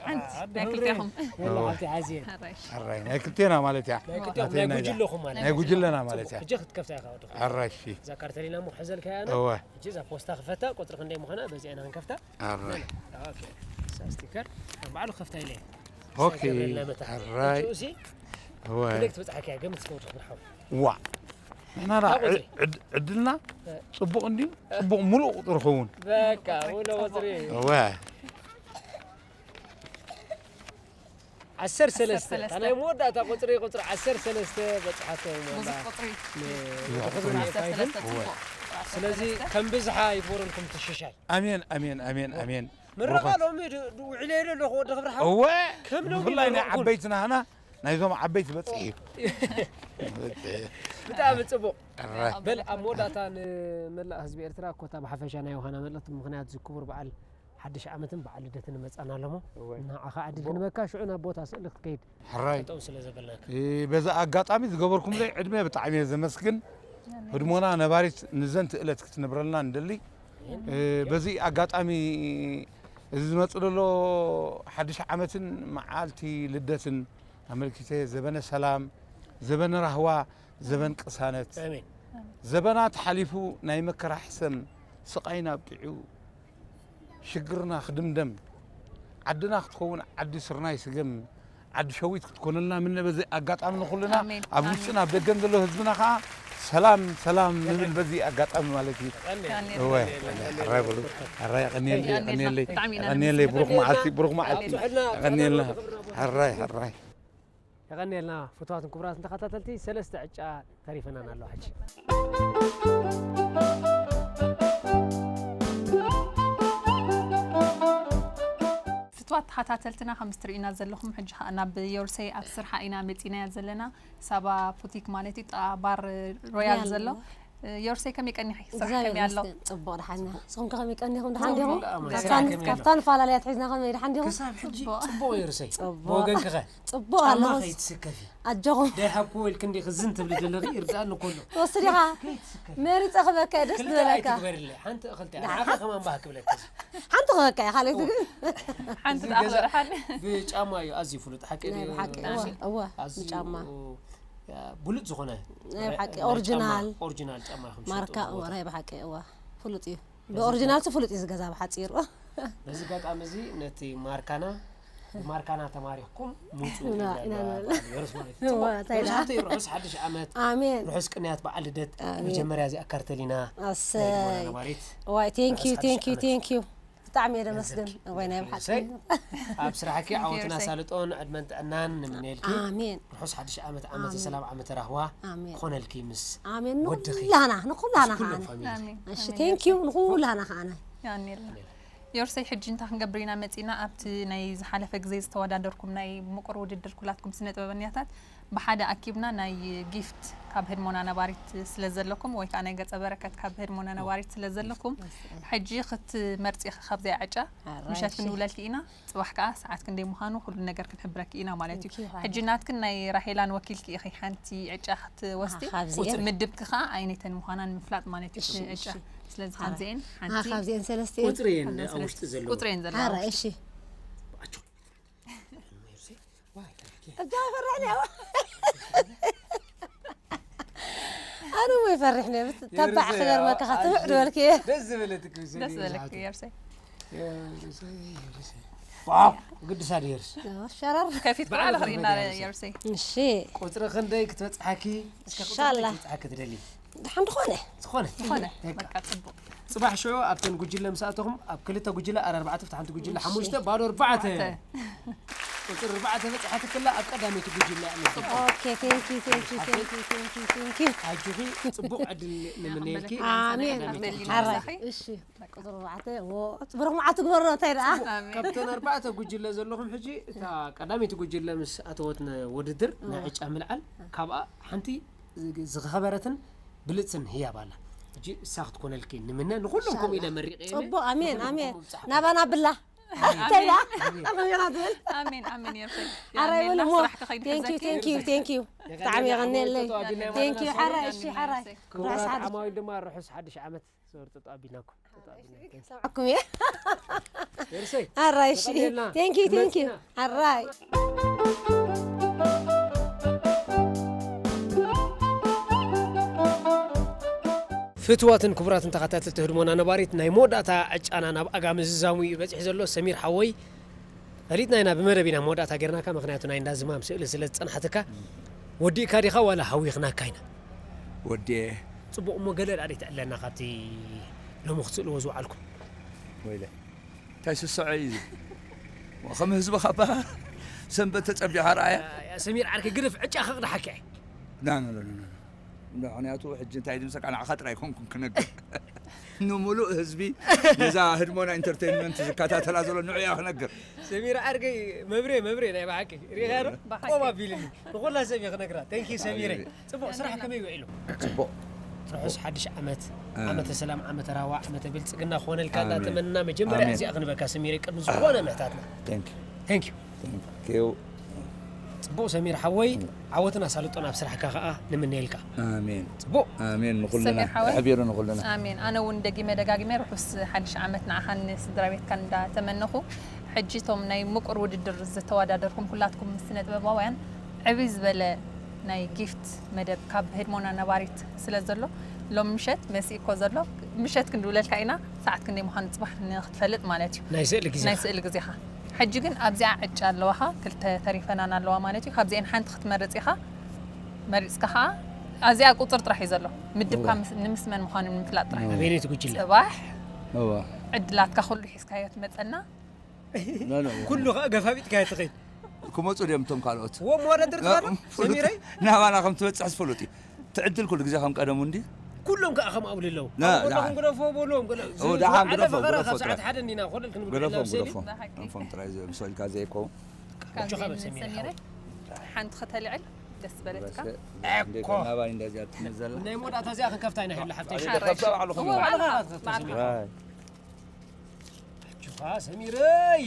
ሓንቲ ናይ ክልቲኹም ወላ ሓንቲ ሓዝየ ሕራሽ ሕራይ ናይ ክልቴና ማለት እያ ናይ ክልቲኹም ናተይ ናይ ናይ ጉጅለኹም ማለት ናይ እዩ ጉጅለና ማለት እያ ሕጂ ክትከፍታ ኢኻ ወዲ ሕራይ እሺ እዛ ካርተሊና እሞ ሕዘልካያ እወ ሕጂ እዛ ፖስታ ክፈታ ቁፅሪ ክንደይ ምዃና በዚኣ ኢና ክንከፍታ ሕራይ ስቲከር ባዕሉ ከፍታ ኢለ ኦኬ ሕራይ ሲ እወ ክንደይ ክትበፅሓካ እያ ገምት እስከ ወዲ ክብርሓው ዋ ንሕና ካብ ቁፅሪ። ዕድ- ዕድልና ጽቡቕ እንድዩ ጽቡቕ ሙሉእ ቁጥሪ ኸውን በቃ ውሎ ቁፅሪ እወ ዓሰርተ ሰለስተ ሰለስተ። እታ ናይ መወዳእታ ቁፅሪ ቁፅሪ ዓሰርተ ሰለስተ በፅሓቶም ኣላ ብዙሕ ቁፅሪ ንክብሪ ዓሰርተ ሰለስተ ፋይፍን ፅቡቕ ስለዚ ከም ብዝሓ ይግበረልኩም ትሽሻይ ኣሜን ኣሜን ኣሜን ኣሜን ምረቓ ሎሚ ድ- ድ- ውዕለ ኢለ ኣለኹ ወዲ ክብሪ ሓው እወ ከም ሎሚ ብፍላይ ናይ ይግበረልኩም። ዓበይትና ህና ናይዞም ዓበይቲ በፅሒ እዩ ብጣዕሚ ፅቡቕ ሕራይ በል ኣብ መወዳእታ ንመላእ ህዝቢ ኤርትራ ኮታ ብሓፈሻ ናይ ዮሃና መልእኽቲ ምኽንያት እዚ ክቡር በዓል ሓድሽ ዓመትን በዓል ልደትን መጻና ኣለሞ እወ። ንዓኻ ዕድል ክንበካ ሽዑ ናብ ቦታ ስእሊ ክትከይድ ሕራይ ጠው ስለ ዘበልናካ እ፣ በዚ ኣጋጣሚ ዝገበርኩምለይ ዕድመ ብጣዕሚ እየ ዘመስግን ህድሞና ነባሪት ንዘንቲ እለት ክትነብረልና ንደሊ እ፣ በዚ ኣጋጣሚ እዚ ዝመፅ ዘሎ ሓድሽ ዓመትን መዓልቲ ልደትን ኣመልኪተ ዘበነ ሰላም ዘበነ ራህዋ ዘበን ቅሳነት ኣሜን ዘበና ተሓሊፉ ናይ መከራ ሕሰም ስቓይና ኣብቂዑ ሽግርና ክድምደም ዓድና ክትኸውን ዓዲ ስርናይ ስገም ዓዲ ሸዊት ክትኮነልና ምነ በዚ ኣጋጣሚ ንኹልና ኣሜን፣ ኣብ ኣሜን። ውሽጥን ኣብ ደገን ዘሎ ህዝብና ከዓ ሰላም ሰላም ንብል በዚ ኣጋጣሚ ማለት እዩ ያኔ እወ ሕራይ በሉ ሕራይ የቐንየለይ ያኔ የቐንየለይ ብጣዕሚ ኢና የቐንየለይ ብሩክ መዓልቲ ብሩክ መዓልቲ ኣብፅሑልና የቐንየልና ሕራይ ሕራይ የቐንየልና ፍትዋትን ክቡራትን ተኸታተልቲ ሰለስተ ዕጫ ተሪፈናን ኣለዋ ሕጂ ፍትዋት ተኸታተልትና ከም እትርእዩና ዘለኹም ሕጂ ከዓ ናብ ዮርሰይ ኣብ ስርሓ ኢና መፂናያ ዘለና ሳባ ቡቲክ ማለት እዩ ጥቓ ባር ሮያል ሮያል ዘሎ ኣሎ። ዮርሰይ ከመይ ቀኒኺ ስራሕ እግዚኣብሔር ከመይ ኣሎ ይመስገን ጽቡቕ ደሓና ንስኹም ከ ከመይ ቀኒኹም ደሓን ጽቡቕ። ዲኹም ኣሜን። ካብታ ስራሕ ከመይ ኣሎ? ካብታ ንፈላለያ ኣትሒዝና ከመይ ደሓን ዲኹም ክሳብ ሕጂ ጽቡቕ። ጽቡቕ እዩ ርሰይ ጽቡቕ። ብወገንኪ ኸ ጽቡቕ ጫማ ኣለኹስ ከይትስከፊ ኣጆኹም ደይ ሃብኩ ኢልክ እንዲኺ ዝን ትብሊ ዘለኺ ይርዳእኒ ከሎ ትወስድ ኢኻ መሪፀ ክበካ ደስ ክልተ ዝበለካ ኣይትግበርለይ ሓንቲ እኽልቲ ደሓን። ንዓኻ ከማን ባህ ክብለካ ሓንቲ ክበካ ኢኻ ካልኦይቲ ግን ሓንቲ እዚ ደኣ ገዛ ደሓን ብጫማ እዩ ኣዝዩ ፍሉጥ ሓቂ ናይ ድዩ? ብሓቂ እወ እወ ኣዝዩ ብጫማ ብሉፅ ዝኾነ ናይ ብሓቂ ጫማ፣ ኦሪጂናል ኦሪጂናል ጫማ ኢኹም ማርካ ትሸጡ እወ ቦታ። ናይ ብሓቂ እወ ፍሉጥ እዩ ብኦሪጂናል ሲ ፍሉጥ እዩ ዝገዛ ብሓፂሩ በዚ ኣጋጣሚ እዚ ነቲ ማርካና ብማርካና ተማሪኽኩም ምፁ ኢና- ኢልና ኢና ኣለና ንብል። በዓል ዮርስ ማለት እዩ። እወ፣ ጽቡቕ። እንታይ ደኣ? ዮርስ ሓፍተይ ርሑስ ሓድሽ ዓመት ኣሜን ርሑስ ቅንያት በዓል ልደት ኣሜን። መጀመርያ እዚኣ ካርተሊና ኣሰይ ናይ ህድሞና ነባሪት ዋይ ቴንክ ዩ ርሑስ ቴንክ ዩ ሓድሽ ቴንክ ዩ ብጣዕሚ እየ ደመስግን እወይ ናይ ብሓቂ ሰይ ኣብ ስራሕኪ ዓወትን ዮርሰይ። ኣሳልጦን ዕድመን ጥዕናን ንምንየልኪ ኣሜን ርሑስ ሓድሽ ዓመት ዓመተ ኣሜን። ሰላም ዓመተ ራህዋ ኣሜን ክኾነልኪ ምስ ኣሜን ወድኺ ንኩላህና ንኩላህና ምስ ኩሎም ከዓነ ፋሚሊ ኣሜን። እሺ ኣሜን። ቴንክ ዩ ንኩላህና ከዓነ ያኔላ ዮርሰይ ሕጂ እንታይ ክንገብር ኢና መፂና ኣብቲ ናይ ዝሓለፈ ግዜ ዝተወዳደርኩም ናይ ምቁር ውድድር ኩላትኩም ስነ ጥበበኛታት ብሓደ ኣኪብና ናይ ጊፍት ካብ ህድሞና ነባሪት ስለ ዘለኩም ወይ ከዓ ናይ ገፀ በረከት ካብ ህድሞና ነባሪት ስለ ዘለኩም ሕጂ ክትመርፂ ኢኺ ካብዚኣ ዕጫ ምሸት ክንውለልኪ ኢና ፅባሕ ከዓ ሰዓት ክንደይ ምዃኑ ኩሉ ነገር ክንሕብረኪ ኢና ማለት እዩ Thank you፣ ሕጂ ናትክን ናይ ራሄላን ወኪልኪ ኢኺ ሓንቲ ዕጫ ክትወስዲ ካብዚኤን ምድብኪ ከዓ ኣይነተን ምዃናን ምፍላጥ ማለት እዩ እሺ፣ ዕጫ እሺ። ስለዚ ካብዚኤን ኣ ሓንቲ ካብዚኤን ሰለስቲኤን ቁፅሪ እየን ኣብ ውሽጢ ዘለዋ ቁፅሪ እየን ዘለዋ ሓራ እሺ ኣጆ እጃ ፈራሕ ዲያ ኣነ ሞ ይፈርሕ ነ ተባዕ ክገርመካ ክትብዕ ድበልክ ደስ ዝበለትክ ደስ ዝበለክ ዮርሰይ ዋው ግድሳ ድየርስ ሸረር ከፊት በዓል በዓል ርኢና ከመይ ዮርሰይ እሺ ቁፅሪ ክንደይ ክትበፅሓኪ እስከ ቁፅሪ ኢንሻላህ። ክትበፅሓኪ ትደሊ ደሓን ዝኾነ ዝኾነ ዝኾነ በቃ። በቃ ፅቡቅ ፅባሕ ሽዑ ኣብተን ጉጅለ ምስ ኣተኹም ኣብ ክልተ ጉጅለ ኣረ ኣርባዕተ ኣብቲ ሓንቲ ጉጅለ ሓሙሽተ ባዶ ኣርባዕተ ኣርባዕተ። ቁፅሪ ኣርባዕተ በፂሓትክላ ኣብ ቀዳመይቲ ጉጅለ እያ መፂኣ። Okay, thank you, thank you, thank you, thank you, thank you. ኣጆኺ፣ ፅቡቕ ዕድል ንምነየልኪ። ኣሜን። መለሊ ሓራይ። መሳኺ። እሺ። ቁፅሪ ኣርባዕተ፣ ዎ፣ ብሩኽ መዓልቲ ግበሮ፣ እንታይ ደኣ? ኣሜን። ካብተን ኣርባዕተ ጉጅለ ዘለኹም ሕጂ እታ ቀዳመይቲ ጉጅለ ምስ ኣተወት ውድድር ናይ ዕጫ ምልዓል ካብኣ ሓንቲ ዝኸበረትን ብልፅን ህያብ ኣላ። ሕጂ እሳ ክትኮነልኪ ንምነ፣ ንኹሎም ከምኡ ኢለ መሪቐ። ፅቡቕ፣ ኣሜን፣ ኣሜን። ናባና ብላ። እንታይ ደኣ? ኣሜን። ኣሜን ትብል። ኣሜን ኣሜን የርሰይ። ሓራይ እውን እሞ። ስራሕ ከኸይድ Thank you, ሕዘኪ። thank you, thank you። ብጣዕሚ የቐንየለይ። Thank you፣ ሓራይ፣ እሺ፣ ሓራይ። ርሑስ ሓድሽ ዓመት። ክቡራት ዓማዊል ድማ ርሑስ ሓድሽ ዓመት። ሰምዓኩም እየ። ሓራይ፣ እሺ። Thank you, thank you። ሓራይ። ፍትዋትን ክቡራትን ተኸታተልቲ ህድሞና ነባሪት፣ ናይ መወዳእታ ዕጫና ናብ ኣጋ ምዝዛሙ እዩ በፂሑ ዘሎ። ሰሚር ሓወይ፣ ፈሊጥና ኢና፣ ብመደብ ኢና መወዳእታ ጌርናካ፣ ምኽንያቱ ናይ እንዳ ዝማም ስእሊ ስለ ዝፀናሕትካ። ወዲእካ ዲኻ ዋላ ሃዊኽናካ ኢና? ወዲኤ። ፅቡቕ እሞ፣ ገለ ዳኣ ትዕለና ካብቲ ሎሚ ክትስእልዎ ዝወዓልኩም? ወይለ፣ እንታይ ስስዐ እዩ እዚ? ከም ህዝቢ ካባ ሰንበት ተፀቢኻ ረኣያ። ያ ሰሚር ዓርከይ፣ ግደፍ፣ ዕጫ ከቕዳሓካ እየ። ና፣ ና፣ ና፣ ና። ምክንያቱ ሕጂ እንታይ ድምሰካ ንዓኻ ጥራይ ኮንኩም ክነግር፣ ንሙሉእ ህዝቢ፣ ነዛ ህድሞና ኢንተርቴይንመንት ዝከታተላ ዘሎ ንዑ እያ ክነግር። ሰሚር ዓርከይ፣ መብሬ፣ መብሬ ናይ ብሓቂ ሪኢኻዮ ዶ? ብሓቂ። ቆም ኣቢልኒ፣ ንኹላ ሰብ እየ ክነግራ። Thank you ሰሚረይ። ፅቡቕ፣ ስራሕ ከመይ ውዒሉ? ፅቡቕ። ርሑስ ሓድሽ ዓመት፣ ዓመተ ሰላም፣ ዓመተ ራህዋ፣ ዓመተ ብልፅግና ክኾነልካ ኣሜን። እናተመንና፣ መጀመርያ ኣሜን። እዚኣ ክንበካ ሰሚረይ፣ ቅድሚ ዝኾነ ምሕታትና። Thank you። Thank you። Thank you። ፅቡቕ ሰሚር ሓወይ፣ ዓወትን ኣሳልጦን ኣብ ስራሕካ ከዓ ንምነየልካ። ኣሜን። ፅቡቕ። ኣሜን ንኹልና። ሰሚር ሓወይ። ኣሕቢሩ ንኹልና። ኣሜን። ኣነ እውን ደጊመ ደጋጊመ ርሑስ ሓድሽ ዓመት ንዓኻን ንስድራ ቤትካን እንዳተመነኹ፣ ሕጂ እቶም ናይ ምቁር ውድድር ዝተወዳደርኩም ኩላትኩም ስነ ጥበባውያን፣ ዕብይ ዝበለ ናይ ጊፍት መደብ ካብ ህድሞና ነባሪት ስለ ዘሎ፣ ሎም ምሸት መሲእ እኮ ዘሎ፣ ምሸት ክንድውለልካ ኢና፣ ሰዓት ክንደይ ምዃኑ ፅባሕ ንክትፈልጥ ማለት እዩ። ናይ ስእሊ ግዜ። ናይ ስእሊ ግዜኻ። ሕጂ ግን ኣብዚኣ ዕጫ ኣለዋኻ፣ ክልተ ተሪፈናን ኣለዋ ማለት እዩ። ካብዚአን ሓንቲ ክትመርፅ ኢኻ፣ መሪፅካ ኸዓ ኣብዚኣ ቁፅር ጥራሕ እዩ ዘሎ። ምድብካ ምስ- ንምስመን ምዃኑ ንምፍላጥ ጥራሕ እዩ። ኣበየነይቲ ጉጅለ? ፅባሕ እዋ። ዕድላትካ ኩሉ ሒዝካዮ ትመፀና። ኖ፣ ኖ። ኩሉ ከዓ ገፋቢጥካዮ ትኸይድ። ክመፁ ድዮም እቶም ካልኦት? እዎ መወዳድርቲ ና- ካሉ ሰሚረይ? ናባና ከም ትበፅሕ ዝፈልጡ እዩ። ትዕድል ኩሉ ግዜ ከም ቀደሙ እንዲ። ኩሎም ከዓ ከምኡ ኣብሉ ኣለዉ። ና፣ ኣብ ጎድና ደሓን። ክንገደፎ በልዎም፣ ገለ ኦ፣ ደሓን፣ ዝወዓለ ግደፎም፣ ፈኸራ ግደፎም ካብ ጥራሕ። ሰዓት ሓደ እንዲና ክኾነ ክንብል ኢና ግደፎም፣ ኣብ ስእሊ። ግደፎም። ብሓቂ። ንፎም ጥራይ እዮም። ሰው ኢልካ ዘይኮ። እጆኻ በል ሰሚር ሰሚረ፣ ሓወይ። ሓንቲ ከተልዕል ደስ በለትካ። እኮ። ናባይ እንደዚያ ትመዘላ። ናይ መወዳእታ እዚኣ ክንከፍታ ኢና፣ ሄሉ ሓፍተይ። ሓራይ። ከፍታ ባዕሉ እዋ፣ ክመዝላ። ባዕልኻ፣ ባዕልኻ። ራይ። ኣጆኻ ሰሚረይ።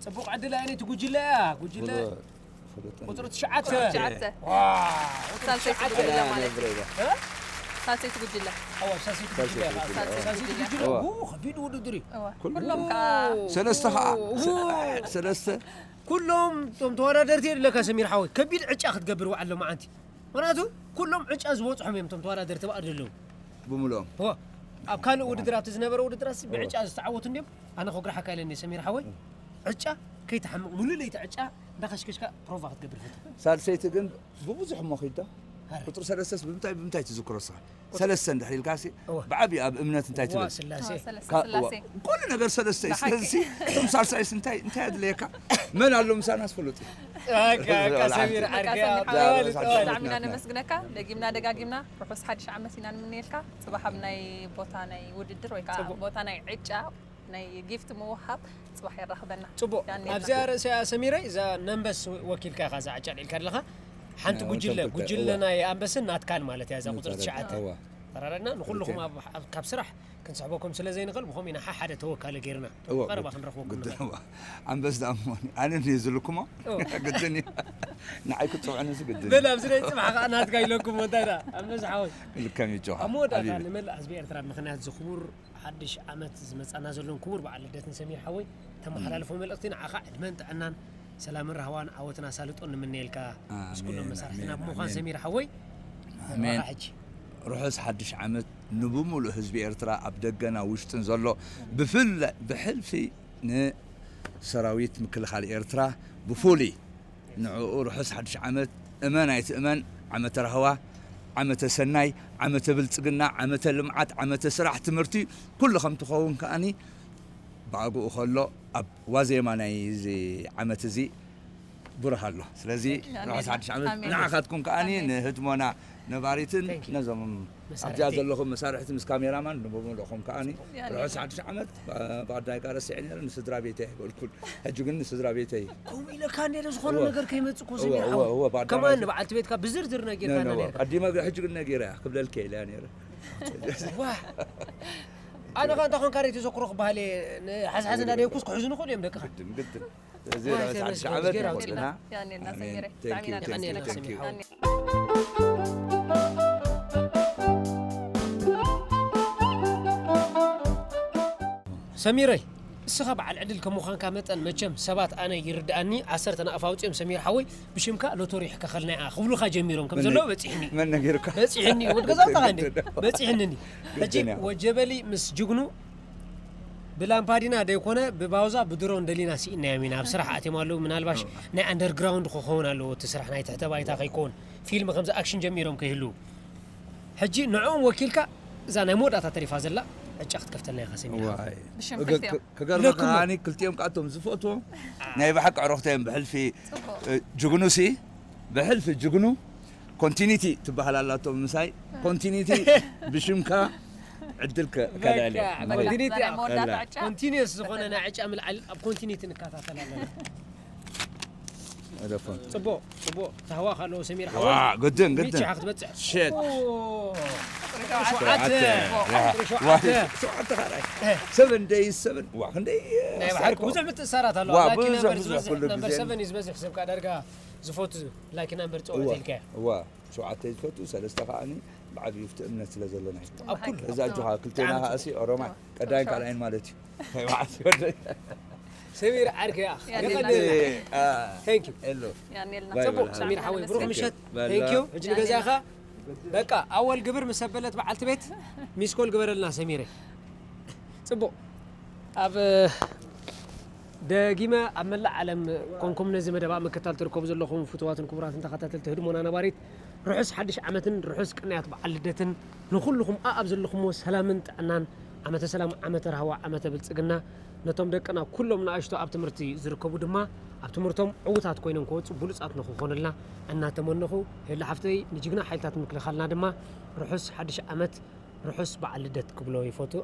ፅቡቕ ዕድል፣ ኣየነይቲ ጉጅለ እያ? ጉጅለ ፍሉጥ፣ ፍሉጥ። ቁፅሪ ትሽዓተ። ትሽዓተ። ዋው። ሳልሰይቲ ትሽዓተ። ጉጅለ ማለት እዩ። እ? ሳልሰይቲ ጉጅለ። ኣዋ፣ ሳልሰይቲ ጉጅለ እያ። ሳልሰይቲ ሳልሰይቲ ጉጅለ። ጉጅለ። እዋ። ኡ፣ ከቢድ ውድድር እዩ። እዋ። ኩሉ- ኩሎም ከዓ ሰለስተ ከዓ። ኡ። ሰለስተ። ኩሎም እቶም ተወዳደርቲ የድለካ ሰሚር ሓወይ። ከቢድ ዕጫ ክትገብር ውዓል ሎማዓንቲ። ምኽንያቱ ኩሎም ዕጫ ዝበፅሖም እዮም እቶም ተወዳደርቲ ብኣር ዘለዉ። ብምልኦም። እዋ። ኣብ ካልእ ውድድር፣ ኣብቲ ዝነበረ ውድድር ኣስ ብዕጫ ዝተዓወቱ እንድዮም። ኣነ ክጉርሓካ ኢለኒ ሰሚር ሓወይ። ዕጫ ከይትሓምቕ፣ ሙሉእ ለይቲ ዕጫ እንዳኸሽከሽካ ፕሮቫ ክትገብር ፈት። ሳልሰይቲ ግን ብብዙሕ እሞ ኺዳ። ቁፅሪ ሰለስተስ ብምንታይ፣ ብምንታይ ትዝክሮ ስኻ? ሰለስተ እንድሕር ኢልካ ሲ፣ እዋ። ብዓብዪ ኣብ እምነት እንታይ እዋ ትብል? ስላሴ። ኦ፣ ሰለስተ ካ-፣ ስላሴ። እዋ። ኩሉ ነገር ሰለስተ እዩ። ብሓቂ። ስለዚ እቶም ሳልሳይስ እንታይ፣ እንታይ ኣድለየካ? መን ኣሎ ምሳና ዝፈልጡ? በቃ፣ በቃ፣ ሰሚር ዓርከይ፣ በቃ፣ ኣበል፣ ሰሚር ሓወይ፣ ኣበል። ብጣዕሚ ኢና ነመስግነካ። ደጊምና ደጋጊምና ርሑስ ሓድሽ ዓመት ኢና ንምንየልካ። ፅባሕ ኣብ ናይ ቦታ ናይ ውድድር ወይ ከዓ ፅቡቅ። ቦታ ናይ ዕጫ ናይ ጊፍት ምውሃብ ፅባሕ የራኽበና። ፅቡቅ። ያኔ ኣብዚኣ ርእሰያ ሰሚረይ፣ እዛ ነንበስ ወኪልካ ኢኻ እዛ ዕጫ ልዒልካ ኣለኻ። ሓንቲ ናይ ጉጅለ፣ ወንተም ጉጅለ እዋ። ናይ ኣንበስን ናትካን ማለት እያ እዛ ቁፅሪ ናትካን፣ ትሽዓተ። እዋ። ተራረድና፣ ንኩልኹም ትክክል። ኣብ፣ ኣብ፣ ካብ ስራሕ ክንስሕበኩም ስለ ዘይንኽእል፣ ብኸምኡ ኢና ሓሓደ ተወካሊ ጌርና። እዋ፣ ቀረባ ግድ-፣ ክንረኽበኩም ግድን ንኽእል። እዋ። ኣንበስ ደኣ እሞ፣ ኣነ እንድየ ዝልኩሞ፣ እዋ። ግድን እዩ። ንዓይ ክትፅውዕኒ እዚ ግድን በል፣ እዩ። ኣብዚ ናይ ፅባሕ ኸዓ ናትካ ኢለኩም፣ እንታይ ደኣ፣ ኣንበስ ሓወይ። ልከም እዩ፣ ጆሃ ኣብ መወዳእታ ሓቢቢ። ንመላእ ህዝቢ ኤርትራ፣ ምኽንያት እዚ ክቡር ሓድሽ ዓመት ዝመጻና ዘሎን ክቡር በዓል ልደትን ሰሚር ሓወይ፣ ተመሓላልፎ መልእኽቲ ንዓኻ ዕድመን ጥዕናን ሰላምን ራህዋን ዓወትን ኣሳልጦን ንምነየልካ። ምስ ኩሎም ኣሜን፣ መሳርሕትና ኣሜን፣ ብምዃን ኣሜን። ሰሚር ሓወይ፣ ኣሜን። ንባኻ ሕጂ። ርሑስ ሓድሽ ዓመት ንብምሉእ ህዝቢ ኤርትራ ኣብ ደገና ውሽጥን ዘሎ ብፍላይ ብሕልፊ ንሰራዊት ምክልኻል ኤርትራ ብፍሉይ ንዕኡ ርሑስ ሓድሽ ዓመት እመን ኣይትእመን ዓመተ ራህዋ፣ ዓመተ ሰናይ፣ ዓመተ ብልጽግና፣ ዓመተ ልምዓት፣ ዓመተ ስራሕ፣ ትምህርቲ ኩሉ ከም ትኸውን ከኣኒ ብኣግኡ ከሎ ኣብ ዋዜማ ናይ እዚ ዓመት እዚ ብሩህ ኣሎ። ስለዚ ርሑስ ሓድሽ ዓመት ንዓኻትኩም ከኣኒ ንህድሞና ነባሪትን ነዞም ኣብዚኣ ዘለኹም መሳርሕቲ ምስ ካሜራማን ንብምልኦም ከኣኒ ርሑስ ሓድሽ ዓመት። ብቐዳይ ካ ረሲዐ ነይረ፣ ንስድራ ቤተይ ኣይበልኩን። ሕጂ ግን ንስድራ ቤተይ ከምኡ ኢለካ እንደ ዝኾነ ነገር ከይመጽእ እኮ ሰሚር ሓወይ። ከማን ንበዓልቲ ቤትካ ብዝርዝር ነጊርካና ነርካ። ቀዲመ ሕጂ ግን ነጊረ እያ ክብለልከ ኢለ እያ ነይረ። ዋ ኣነ ኸ እንታይ ኾንካ ሬት ተዘክሮ ክበሃል እየ። ንሓዝሓዝ እንዳደየኩስ ክሕዙ ንኽእሉ እዮም ደቅኻ። ግድን ግድን። ስለዚ ርሑስ ሓድሽ ዓመት ይኹንልና። ያኔልና ሰሚረ ብጣዕሚ ኢና ነመስግን። ሰሚረይ እስኻ በዓል ዕድል ከም ምዃንካ መጠን መቸም ሰባት ኣነ ይርድኣኒ። ዓሰርተ ናቕፋ ኣውፅኦም ሰሚር ሓወይ ብሽምካ ሎቶሪ ይሕከኸልና እያ ክብሉኻ ጀሚሮም ከም ዘለዉ በፂሕኒ። መን ነጊሩካ? በፂሕኒ ወድ ገዛ ኣለኻ እንዴ? በፂሕኒ። ሕጂ ወጀበሊ ምስ ጅግኑ ብላምፓዲና ደይኮነ ብባውዛ ብድሮን ደሊና ስኢናዮም ኢና። ኣብ ስራሕ ኣትዮም ኣለዉ። ምናልባሽ ናይ ኣንደርግራውንድ ክኸውን ኣለዎ እቲ ስራሕ ናይ ትሕተ ባይታ ከይኮን ፊልም ከምዚ ኣክሽን ጀሚሮም ከይህልዉ። ሕጂ ንዕኦም ወኪልካ እዛ ናይ መወዳእታ ተሪፋ ዘላ ዕጫ ክትከፍተልና ኢኻ ሰሚር። ክገርመካ ከዓኒ ክልቲኦም ከኣቶም ዝፈትዎም ናይ ብሓቂ ዕረኽቶ እዮም ብሕልፊ ጅግኑሲ ብሕልፊ ጅግኑ ኮንቲኒቲ ትበሃል ኣላቶም ምሳይ ኮንቲኒቲ ብሽምካ ዕድል ከዳልየ ኮንቲኒስ ዝኾነ ናይ ዕጫ ምልዓል ኣብ ኮንቲኒቲ ንከታተል ኣለና። ጽቡቕ ጽቡቕ ተህዋኽ ኣለዎ ሰሚር ሓወይ። ግድን ግድን ክትበጽሕ ሸት ሸውዓተ ሸውዓተ ሰቨን ደይስ ሰቨን ዋ ክንደይ ናይ ባሕርኩ ብዙሕ ምትእሳራት ኣለዋ። ላኪ ናምበር ዝበዝሕ ናምበር ሰቨን እዩ ዝበዝሕ ሰብ ከዓ ዳርጋ ዝፈቱ ላኪ ናምበር ጸወት ኢልካ እዋ ሸውዓተ ዝፈቱ ሰለስተ ከዓኒ ብዓብዩ ፍቲ እምነት ስለ ዘለና እዩ። ኣብ ኩሉ እዛ እጆኻ ክልቴና ከዓሲ ኦሮማይ ቀዳይን ካልኣይን ማለት እዩ። ሰሚር ዓርከይ ኣኽ የቐንየልና። Thank you. ጽቡቕ ሰሚር ሓወይ ብሩኽ ምሸት። Thank you። ሕጂ ንገዛኻ በቃ ኣወል ግብር ምስ ኣበለት በዓልቲ ቤት ሚስኮል ግበረልና ሰሚረይ። ጽቡቕ ኣብ ደጊመ ኣብ መላእ ዓለም ኮንኩም ነዚ መደብ ኣብ ምክታል ትርከቡ ዘለኹም ፍቱዋትን ክቡራትን ተኸታተልቲ ህድሞና ነባሪት ርሑስ ሓድሽ ዓመትን ርሑስ ቅንያት በዓል ልደትን ንኹልኹም ኣኣብ ዘለኹምዎ ሰላምን ጥዕናን ዓመተ ሰላም ዓመተ ራህዋ ዓመተ ብልጽግና ነቶም ደቅና ኩሎም ንኣሽቱ ኣብ ትምህርቲ ዝርከቡ ድማ ኣብ ትምህርቶም ዕዉታት ኮይኖም ክወጹ ብሉጻት ንኽኾኑልና እናተመነኹ ሄላ ሓፍተይ ንጅግና ሓይልታት ምክልኻልና ድማ ርሑስ ሓድሽ ዓመት ርሑስ በዓል ልደት ክብሎ ይፈቱ።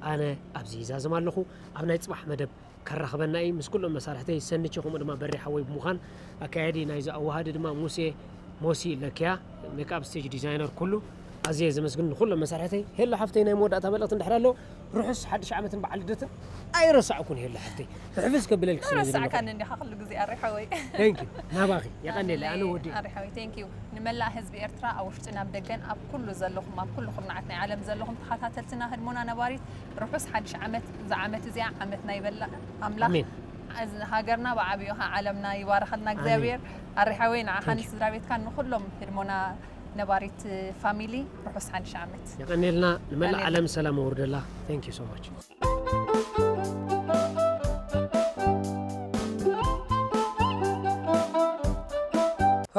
ኣነ ኣብዚ ይዛዘም ኣለኹ። ኣብ ናይ ጽባሕ መደብ ከራኽበና እዩ ምስ ኩሎም መሳርሕተይ ሰንቼ ከምኡ ድማ በሪ ሓወይ ብምዃን ኣካያዲ ናይዚ ኣዋሃዲ ድማ ሙሴ ሞሲ ለኪያ ሜክኣፕ ስቴጅ ዲዛይነር ኩሉ ኣዝየ ዘመስግን ንኩሎም መሳርሕተይ። ሄሎ ሓፍተይ ናይ መወዳእታ መልእኽቲ እንድሕር ኣሎ ርሑስ ሓድሽ ዓመትን በዓል ልደትን ኣይረሳዕኩን ሄሎ ሓፍተይ ሕፍስ ከብለልክ ስለ ዘለኹ። ረሳዕካኒ እንዲኻ ኩሉ ግዜ ኣሪ ሓወይ። Thank you ናባኺ የቐንየለይ ኣነ ወዲ ኣሪ ሓወይ thank you። ንመላእ ህዝቢ ኤርትራ ኣብ ውሽጥን ኣብ ደገን ኣብ ኩሉ ዘለኹም ኣብ ኩሉ ኩርናዓት ናይ ዓለም ዘለኹም ተኸታተልትና ህድሞና ነባሪት ርሑስ ሓድሽ ዓመት። እዛ ዓመት እዚኣ ዓመት ናይ በላ ኣምላኽ ኣሜን። እዚ ሃገርና ብዓብዩ ኸዓ ዓለምና ይባርኸልና እግዚኣብሔር። ኣሪ ሓወይ ንዓኻን ስድራ ቤትካን ንኹሎም ህድሞና ነባሪት ፋሚሊ ርሑስ ሓድሽ ዓመት። የቐንየልና ንመላእ ዓለም ሰላም ኣውርደላ። Thank you so much።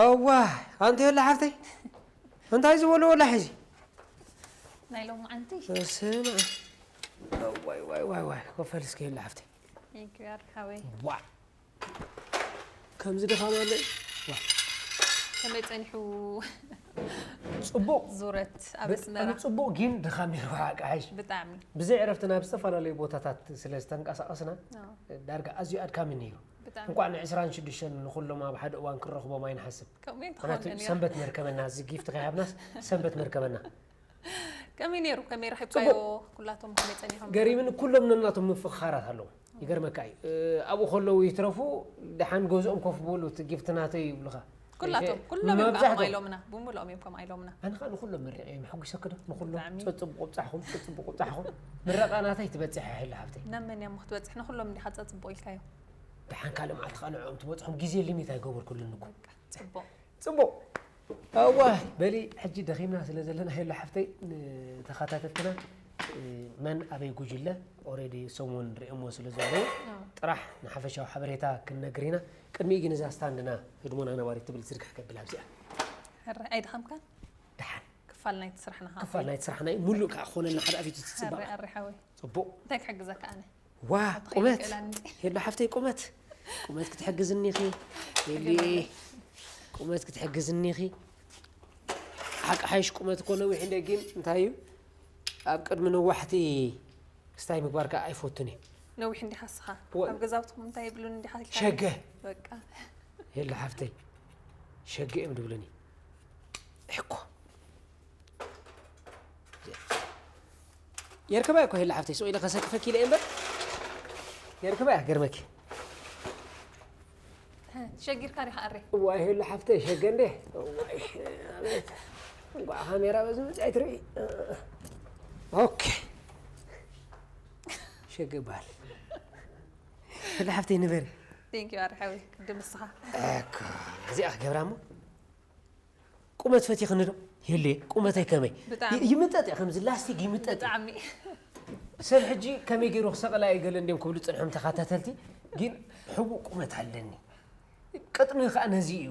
እዋ ኣንቲ የለ ሓፍተይ እንታይ ዝበልዎ ላሕ እዚ ናይ ሎማዓንቲ ስማ ዋይ ዋይ ዋይ ዋይ ኮፈል እስኪ የለ ሓፍተይ ኪያር ሓወይ ዋ ከምዚ ድኻም ኣሎ ዋ ከመይ ጸኒሑ ጽቡቕ ዙረት ኣብ ኣስመራ ጽቡቕ ግን ድኻም ነይሩ ሓቂ ሓይሽ ብጣዕሚ ብዘይ ዕረፍቲ ናብ ዝተፈላለዩ ቦታታት ስለ ዝተንቀሳቐስና ዳርጋ ኣዝዩ ኣድካሚ ነይሩ እንኳዕ ን ዕስራን ሽዱሽተን ንኹሎም ኣብ ሓደ እዋን ክረኽቦም ኣይንሓስብ ከምኡ እዩ ምኽንያቱ ትኸውን እያ ሰንበት መርከበና እዚ ጊፍት ከይሃብናስ ሰንበት መርከበና ከመይ ነይሩ ከመይ ረኺብካዮ ጽቡቕ። ኩላቶም ከመይ ጸኒሖም ገሪምኒ ኩሎም ነናቶም ምፍኻራት ኣለዎም ይገርመካ እዩ እ፣ ኣብኡ ከለዉ ይትረፉ ደሓን ገዝኦም ኮፍ በሉ እቲ ጊፍት ናተይ ይብሉኻ ኩላቶም ኩሎም እዮም መብዛሕትኦም። ከምኣ ኢሎምና ብምልኦም እዮም ከምኣ ኢሎምና ኣነ ኸዓ ንኹሎም መሪቐ እዮም ሓጒሰኪ ዶ ንኹሎም ብጣዕሚ። ጸጽቡቕ ብጻሕኹም ጸጽቡቕ ብጻሕኹም ምረቓ ናተይ ትበጽሕ ኢላ ሃብተይ ናብ መን እያ እሞ ክትበጽሕ ንኹሎም እንዲኻ ጸጽቡቕ ኢልካዮ ደሓን ካልእ መዓልቲ ኸዓ ንዕኦም ትበጽሖም ግዜ ሊሚት ኣይገበርኩሉን እኮ ጽቡቕ ጽቡቕ እዋ በሊ ሕጂ ደኺምና ስለ ዘለና ሄሎ ሓፍተይ ንተኸታተልትና እ፣ መን ኣበይ ጉጅለ ኦሬዲ ሰሙን ርእሞ ስለ ዘለዉ ጥራሕ ንሓፈሻዊ ሓበሬታ ክንነግር ኢና ቅድሚኡ ግን እዛ ስታንድና ህድሞና ነባሪት ትብል ዝርግሕ ከብል ኣብዚኣ ሕራይ ኣይደኸምካን ደሓን ክፋል ናይቲ ስራሕና ከዓ ክፋል ናይቲ ስራሕና እዩ ሙሉእ ከዓ ክኾነልና ሓደ ኣፊቱ ትፅባቕ ሕራይ ኣሪ ሓወይ ፅቡቕ እንታይ ክሕግዘካ ኣነ ዋ ቁመት የላ ሓፍተይ ቁመት ቁመት ክትሕግዝኒ ኢኺ። ሊሊ፣ ቁመት ክትሕግዝኒ ኢኺ። ሓቂ ሓይሽ ቁመት እኮ ነዊሕ እንደ ግን እንታይ እዩ? ኣብ ቅድሚ ነዋሕቲ ክስታይ ምግባር ከዓ ኣይፈቱን እየ። ነዊሕ እንዲኻ እስኻ? እወ። ኣብ ገዛውትኹም እንታይ ይብሉን እንዲኻ ኢልካ? ሸገ። በቃ። የለ ሓፍተይ፣ ሸገ እዮም ዝብሉኒ። እኮ። የርከባይ እኮ ሄላ ሓፍተይ፣ ስቕ ኢለ ከሰክፈኪ ኢለ እየ እምበር። የርከባይ ገርመኪ። ሸጊርካ ዲኻ ኣሬ? እዋይ ሄላ ሓፍተይ፣ ሸገ እንዴ? እዋይ፣ ኣቤት። እንኳዕ ካሜራ በዚ መፅኣ ኣይትርኢ። ኦኬ። ሸገ ይበሃል። ሄላ ሓፍተይ ንበሪ። Thank you ኣሬ ሓወይ፣ ቅድም ንስኻ። እኮ፣ እዚኣ ክገብራ እሞ። ቁመት ፈቲኽኒ ዶ? የለ፣ ቁመተይ ከመይ? ብጣዕሚ። ይ-፣ ይምጠጥ እየ፣ ከምዚ ላስቲክ ይምጠጥ እየ። ብጣዕሚ። ሰብ ሕጂ ከመይ ገይሩ ክሰቕላ እዩ ገለ እንድዮም ክብሉ ጽንሖም ተኸታተልቲ፣ ግን ሕቡእ ቁመት ኣለኒ። ቅጥኒ ከኣ ነዚ እዩ፣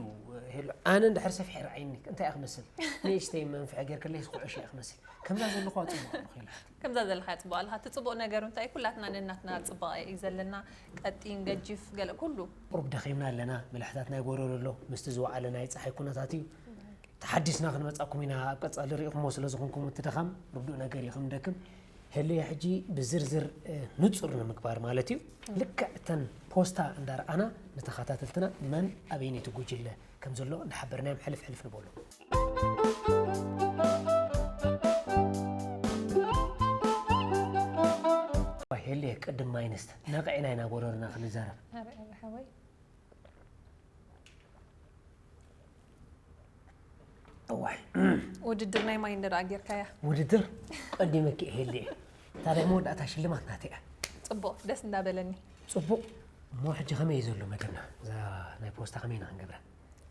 ሄሎ። ኣነ እንድሕር ሰፊሐ ይረኣየኒ፣ እንታይ እየ ክመስል? ንእሽተይ መንፍሒ ጌርክለይ ኩዕሾ እየ ክመስል። ከምዛ ዘለኹዋ ጽቡቕ ኣለኹ፣ ሄሎ። ከምዛ ዘለኻ ጽቡቕ ኣለኻ። እቲ ጽቡቕ ነገሩ እንታይ? ኩላትና ነናትና ጽባቐ እዩ ዘለና። ቀጢን፣ ገጂፍ፣ ገለ ኩሉ። ቁሩብ ደኺምና ኣለና፣ መላሕታትና ይጎረሉ ኣሎ፣ ምስቲ ዝወዓለ ናይ ጸሓይ ኩነታት እዩ። ተሓዲስና ክንመጻኩም ኢና፣ ኣብ ቀጻሊ ርኢኹሞ ስለ ዝኾንኩም እቲ ድኻም ርዱእ ነገር እዩ፣ ከም ንደክም። ህልየ ሕጂ ብዝርዝር፣ እ፣ ንጹር ንምግባር ማለት እዩ። ልክዕ እተን ፖስታ እንዳርኣና ንተኸታተልትና መን ኣበይነይቲ ጉጅለ ከም ዘሎ እንዳሓበርናዮም ሕልፍ ሕልፍ ንበሎ። ዋይ፣ ሄልየ፣ ቅድም ማይ ንስተ። ነቒዕና ኢና ጎረርና ክንዛረብ። ኣረ፣ ኣረ፣ ሓወይ። እዋይ። ውድድር ናይ ማይ እንደ ደኣ ጌርካያ። ውድድር ቀዲመኪ እየ፣ ሄልየ። ታዲያ መወዳእታ ሽልማት ናተይ እያ። ጽቡቕ፣ ደስ እንዳበለኒ። ጽቡቕ። እሞ ሕጂ ከመይ እዩ ዘሎ መደብና? እዛ ናይ ፖስታ ከመይ ኢና ክንገብራ?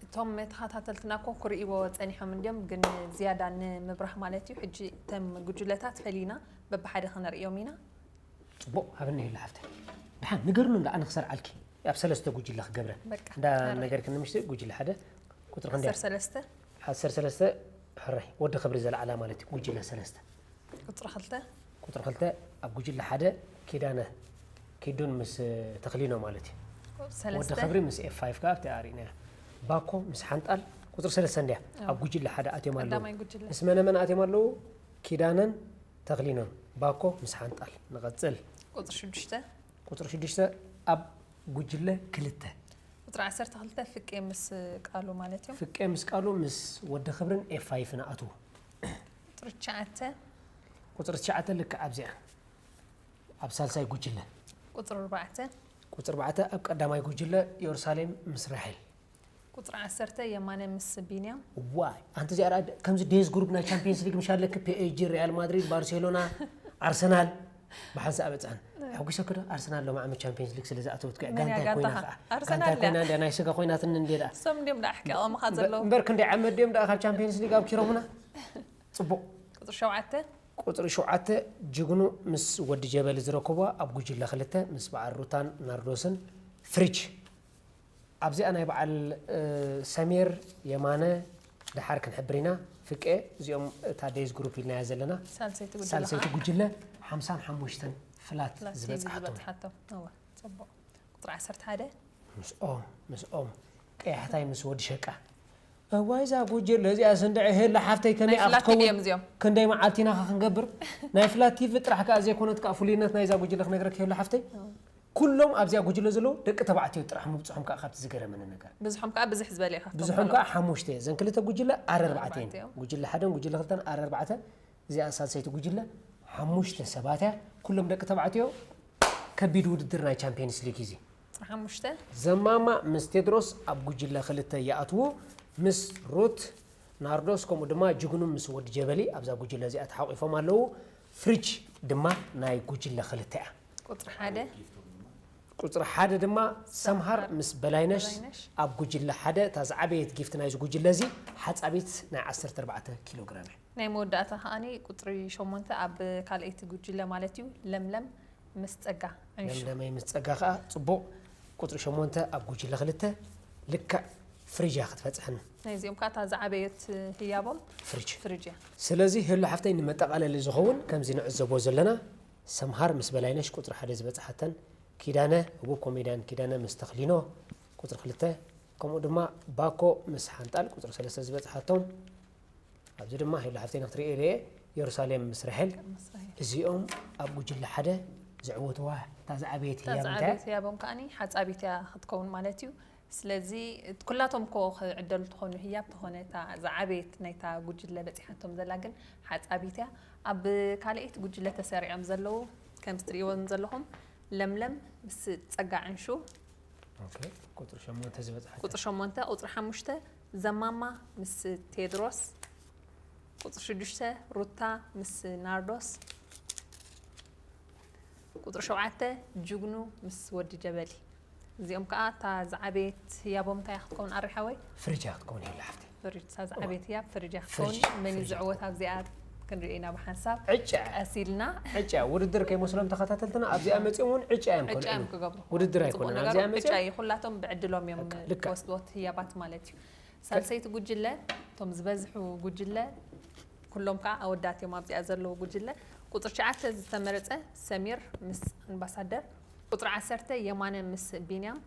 እቶም ተኸታተልትና እኮ ክርእይዎ ጸኒሖም እንድዮም፣ ግን ዝያዳ ንምብራህ ማለት እዩ። ሕጂ እተን ጉጅለታት ፈሊና በብሓደ ክነርእዮም ኢና። ጽቡቕ፣ ሃብኒ ሄሉ ሓፍተይ። ደሓን ንገርኑ እንዳ ኣነ ክሰርዓልኪ። ኣብ ሰለስተ ጉጅለ ክገብረን። በቃ፣ እንዳ ኣረ። ነገርክኒ ምሽቲ ጉጅለ ሓደ፣ ቁጽሪ ክንደይ? ዓሰርተ ሰለስተ። ዓሰርተ ሰለስተ፣ ሕራይ፣ ወዲ ክብሪ ዘለዓላ ማለት እዩ፣ ጉጅለ ሰለስተ። ቁጽሪ ክልተ። ቁጽሪ ክልተ፣ ኣብ ጉጅለ ሓደ፣ ኪዳነ ኪዱን ምስ ተኽሊኖ ማለት እዩ። ወዲ ሰለስተ። ክብሪ ምስ ኤፍ ፋይቭ ከኣ ኣብቲ ኣሪእናያ። ባኮ ምስ ሓንጣል፣ ቁጽሪ ሰለስተ እንድያ፣ ኣዎ። ኣብ ጉጅለ ሓደ ኣትዮም ኣለዉ። ቀዳማይ ጉጅለ። ምስ መነመን ኣትዮም ኣለዉ? ኪዳነን ተኽሊኖን። ባኮ ምስ ሓንጣል። ንቐጽል። ቁጽሪ ሽዱሽተ። ቁጽሪ ሽዱሽተ ኣብ ጉጅለ ክልተ። ቁጽሪ ዓሰርተ ክልተ ፍቄ ምስ ቃሉ ማለት እዩ። ፍቄ ምስ ቃሉ ምስ ወዲ ክብርን ኤፍ ፋይፍን ኣትዉ። ቁጽሪ ትሽዓተ። ቁጽሪ ትሽዓተ ልክዕ ኣብዚኣ። ኣብ ሳልሳይ ጉጅለ። ቁጽሪ ኣርባዕተ። ቁጽሪ ኣርባዕተ ኣብ ቀዳማይ ጉጅለ የሩሳሌም ምስ ራሄል። ቁጽሪ ዓሰርተ የማነ ምስ ቢንያም። ዋይ፣ ኣንቲ እዚኣ ርኣ፣ ከምዚ ዴዝ ግሩፕ ናይ ቻምፒየንስ ሊግ ምሽ ኣለኪ፣ ፒ ኤስ ጂ፣ ሪያል ማድሪድ፣ ባርሴሎና፣ ኣርሰናል ብሓንሳእ በጽሐን። ሕጒሰኪ ዶ? ኣርሰናል ሎሚ ዓመት ቻምፒየንስ ሊግ ስለ ዝኣተወት እኮ እያ። መን እያ ጋንታይ ኮይና ጋንታኻ? ከኣ። ኣርሰናል ጋንታይ እያ። ኮይና እንድያ ናይ ስጋ ኮይናትኒ እንድየ ደኣ። እሶም እንድዮም ደኣ ኣሕቂቖምኻ እምበር-፣ ዘለዉ። እምበር ክንደይ ዓመት ድዮም ደኣ ካብ ቻምፒየንስ ሊግ ኣብኪሮምና? ጽቡቕ። ቁጽሪ ሸውዓተ። ቁጽሪ ሸውዓተ ጅግኑ ምስ ወዲ ጀበሊ ዝረከብዋ ኣብ ጉጅለ ክልተ ምስ በዓል ሩታን ናርዶስን ፍሪጅ። ኣብዚኣ ናይ በዓል፣ እ፣ ሰሚር የማነ ደሓር ክንሕብር ኢና። ፍቄ፣ እዚኦም እታ ዴዝ ግሩፕ ኢልናያ ዘለና ሳልሰይቲ ጉጅለ ሳልሰይቲ ከዓ ጉጅለ ሓምሳን ሓሙሽተን ፍላት ፍላት ዝበጽሓቶም። ዝበጽሓቶም። እወ፣ ጽቡቕ። ቁጽሪ ዓሰርተ ሓደ። ምስኦም፣ ምስኦም። ቀያሕታይ ምስ ወዲ ሸቃ። እዋይ፣ እዛ ጉጅለ እዚኣ ስንድዐ ሄላ ሓፍተይ ከመይ ናይ ፍላት ኣኽትከውን? ድዮም እዚኦም? ክንደይ መዓልቲ ኢና ኸ ክንገብር? ናይ ፍላት ቲቪ ጥራሕ ከኣ ዘይኮነት ከኣ ፍሉይነት ናይዛ ጉጅለ ክነግረኪ ሄላ ሓፍተይ። እወ። ኩሎም ኣብዚኣ ጉጅለ ዘለዉ ደቂ ተባዕትዮ ጥራሕ ምብጽሖም ከኣ ካብቲ ዝገረመኒ ነገር። ብዝሖም ከኣ ብዝሕ ዝበለ እዩ ካብቶም ብዝሖም ካልኦት። ከኣ ሓሙሽተ እየ። እዘን ክልተ ጉጅለ ኣረ ኣርባዕተ እየን። ኣርባዕተ እዮም። ጉጅለ ሓደን ጉጅለ ክልተን ኣረ ኣርባዕተ። እዚኣ ሳልሰይቲ ጉጅለ ሓሙሽተ ሰባት እያ። ኩሎም ደቂ ተባዕትዮ። ከቢድ ውድድር ናይ ቻምፒየንስ ሊግ እዩ እዚ። ቁጽሪ ሓሙሽተ። ዘማማ ምስ ቴድሮስ ኣብ ጉጅለ ክልተ ይኣትዉ። ምስ ሩት ናርዶስ ከምኡ ድማ ጅግኑ ምስ ወዲ ጀበሊ ኣብዛ ጉጅለ እዚኣ ተሓቂፎም ኣለዉ። ፍሪጅ ድማ ናይ ጉጅለ ክልተ እያ። ቁጽሪ ሓደ። ቁጽሪ ሓደ ድማ ሰምሃር ምስ በላይነሽ በላይነሽ። ኣብ ጉጅለ ሓደ። እታ ዝዓበየት ጊፍት ናይዚ ጉጅለ እዚ ሓጻቢት ናይ ዓሰርተ ኣርባዕተ ኪሎ ግራም እያ። ናይ መወዳእታ ከኣኒ ቁጽሪ ሸሞንተ ኣብ ካልኣይቲ ጉጅለ ማለት እዩ፣ ለምለም ምስ ጸጋ ዕንሹ። ለምለመይ ምስ ጸጋ ከኣ ጽቡቕ። ቁጽሪ ሸሞንተ ኣብ ጉጅለ ክልተ ልክዕ ፍሪጅ እያ ክትበጽሐኒ። ናይዚኦም ከኣ እታ ዝዓበየት ህያቦም ፍሪጅ። ፍሪጅ እያ። ስለዚ ሄሉ ሓፍተይ ንመጠቓለሊ ዝኸውን ከምዚ ንዕዘቦ ዘለና ሰምሃር ምስ በላይነሽ ቁጽሪ ሓደ ዝበጽሓተን ኪዳነ፣ ህቡብ ኮሜድያን ኪዳነ ምስ ተኽሊኖ፣ ቁጽሪ ክልተ፣ ከምኡ ድማ ባኮ ምስ ሓንጣል፣ ቁጽሪ ሰለስተ ዝበጽሓቶም። ኣብዚ ድማ ሄሉ ሓፍተይ ንክትርእየ ኢለ እየ፣ የሩሳሌም ምስ ራሄል። ምስ ራሄል። እዚኦም ኣብ ጉጅለ ሓደ ዘዕወትዋ እታ ዝዓበየት እታ ህያብ እንታይ እያ? ዝዓበየት ህያቦም ከኣኒ ሓጻቢት እያ ክትከውን ማለት እዩ። ስለዚ ኩላቶም እኮ ክዕደሉ ትኾኑ ህያብ ተኾነ እታ ዝዓበየት ናይታ ጉጅለ በጺሓቶም ዘላ ግን ሓጻቢት እያ። ኣብ ካልኣይቲ ጉጅለ ተሰሪዖም ዘለዉ ከም ትርእይዎም ዘለኹም ለምለም ምስ ጸጋ ዕንሹ፣ ኦኬ፣ ቁጽሪ ሸሞንተ ዝበጽሓት። ቁጽሪ ሸሞንተ፣ ቁጽሪ ሓሙሽተ ዘማማ ምስ ቴድሮስ፣ ቁጽሪ ሽዱሽተ ሩታ ምስ ናርዶስ፣ ቁጽሪ ሸውዓተ ጅግኑ ምስ ወዲ ጀበሊ። እዚኦም ከኣ እታ ዝዓበየት ህያቦም እንታይ እያ ክትከውን ኣሪ ሓወይ? ፍርጃ ክትከውን የላ ሓፍቲ። ፍርጅ፣ እታ ዝዓበየት ህያብ ፍርጃ ክትከውን። ፍርጅ፣ መን እዩ ፍርጅ ዝዕወት ክትከውን። ኣብዚኣ ክንርኢ ኢና ብሓንሳብ። ዕጫ። ቀስ ኢልና። ዕጫ፣ ውድድር ከይመስሎም ተኸታተልትና ኣብዚኣ መጺኦም እውን ዕጫ እዮም ዕጫ እዮም ከልዕሉ። ክገብሩ። ውድድር ጽቡቕ ኣይኮነን። ነገሩ ኣብዚኣ ዕጫ መጺኦም እዩ። ኩላቶም ብዕድሎም እዮም በቃ፣ ልክዕ። ክወስድዎ እቲ ህያባት ማለት እዩ። ሳልሰይቲ ጉጅለ፣ እቶም ዝበዝሑ ጉጅለ፣ ኩሎም ከኣ ኣወዳት እዮም ኣብዚኣ ዘለዉ ጉጅለ። ቁጽሪ ትሽዓተ ዝተመረጸ ሰሚር ምስ ኣምባሳደር፣ ቁጽሪ ዓሰርተ የማነ ምስ ቢንያም፣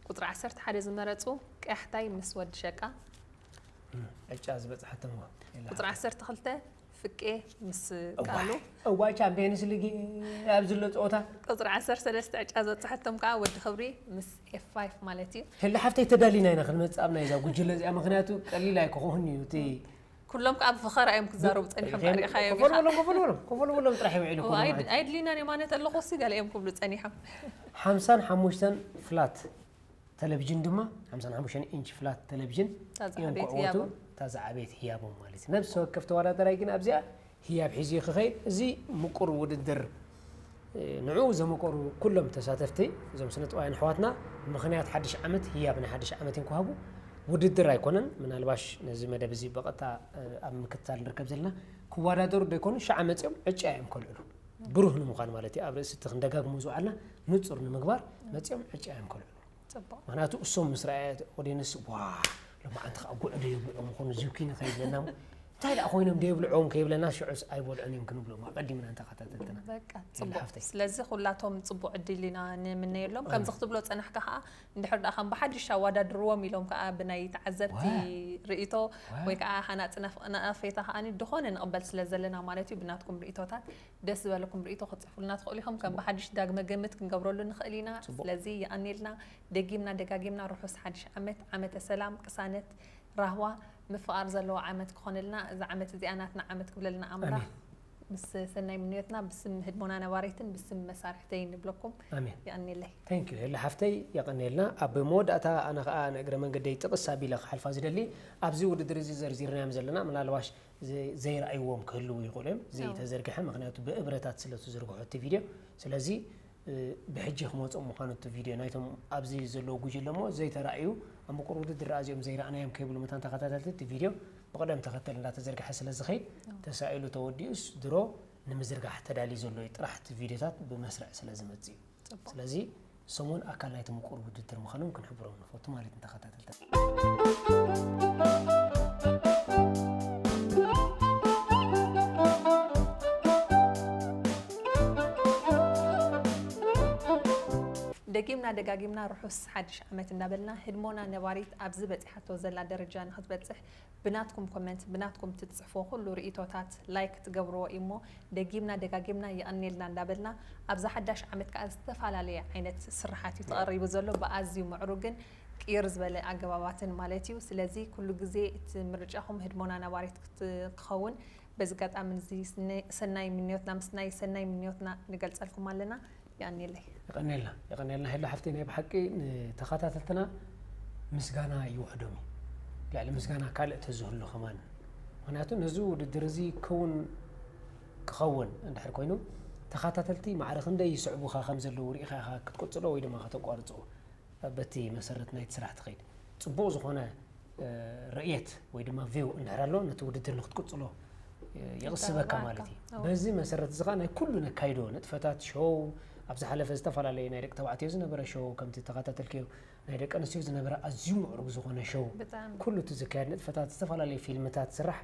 ቁጽሪ ዓሰርተ ሓደ ዝመረጹ ቀያሕታይ ምስ ወዲ ሸቃ፣ እም፣ ዕጫ ዝበጽሓቶም እዋ። የላ ቁጽሪ ሓፍቲ። ዓሰርተ ክልተ ፍቄ ምስ እዋ። ቃሉ። እዋ፣ ቻምፒየንስ ሊግ ኣብ ዝሎ ጸወታ። ቁጽሪ ዓሰርተ ሰለስተ ዕጫ ዝበጽሓቶም ከኣ ወዲ ክብሪ ምስ ኤፍ ፋይቭ ማለት እዩ። ሄሉ ሓፍተይ ተዳሊና ኢና ክንመጽእ ኣብ ናይዛ ጉጅለ እዚኣ፣ ምኽንያቱ ቀሊል ኣይክኸውን እዩ እቲ ኩሎም ከኣ ብፈኸራ እዮም ክዛረቡ ጸኒሖም፣ ሪኢኻዮም ኢኻ። ኮፈል በሎም፣ ኮፈል በሎም፣ ኮፈል በሎም ጥራሕ ይውዕሉ እዋ፣ ኩሎም ኣይድ-፣ ማለት። ኣይድልዩናን የማነ ተለኹሲ ገለ እዮም ክብሉ ጸኒሖም። ሓምሳን ሓሙሽተን ፍላት ቴሌቪዥን ድማ፣ ሓምሳን ሓሙሽተን ኢንች ፍላት ቴሌቪዥን እታ እዮም ዝዓበየት ክዕወቱ፣ ህያቦም። እታ ዝዓበየት ህያቦም ማለት እዩ። ነብሲ ወከፍ ተወዳዳራይ ግን ኣብዚኣ ህያብ ሒዙ እዩ ክኸይድ። እዚ ምቁር ውድድር፣ እ፣ ንዕኡ ዘመቆሩ ኩሎም ተሳተፍቲ፣ እዞም ስነ ጥበባውያን ኣሕዋትና፣ ምኽንያት ሓድሽ ዓመት፣ ህያብ ናይ ሓድሽ ዓመት እዮም ክሃቡ። ውድድር ኣይኮነን። ምናልባሽ ነዚ መደብ እዚ ብቐጥታ፣ እ፣ ኣብ ምክትታል ንርከብ ዘለና፣ ክወዳደሩ ዶ ይኮኑ፣ ሽዓ መጺኦም ዕጫ እዮም ከልዕሉ። ብሩህ ንምዃን ማለት እዩ። ኣብ ርእሲ እቲ ክንደጋግሞ ዝውዓልና ንጹር ንምግባር መጺኦም ዕጫ እዮም ከልዕሉ። ጽቡቕ። ምኽንያቱ እሶም ምስ ረኣየ ኦድየንስ፣ "ዋ፣ ሎማዓንቲ ከኣ ጉዕ ዶ ይብልዖም ይኾኑ፣ ዝውኪኒ ከይብለና እሞ፣ እንታይ ደኣ ኮይኖም ዶ ይብልዖም ከይብለና፣ ሽዑስ ኣይበልዑን እዮም ክንብሎም ኣቐዲምና ንተኸታተልትና." በቃ፣ የላ ጽቡቕ። ሓፍተይ። ስለዚ ኩላቶም ጽቡቕ ዕድል ኢና ንምነየሎም። ከምዚ ኣሜን። ክትብሎ ጸናሕካ ከኣ፣ እንድሕር ደኣ ከም ብሓድሽ ኣወዳድርዎም ኢሎም ከኣ ብናይ ተዓዘብቲ ዋ። ርእይቶ ዋ። ወይ ከኣ ሃናጺ ነፍ-፣ ነቐፌታ ከኣ ድኾነ ንቕበል ስለ ዘለና ማለት እዩ። ብናትኩም ርእይቶታት ደስ ዝበለኩም ርእይቶ ክትጽፉልና ትኽእሉ ኢኹም። ከም ጽቡቕ። ብሓድሽ ዳግመ ግምት ክንገብረሉ ንኽእል ኢና። ጽቡቕ። ስለዚ የቐንየልና። ደጊምና ደጋጊምና ርሑስ ሓድሽ ዓመት፣ ዓመተ ሰላም፣ ቅሳነት፣ ራህዋ፣ ምፍቓር ዘለዎ ዓመት ክኾነልና፣ እዛ ዓመት እዚኣ ናትና ዓመት ክብለልና ኣምላኽ ኣሜን። ምስ ሰናይ ምንዮትና ብስም ህድሞና ነባሪትን ብስም መሳርሕተይ ንብለኩም። ኣሜን። የቐንየለይ። Thank you ሄሉ ሓፍተይ፣ የቐንየልና። ኣብ መወዳእታ ኣነ ኸኣ ንእግረ መንገደይ ጥቕስ ኣቢለ ክሓልፋ ዝደሊ፣ ኣብዚ ውድድር እዚ ዘርዚርናዮም ዘለና፣ ምናልባሽ ዘ-፣ ዘይረኣይዎም ክህልዉ ይኽእሉ እዮም፣ እዎ። ዘይተዘርግሐ፣ ምኽንያቱ ብእብረታት ስለ ትዝርግሖ እቲ ቪድዮ። ስለዚ፣ እ፣ ብሕጂ ክመጾም ምዃኑ እቲ ቪድዮ ናይቶም ኣብዚ ዘለዉ ጉጅለ እሞ ዘይተራእዩ፣ ኣብ ምቁር ውድድር ኣዚኦም ዘይረኣናዮም ከይብሉ መታን ተኸታተልቲ እቲ ቪድዮ ብቕደም ተኸተል እንዳተዘርግሐ ስለ ዝኸይድ፣ እዎ። ተሳኢሉ ተወዲኡስ ድሮ ንምዝርጋሕ ተዳልዩ ዘሎ እዩ። ጥራሕ እቲ ቪድዮታት ብመስርዕ ስለ ዝመጽእ እዩ። ጽቡቕ። ስለዚ ሰሙን ኣካል ናይቲ ምቁር ውድድር ምዃኖም ክንሕብሮም ንፈቱ ማለት ንተኸታተልትና። ደጊምና ደጋጊምና ርሑስ ሓድሽ ዓመት እንዳበልና ህድሞና ነባሪት ኣብዚ በጺሓቶ ዘላ ደረጃ ንኽትበጽሕ ብናትኩም ኮመንት፣ ብናትኩም ትጽሕፎ ኩሉ ርእይቶታት ላይክ ትገብርዎ እዩ እሞ፣ ደጊምና ደጋጊምና የቐንየልና እንዳበልና፣ ኣብዛ ሓዳሽ ዓመት ከኣ ዝተፈላለየ ዓይነት ስርሓት እዩ ተቐሪቡ ዘሎ፣ ብኣዝዩ ምዕሩግን ቅይር ዝበለ ኣገባባትን ማለት እዩ። ስለዚ ኩሉ ግዜ እቲ ምርጫኹም ህድሞና ነባሪት ክት-፣ ክኸውን፣ በዚ ኣጋጣሚ እዚ ስነ-፣ ሰናይ ምንዮትና፣ ምስናይ ሰናይ ምንዮትና ንገልጸልኩም ኣለና። የቐንየለይ። የቐንየልና፣ የቐንየልና ሄሉ ሓፍተይ፣ ናይ ብሓቂ ንተኸታተልትና ምስጋና ይውሕዶም እዩ። ልዕሊ ምስጋና ካልእ ተዝህሉ ከማን። ምኽንያቱ ነዚ ውድድር እዚ ክውን ክኸውን እንድሕር ኮይኑ፣ ተኸታተልቲ ማዕረ ክንደይ ይስዕቡኻ ከም ዘለዉ ርኢኻ ኢኻ ክትቅጽሎ ወይ ድማ ከተቋርጾ። በቲ መሰረት ናይቲ ስራሕ ትኸይድ። ጽቡቕ ዝኾነ፣ እ፣ ርእየት ወይ ድማ ቪው እንድሕር ኣሎ፣ ነቲ ውድድር ንክትቅጽሎ፣ እ፣ የቕስበካ ይተባባዓካ። ማለት እዩ። እዎ። በዚ መሰረት እዚ ኸኣ ናይ ኩሉ ነካይዶ ንጥፈታት ሾው፣ ኣብ ዝሓለፈ ዝተፈላለየ ናይ ደቂ ተባዕትዮ ዝነበረ ሾው፣ ከምቲ ተኸታተልክዮ፣ ናይ ደቂ ኣንስትዮ ዝነበረ ኣዝዩ ምዕሩግ ዝኾነ ሾው፣ ብጣዕሚ። ኩሉ እቲ ዝካየድ ንጥፈታት፣ ዝተፈላለየ ፊልምታት ዝስራሕ፣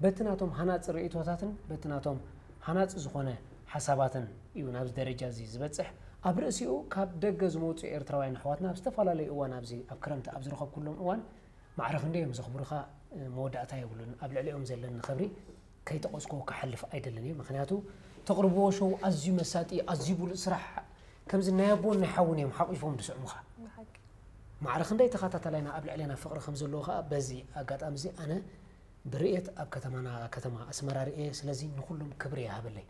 በቲ ናቶም ሃናጺ ርእይቶታትን በቲ ናቶም ሃናጺ ዝኾነ ሓሳባትን እዩ ናብዚ ደረጃ እዚ ዝበጽሕ። ኣብ ርእሲኡ ካብ ደገ ዝመጹ ኤርትራውያን ኣሕዋትና ኣብ ዝተፈላለዩ እዋን ኣብዚ ኣብ ክረምቲ ኣብ ዝረኸብኩሎም እዋን ማዕረ ክንደይ እዮም ዘኽብሩኻ፣ እ፣ መወዳእታ የብሉን። ኣብ ልዕሊኦም ዘለኒ ክብሪ ከይጠቐስኩዎ ክሓልፍ ኣይደልን እየ። ምኽንያቱ ተቕርብዎ ሾው ኣዝዩ መሳጢ፣ ኣዝዩ ብሉጽ ስራሕ፣ ከምዚ ናይ ኣቦን ናይ ሓውን እዮም ሓቒፎም ዝስዕሙኻ። ብሓቂ። ማዕረ ክንደይ ተኸታታላይና ኣብ ልዕሌና ፍቕሪ ከም ዘለዎ ኸኣ በዚ ኣጋጣሚ እዚ ኣነ ብርእየት ኣብ ከተማና ከተማ ኣስመራ ርእየ። ስለዚ ንኹሎም ክብሪ ይሃበለይ።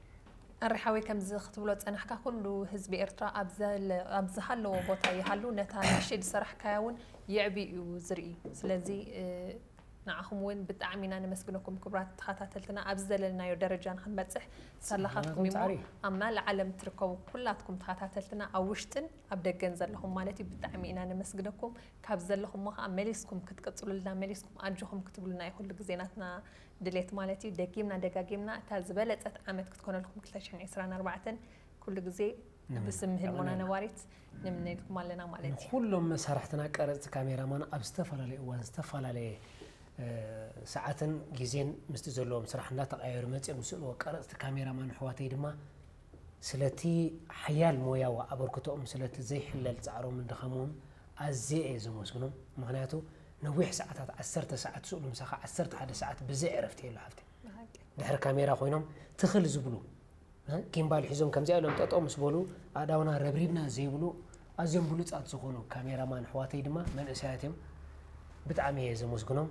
ኣረ ሓወይ፣ ከምዚ ክትብሎ ጸናሕካ፣ ኩሉ ህዝቢ ኤርትራ ኣብ ዘለ-፣ ኣብ ዝሃለዎ ቦታ ይሃሉ፣ ነታ ንእሽተይ ዝሰራሕካያ እውን የዕቢ እዩ ዝርኢ። ስለዚ፣ እ፣ ንዓኹም እውን ብጣዕሚ ኢና ነመስግነኩም ክቡራት ተኸታተልትና። ኣብዚ ዘለናዮ ደረጃ ንኽንበጽሕ ሳላኻትኩም ንሕና እሞ ጻዕሪ። ኣብ መላእ ዓለም ትርከቡ ኩላትኩም ተኸታተልትና ኣብ ውሽጥን ኣብ ደገን ዘለኹም ማለት እዩ፣ ብጣዕሚ ኢና ነመስግነኩም። ካብ ዘለኹሞ ኸኣ መሊስኩም ክትቅጽሉልና፣ መሊስኩም ኣጆኹም ክትብሉና እዩ ኩሉ ግዜ ናትና ድሌት ማለት እዩ። ደጊምና ደጋጊምና እታ ዝበለጸት ዓመት ክትኮነልኩም ክልተ ሽሕን ዕስራን ኣርባዕተን ኩሉ ግዜ ብስም ህድሞና ነባሪት ንምነየልኩም ኣለና ማለት እዩ። ንኹሎም መሳርሕትና፣ ቀረጽቲ፣ ካሜራማን ኣብ ዝተፈላለየ እዋን ዝተፈላለየ፣ እ፣ ሰዓትን ግዜን ምስቲ ዘለዎም ስራሕ እንዳተቐያየሩ መጺኦም ዝስእልዎ ቀረጽቲ ካሜራማን ኣሕዋተይ ድማ ስለቲ ሓያል ሞያዊ ኣበርክቶኦም፣ ስለቲ ዘይሕለል ጻዕሮምን ድኻሞምን ኣዝየ እየ ዘመስግኖም። ምኽንያቱ ነዊሕ ሰዓታት፣ ዓሰርተ ሰዓት ስእሉ ምሳኻ ዓሰርተ ሓደ ሰዓት ብዘይ ዕረፍቲ የሎ ሓፍተይ። ብሓቂ። ድሕሪ ካሜራ ኮይኖም ትኽል ዝብሉ፣ እ፣ ጊምባል ሒዞም ከምዚኣ ኢሎም ጠጠው ምስ በሉ፣ ኣእዳውና ረብሪብና ዘይብሉ ኣዝዮም ብሉጻት ዝኾኑ ካሜራማን ኣሕዋተይ ድማ መንእሰያት እዮም። ብጣዕሚ እየ ዘመስግኖም።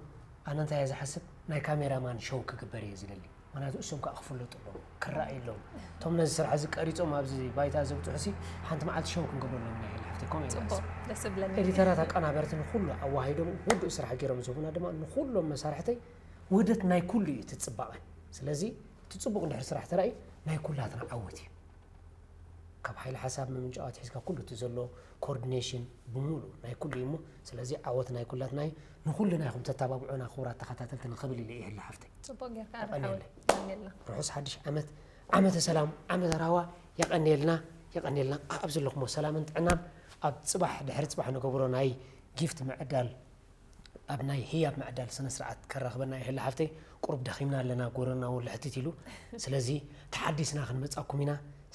ኣነ እንታይ እየ ዝሓስብ፣ ናይ ካሜራማን ሾው ክግበር እየ ዝደሊ። ምኽንያቱ እሶም ከኣ ክፍለጡ ኣለዎም፣ ክረኣዩ ኣለዎም። እቶም ነዚ ስራሕ እዚ ቀሪጾም ኣብዚ ባይታ ዘብጽሑሲ ሓንቲ መዓልቲ ሾው ክንገብረሎም ኢና ኢለ ሓፍተይ፣ ከምኡ እየ ጽቡቕ፣ ዝሓስብ። ደስ ዝብለኒ። ኤዲተራት፣ ኣቀናበርቲ ንኹሉ ኣዋሂዶም ውዱእ ስራሕ ገይሮም ዝህቡና ድማ ንኹሎም መሳርሕተይ ውህደት ናይ ኩሉ እዩ እቲ ጽባቐ። ስለዚ እቲ ጽቡቕ እንድሕር ስራሕ ተራእዩ ናይ ኩላትና ዓወት እዩ። ካብ ሓይሊ ሓሳብ ምምንጫው ኣትሒዝካ ኩሉ እቲ ዘሎ ኮኦርዲኔሽን ብምሉእ ናይ ኩሉ እዩ እሞ፣ ስለዚ ዓወት ናይ ኩላትና እዩ። ንኹልና ኢኹም ተተባብዑና ክቡራት ተኸታተልቲ ንኽብል ኢለ እየ ህሊ ሓፍተይ። ጽቡቕ ጌርካ ኣረ የቐንየለይ። ሓወይ። የቐንየልና። ርሑስ ሓድሽ ዓመት፣ ዓመተ ሰላም፣ ዓመተ ራህዋ። የቐንየልና፣ የቐንየልና። ኣብ ዘለኹሞ ሰላምን ጥዕናን፣ ኣብ ጽባሕ ድሕሪ ጽባሕ ንገብሮ ናይ ጊፍት ምዕዳል ኣብ ናይ ህያብ ምዕዳል ስነ ስርዓት ከራኽበና ይህለ ሓፍተይ። ቁሩብ ደኺምና ኣለና፣ ጎረና እውን ልሕትት ኢሉ። ስለዚ ተሓዲስና ክንመጻኩም ኢና።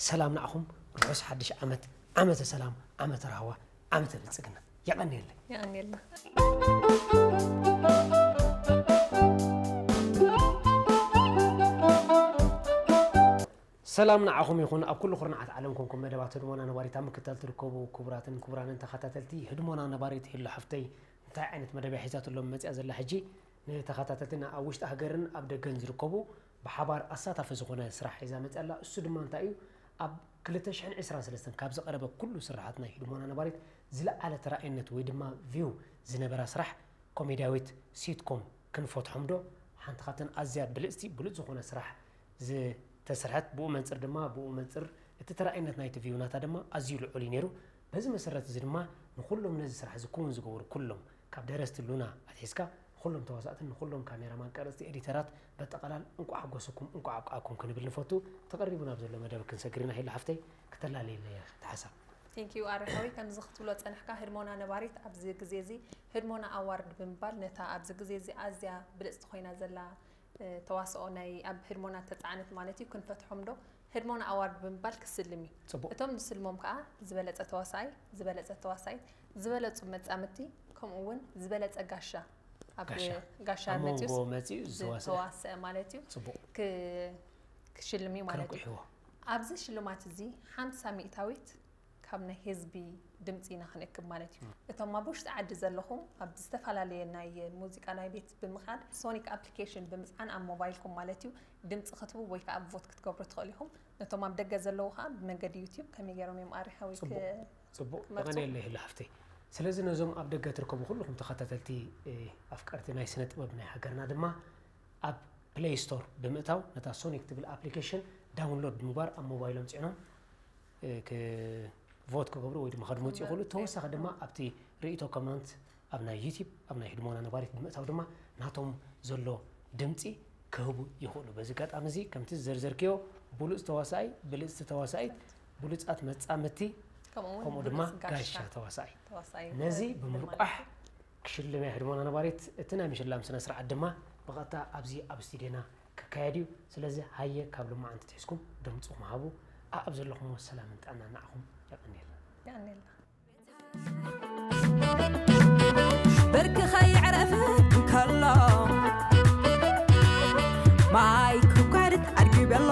ሰላም ንዓኹም፣ ርሑስ ሓድሽ ዓመት፣ ዓመተ ሰላም፣ ዓመተ ራህዋ፣ ዓመተ ብልጽግና። የቐንየለይ። የቐንየልና። ሰላም ንዓኹም ይኹን፣ ኣብ ኩሉ ኩርናዓት ዓለም ኮንኩም መደባት ህድሞና ነባሪት ኣብ ምክትታል ትርከቡ ክቡራትን ክቡራንን ተኸታተልቲ ህድሞና ነባሪት ሄሎ ሓፍተይ፣ እንታይ ዓይነት መደብ እያ ሒዛትሎም መጽያ ዘላ ሕጂ? ንተኸታተልትና ኣብ ውሽጢ ሃገርን ኣብ ደገን ዝርከቡ ብሓባር ኣሳታፊ ዝኾነ ስራሕ ሒዛ መጽያ ኣላ። እሱ ድማ እንታይ እዩ? ኣብ ክልተ ሽሕን ዕስራን ሰለስተን ካብ ዝቐረበ ኩሉ ስራሓት ናይ ህድሞና ነባሪት ዝለዓለ ተራኣይነት ወይ ድማ ቪው ዝነበራ ስራሕ ኮሜድያዊት ሲትኮም ክንፈትሖም ዶ? ሓንቲ ካብተን ኣዝያ ብልጽቲ ብሉጽ ዝኾነ ስራሕ ዝተሰርሐት፣ ብኡ መንጽር ድማ፣ ብኡ መንጽር እቲ ተራኣይነት ናይቲ ቪው ናታ ድማ ኣዝዩ ልዑል እዩ ነይሩ። በዚ መሰረት እዚ ድማ ንኹሎም ነዚ ስራሕ እዚ ክውን ዝገበሩ ኩሎም፣ ካብ ደረስቲ ሉና ኣትሒዝካ ንኹሎም ተዋሳእትን ንኹሎም ካሜራማን፣ ቀረጽቲ፣ ኤዲተራት በጠቓላል እንቋዕ ሓጎሰኩም፣ እንቋዕ ኣብቅዓኩም ክንብል ንፈቱ። ተቐሪቡ ናብ ዘሎ መደብ ክንሰግር ኢና። ሄሎ ሓፍተይ፣ ክተላለየለይ እያ እቲ ሓሳብ። Thank you ኣረሓዊ። ከምዚ ክትብሎ ጸንሕካ፣ ህድሞና ነባሪት ኣብዚ ግዜ እዚ ህድሞና ኣዋርድ ብምባል ነታ ኣብዚ ግዜ እዚ ኣዝያ ብልጽቲ ኮይና ዘላ እ፣ ተዋስኦ ናይ ኣብ ህድሞና እተጻዕነት ማለት እዩ፣ ክንፈትሖም ዶ ህድሞና ኣዋርድ ብምባል ክስልም እዩ። ጽቡቕ። እቶም ዝስልሞም ከኣ ዝበለጸ ተዋሳኣይ፣ ዝበለጸት ተዋሳኢት፣ ዝበለጹ መጻምድቲ፣ ከምኡ እውን ዝበለጸ ጋሻ፣ ኣብ ጋሻ። ጋሻ ኣብ መጺኡስ መንጎ መጺኡ ዝተዋስአ። ዝተዋስአ ማለት እዩ። ጽቡቕ። ክ-፣ ክሽልም እዩ ማለት እዩ። ከንቁሕዎ። ኣብዚ ሽልማት እዚ ሓምሳ ሚእታዊት ካብ ናይ ህዝቢ ድምፂ ኢና ክንእክብ ማለት እዩ። እቶም ኣብ ውሽጢ ዓዲ ዘለኹም ኣብ ዝተፈላለየ ናይ ሙዚቃ ናይ ቤት ብምኻድ ሶኒክ ኣፕሊኬሽን ብምፅዓን ኣብ ሞባይልኩም ማለት እዩ ድምፂ ክትቡ ወይ ከዓ ቮት ክትገብሩ ትኽእሉ ኢኹም። ነቶም ኣብ ደገ ዘለዉ ከዓ ብመንገዲ ዩቲዩብ ከመይ ገይሮም እዮም ኣሪሓዊ ጽቡቕ፣ ክ-፣ ጽቡቕ። ክመርጹ? የቐንየለይ ህሉ ሓፍተይ። ስለዚ ነዞም ኣብ ደገ ትርከቡ ኩልኹም ተኸታተልቲ፣ እ፣ ኣፍቀርቲ ናይ ስነ ጥበብ ናይ ሃገርና ድማ ኣብ ፕለይ ስቶር ብምእታው ነታ ሶኒክ ትብል ኣፕሊኬሽን ዳውንሎድ ብምግባር ኣብ ሞባይሎም ፅዕኖም እ፣ ክ-፣ ቮት ክገብሩ ወይ ድማ ከድምፁ ይኽእሉ። ተወሳኺ ድማ ኣብቲ ርእይቶ ኮመንት ኣብ ናይ ዩቲብ ኣብ ናይ ህድሞና ነባሪት ብምእታው ድማ ናቶም ዘሎ ድምፂ ክህቡ ይኽእሉ። በዚ ኣጋጣሚ እዚ ከምቲ ዝዘርዘርክዮ ብሉፅ ተዋሳኣይ፣ ብልፅቲ ተዋሳኢት፣ ብሉፃት መፃምድቲ ከምኡ እውን ከምኡ ድማ ብሉፅ ጋሻ ጋሻ ተዋሳኣይ ተዋሳኣይ ነዚ ይኽእል ብምልቋሕ ማለት እዩ። ክሽልም እያ ህድሞና ነባሪት። እቲ ናይ ምሽላም ስነ ስርዓት ድማ ብቐጥታ ኣብዚ ኣብ ስቱድዮና ክካየድ እዩ። ስለዚ ሃየ ካብ ልማዓንቲ ትሒዝኩም ድምፅኹም ሃቡ። ኣብ ዘለኹምዎ ሰላምን ጥዕናን ንዓኹም የቐንየልና። የቐንየልና። ብርክኸይ ዕረፍ እንከሎ ማይ ክጓድድ ኣድጊ በሎ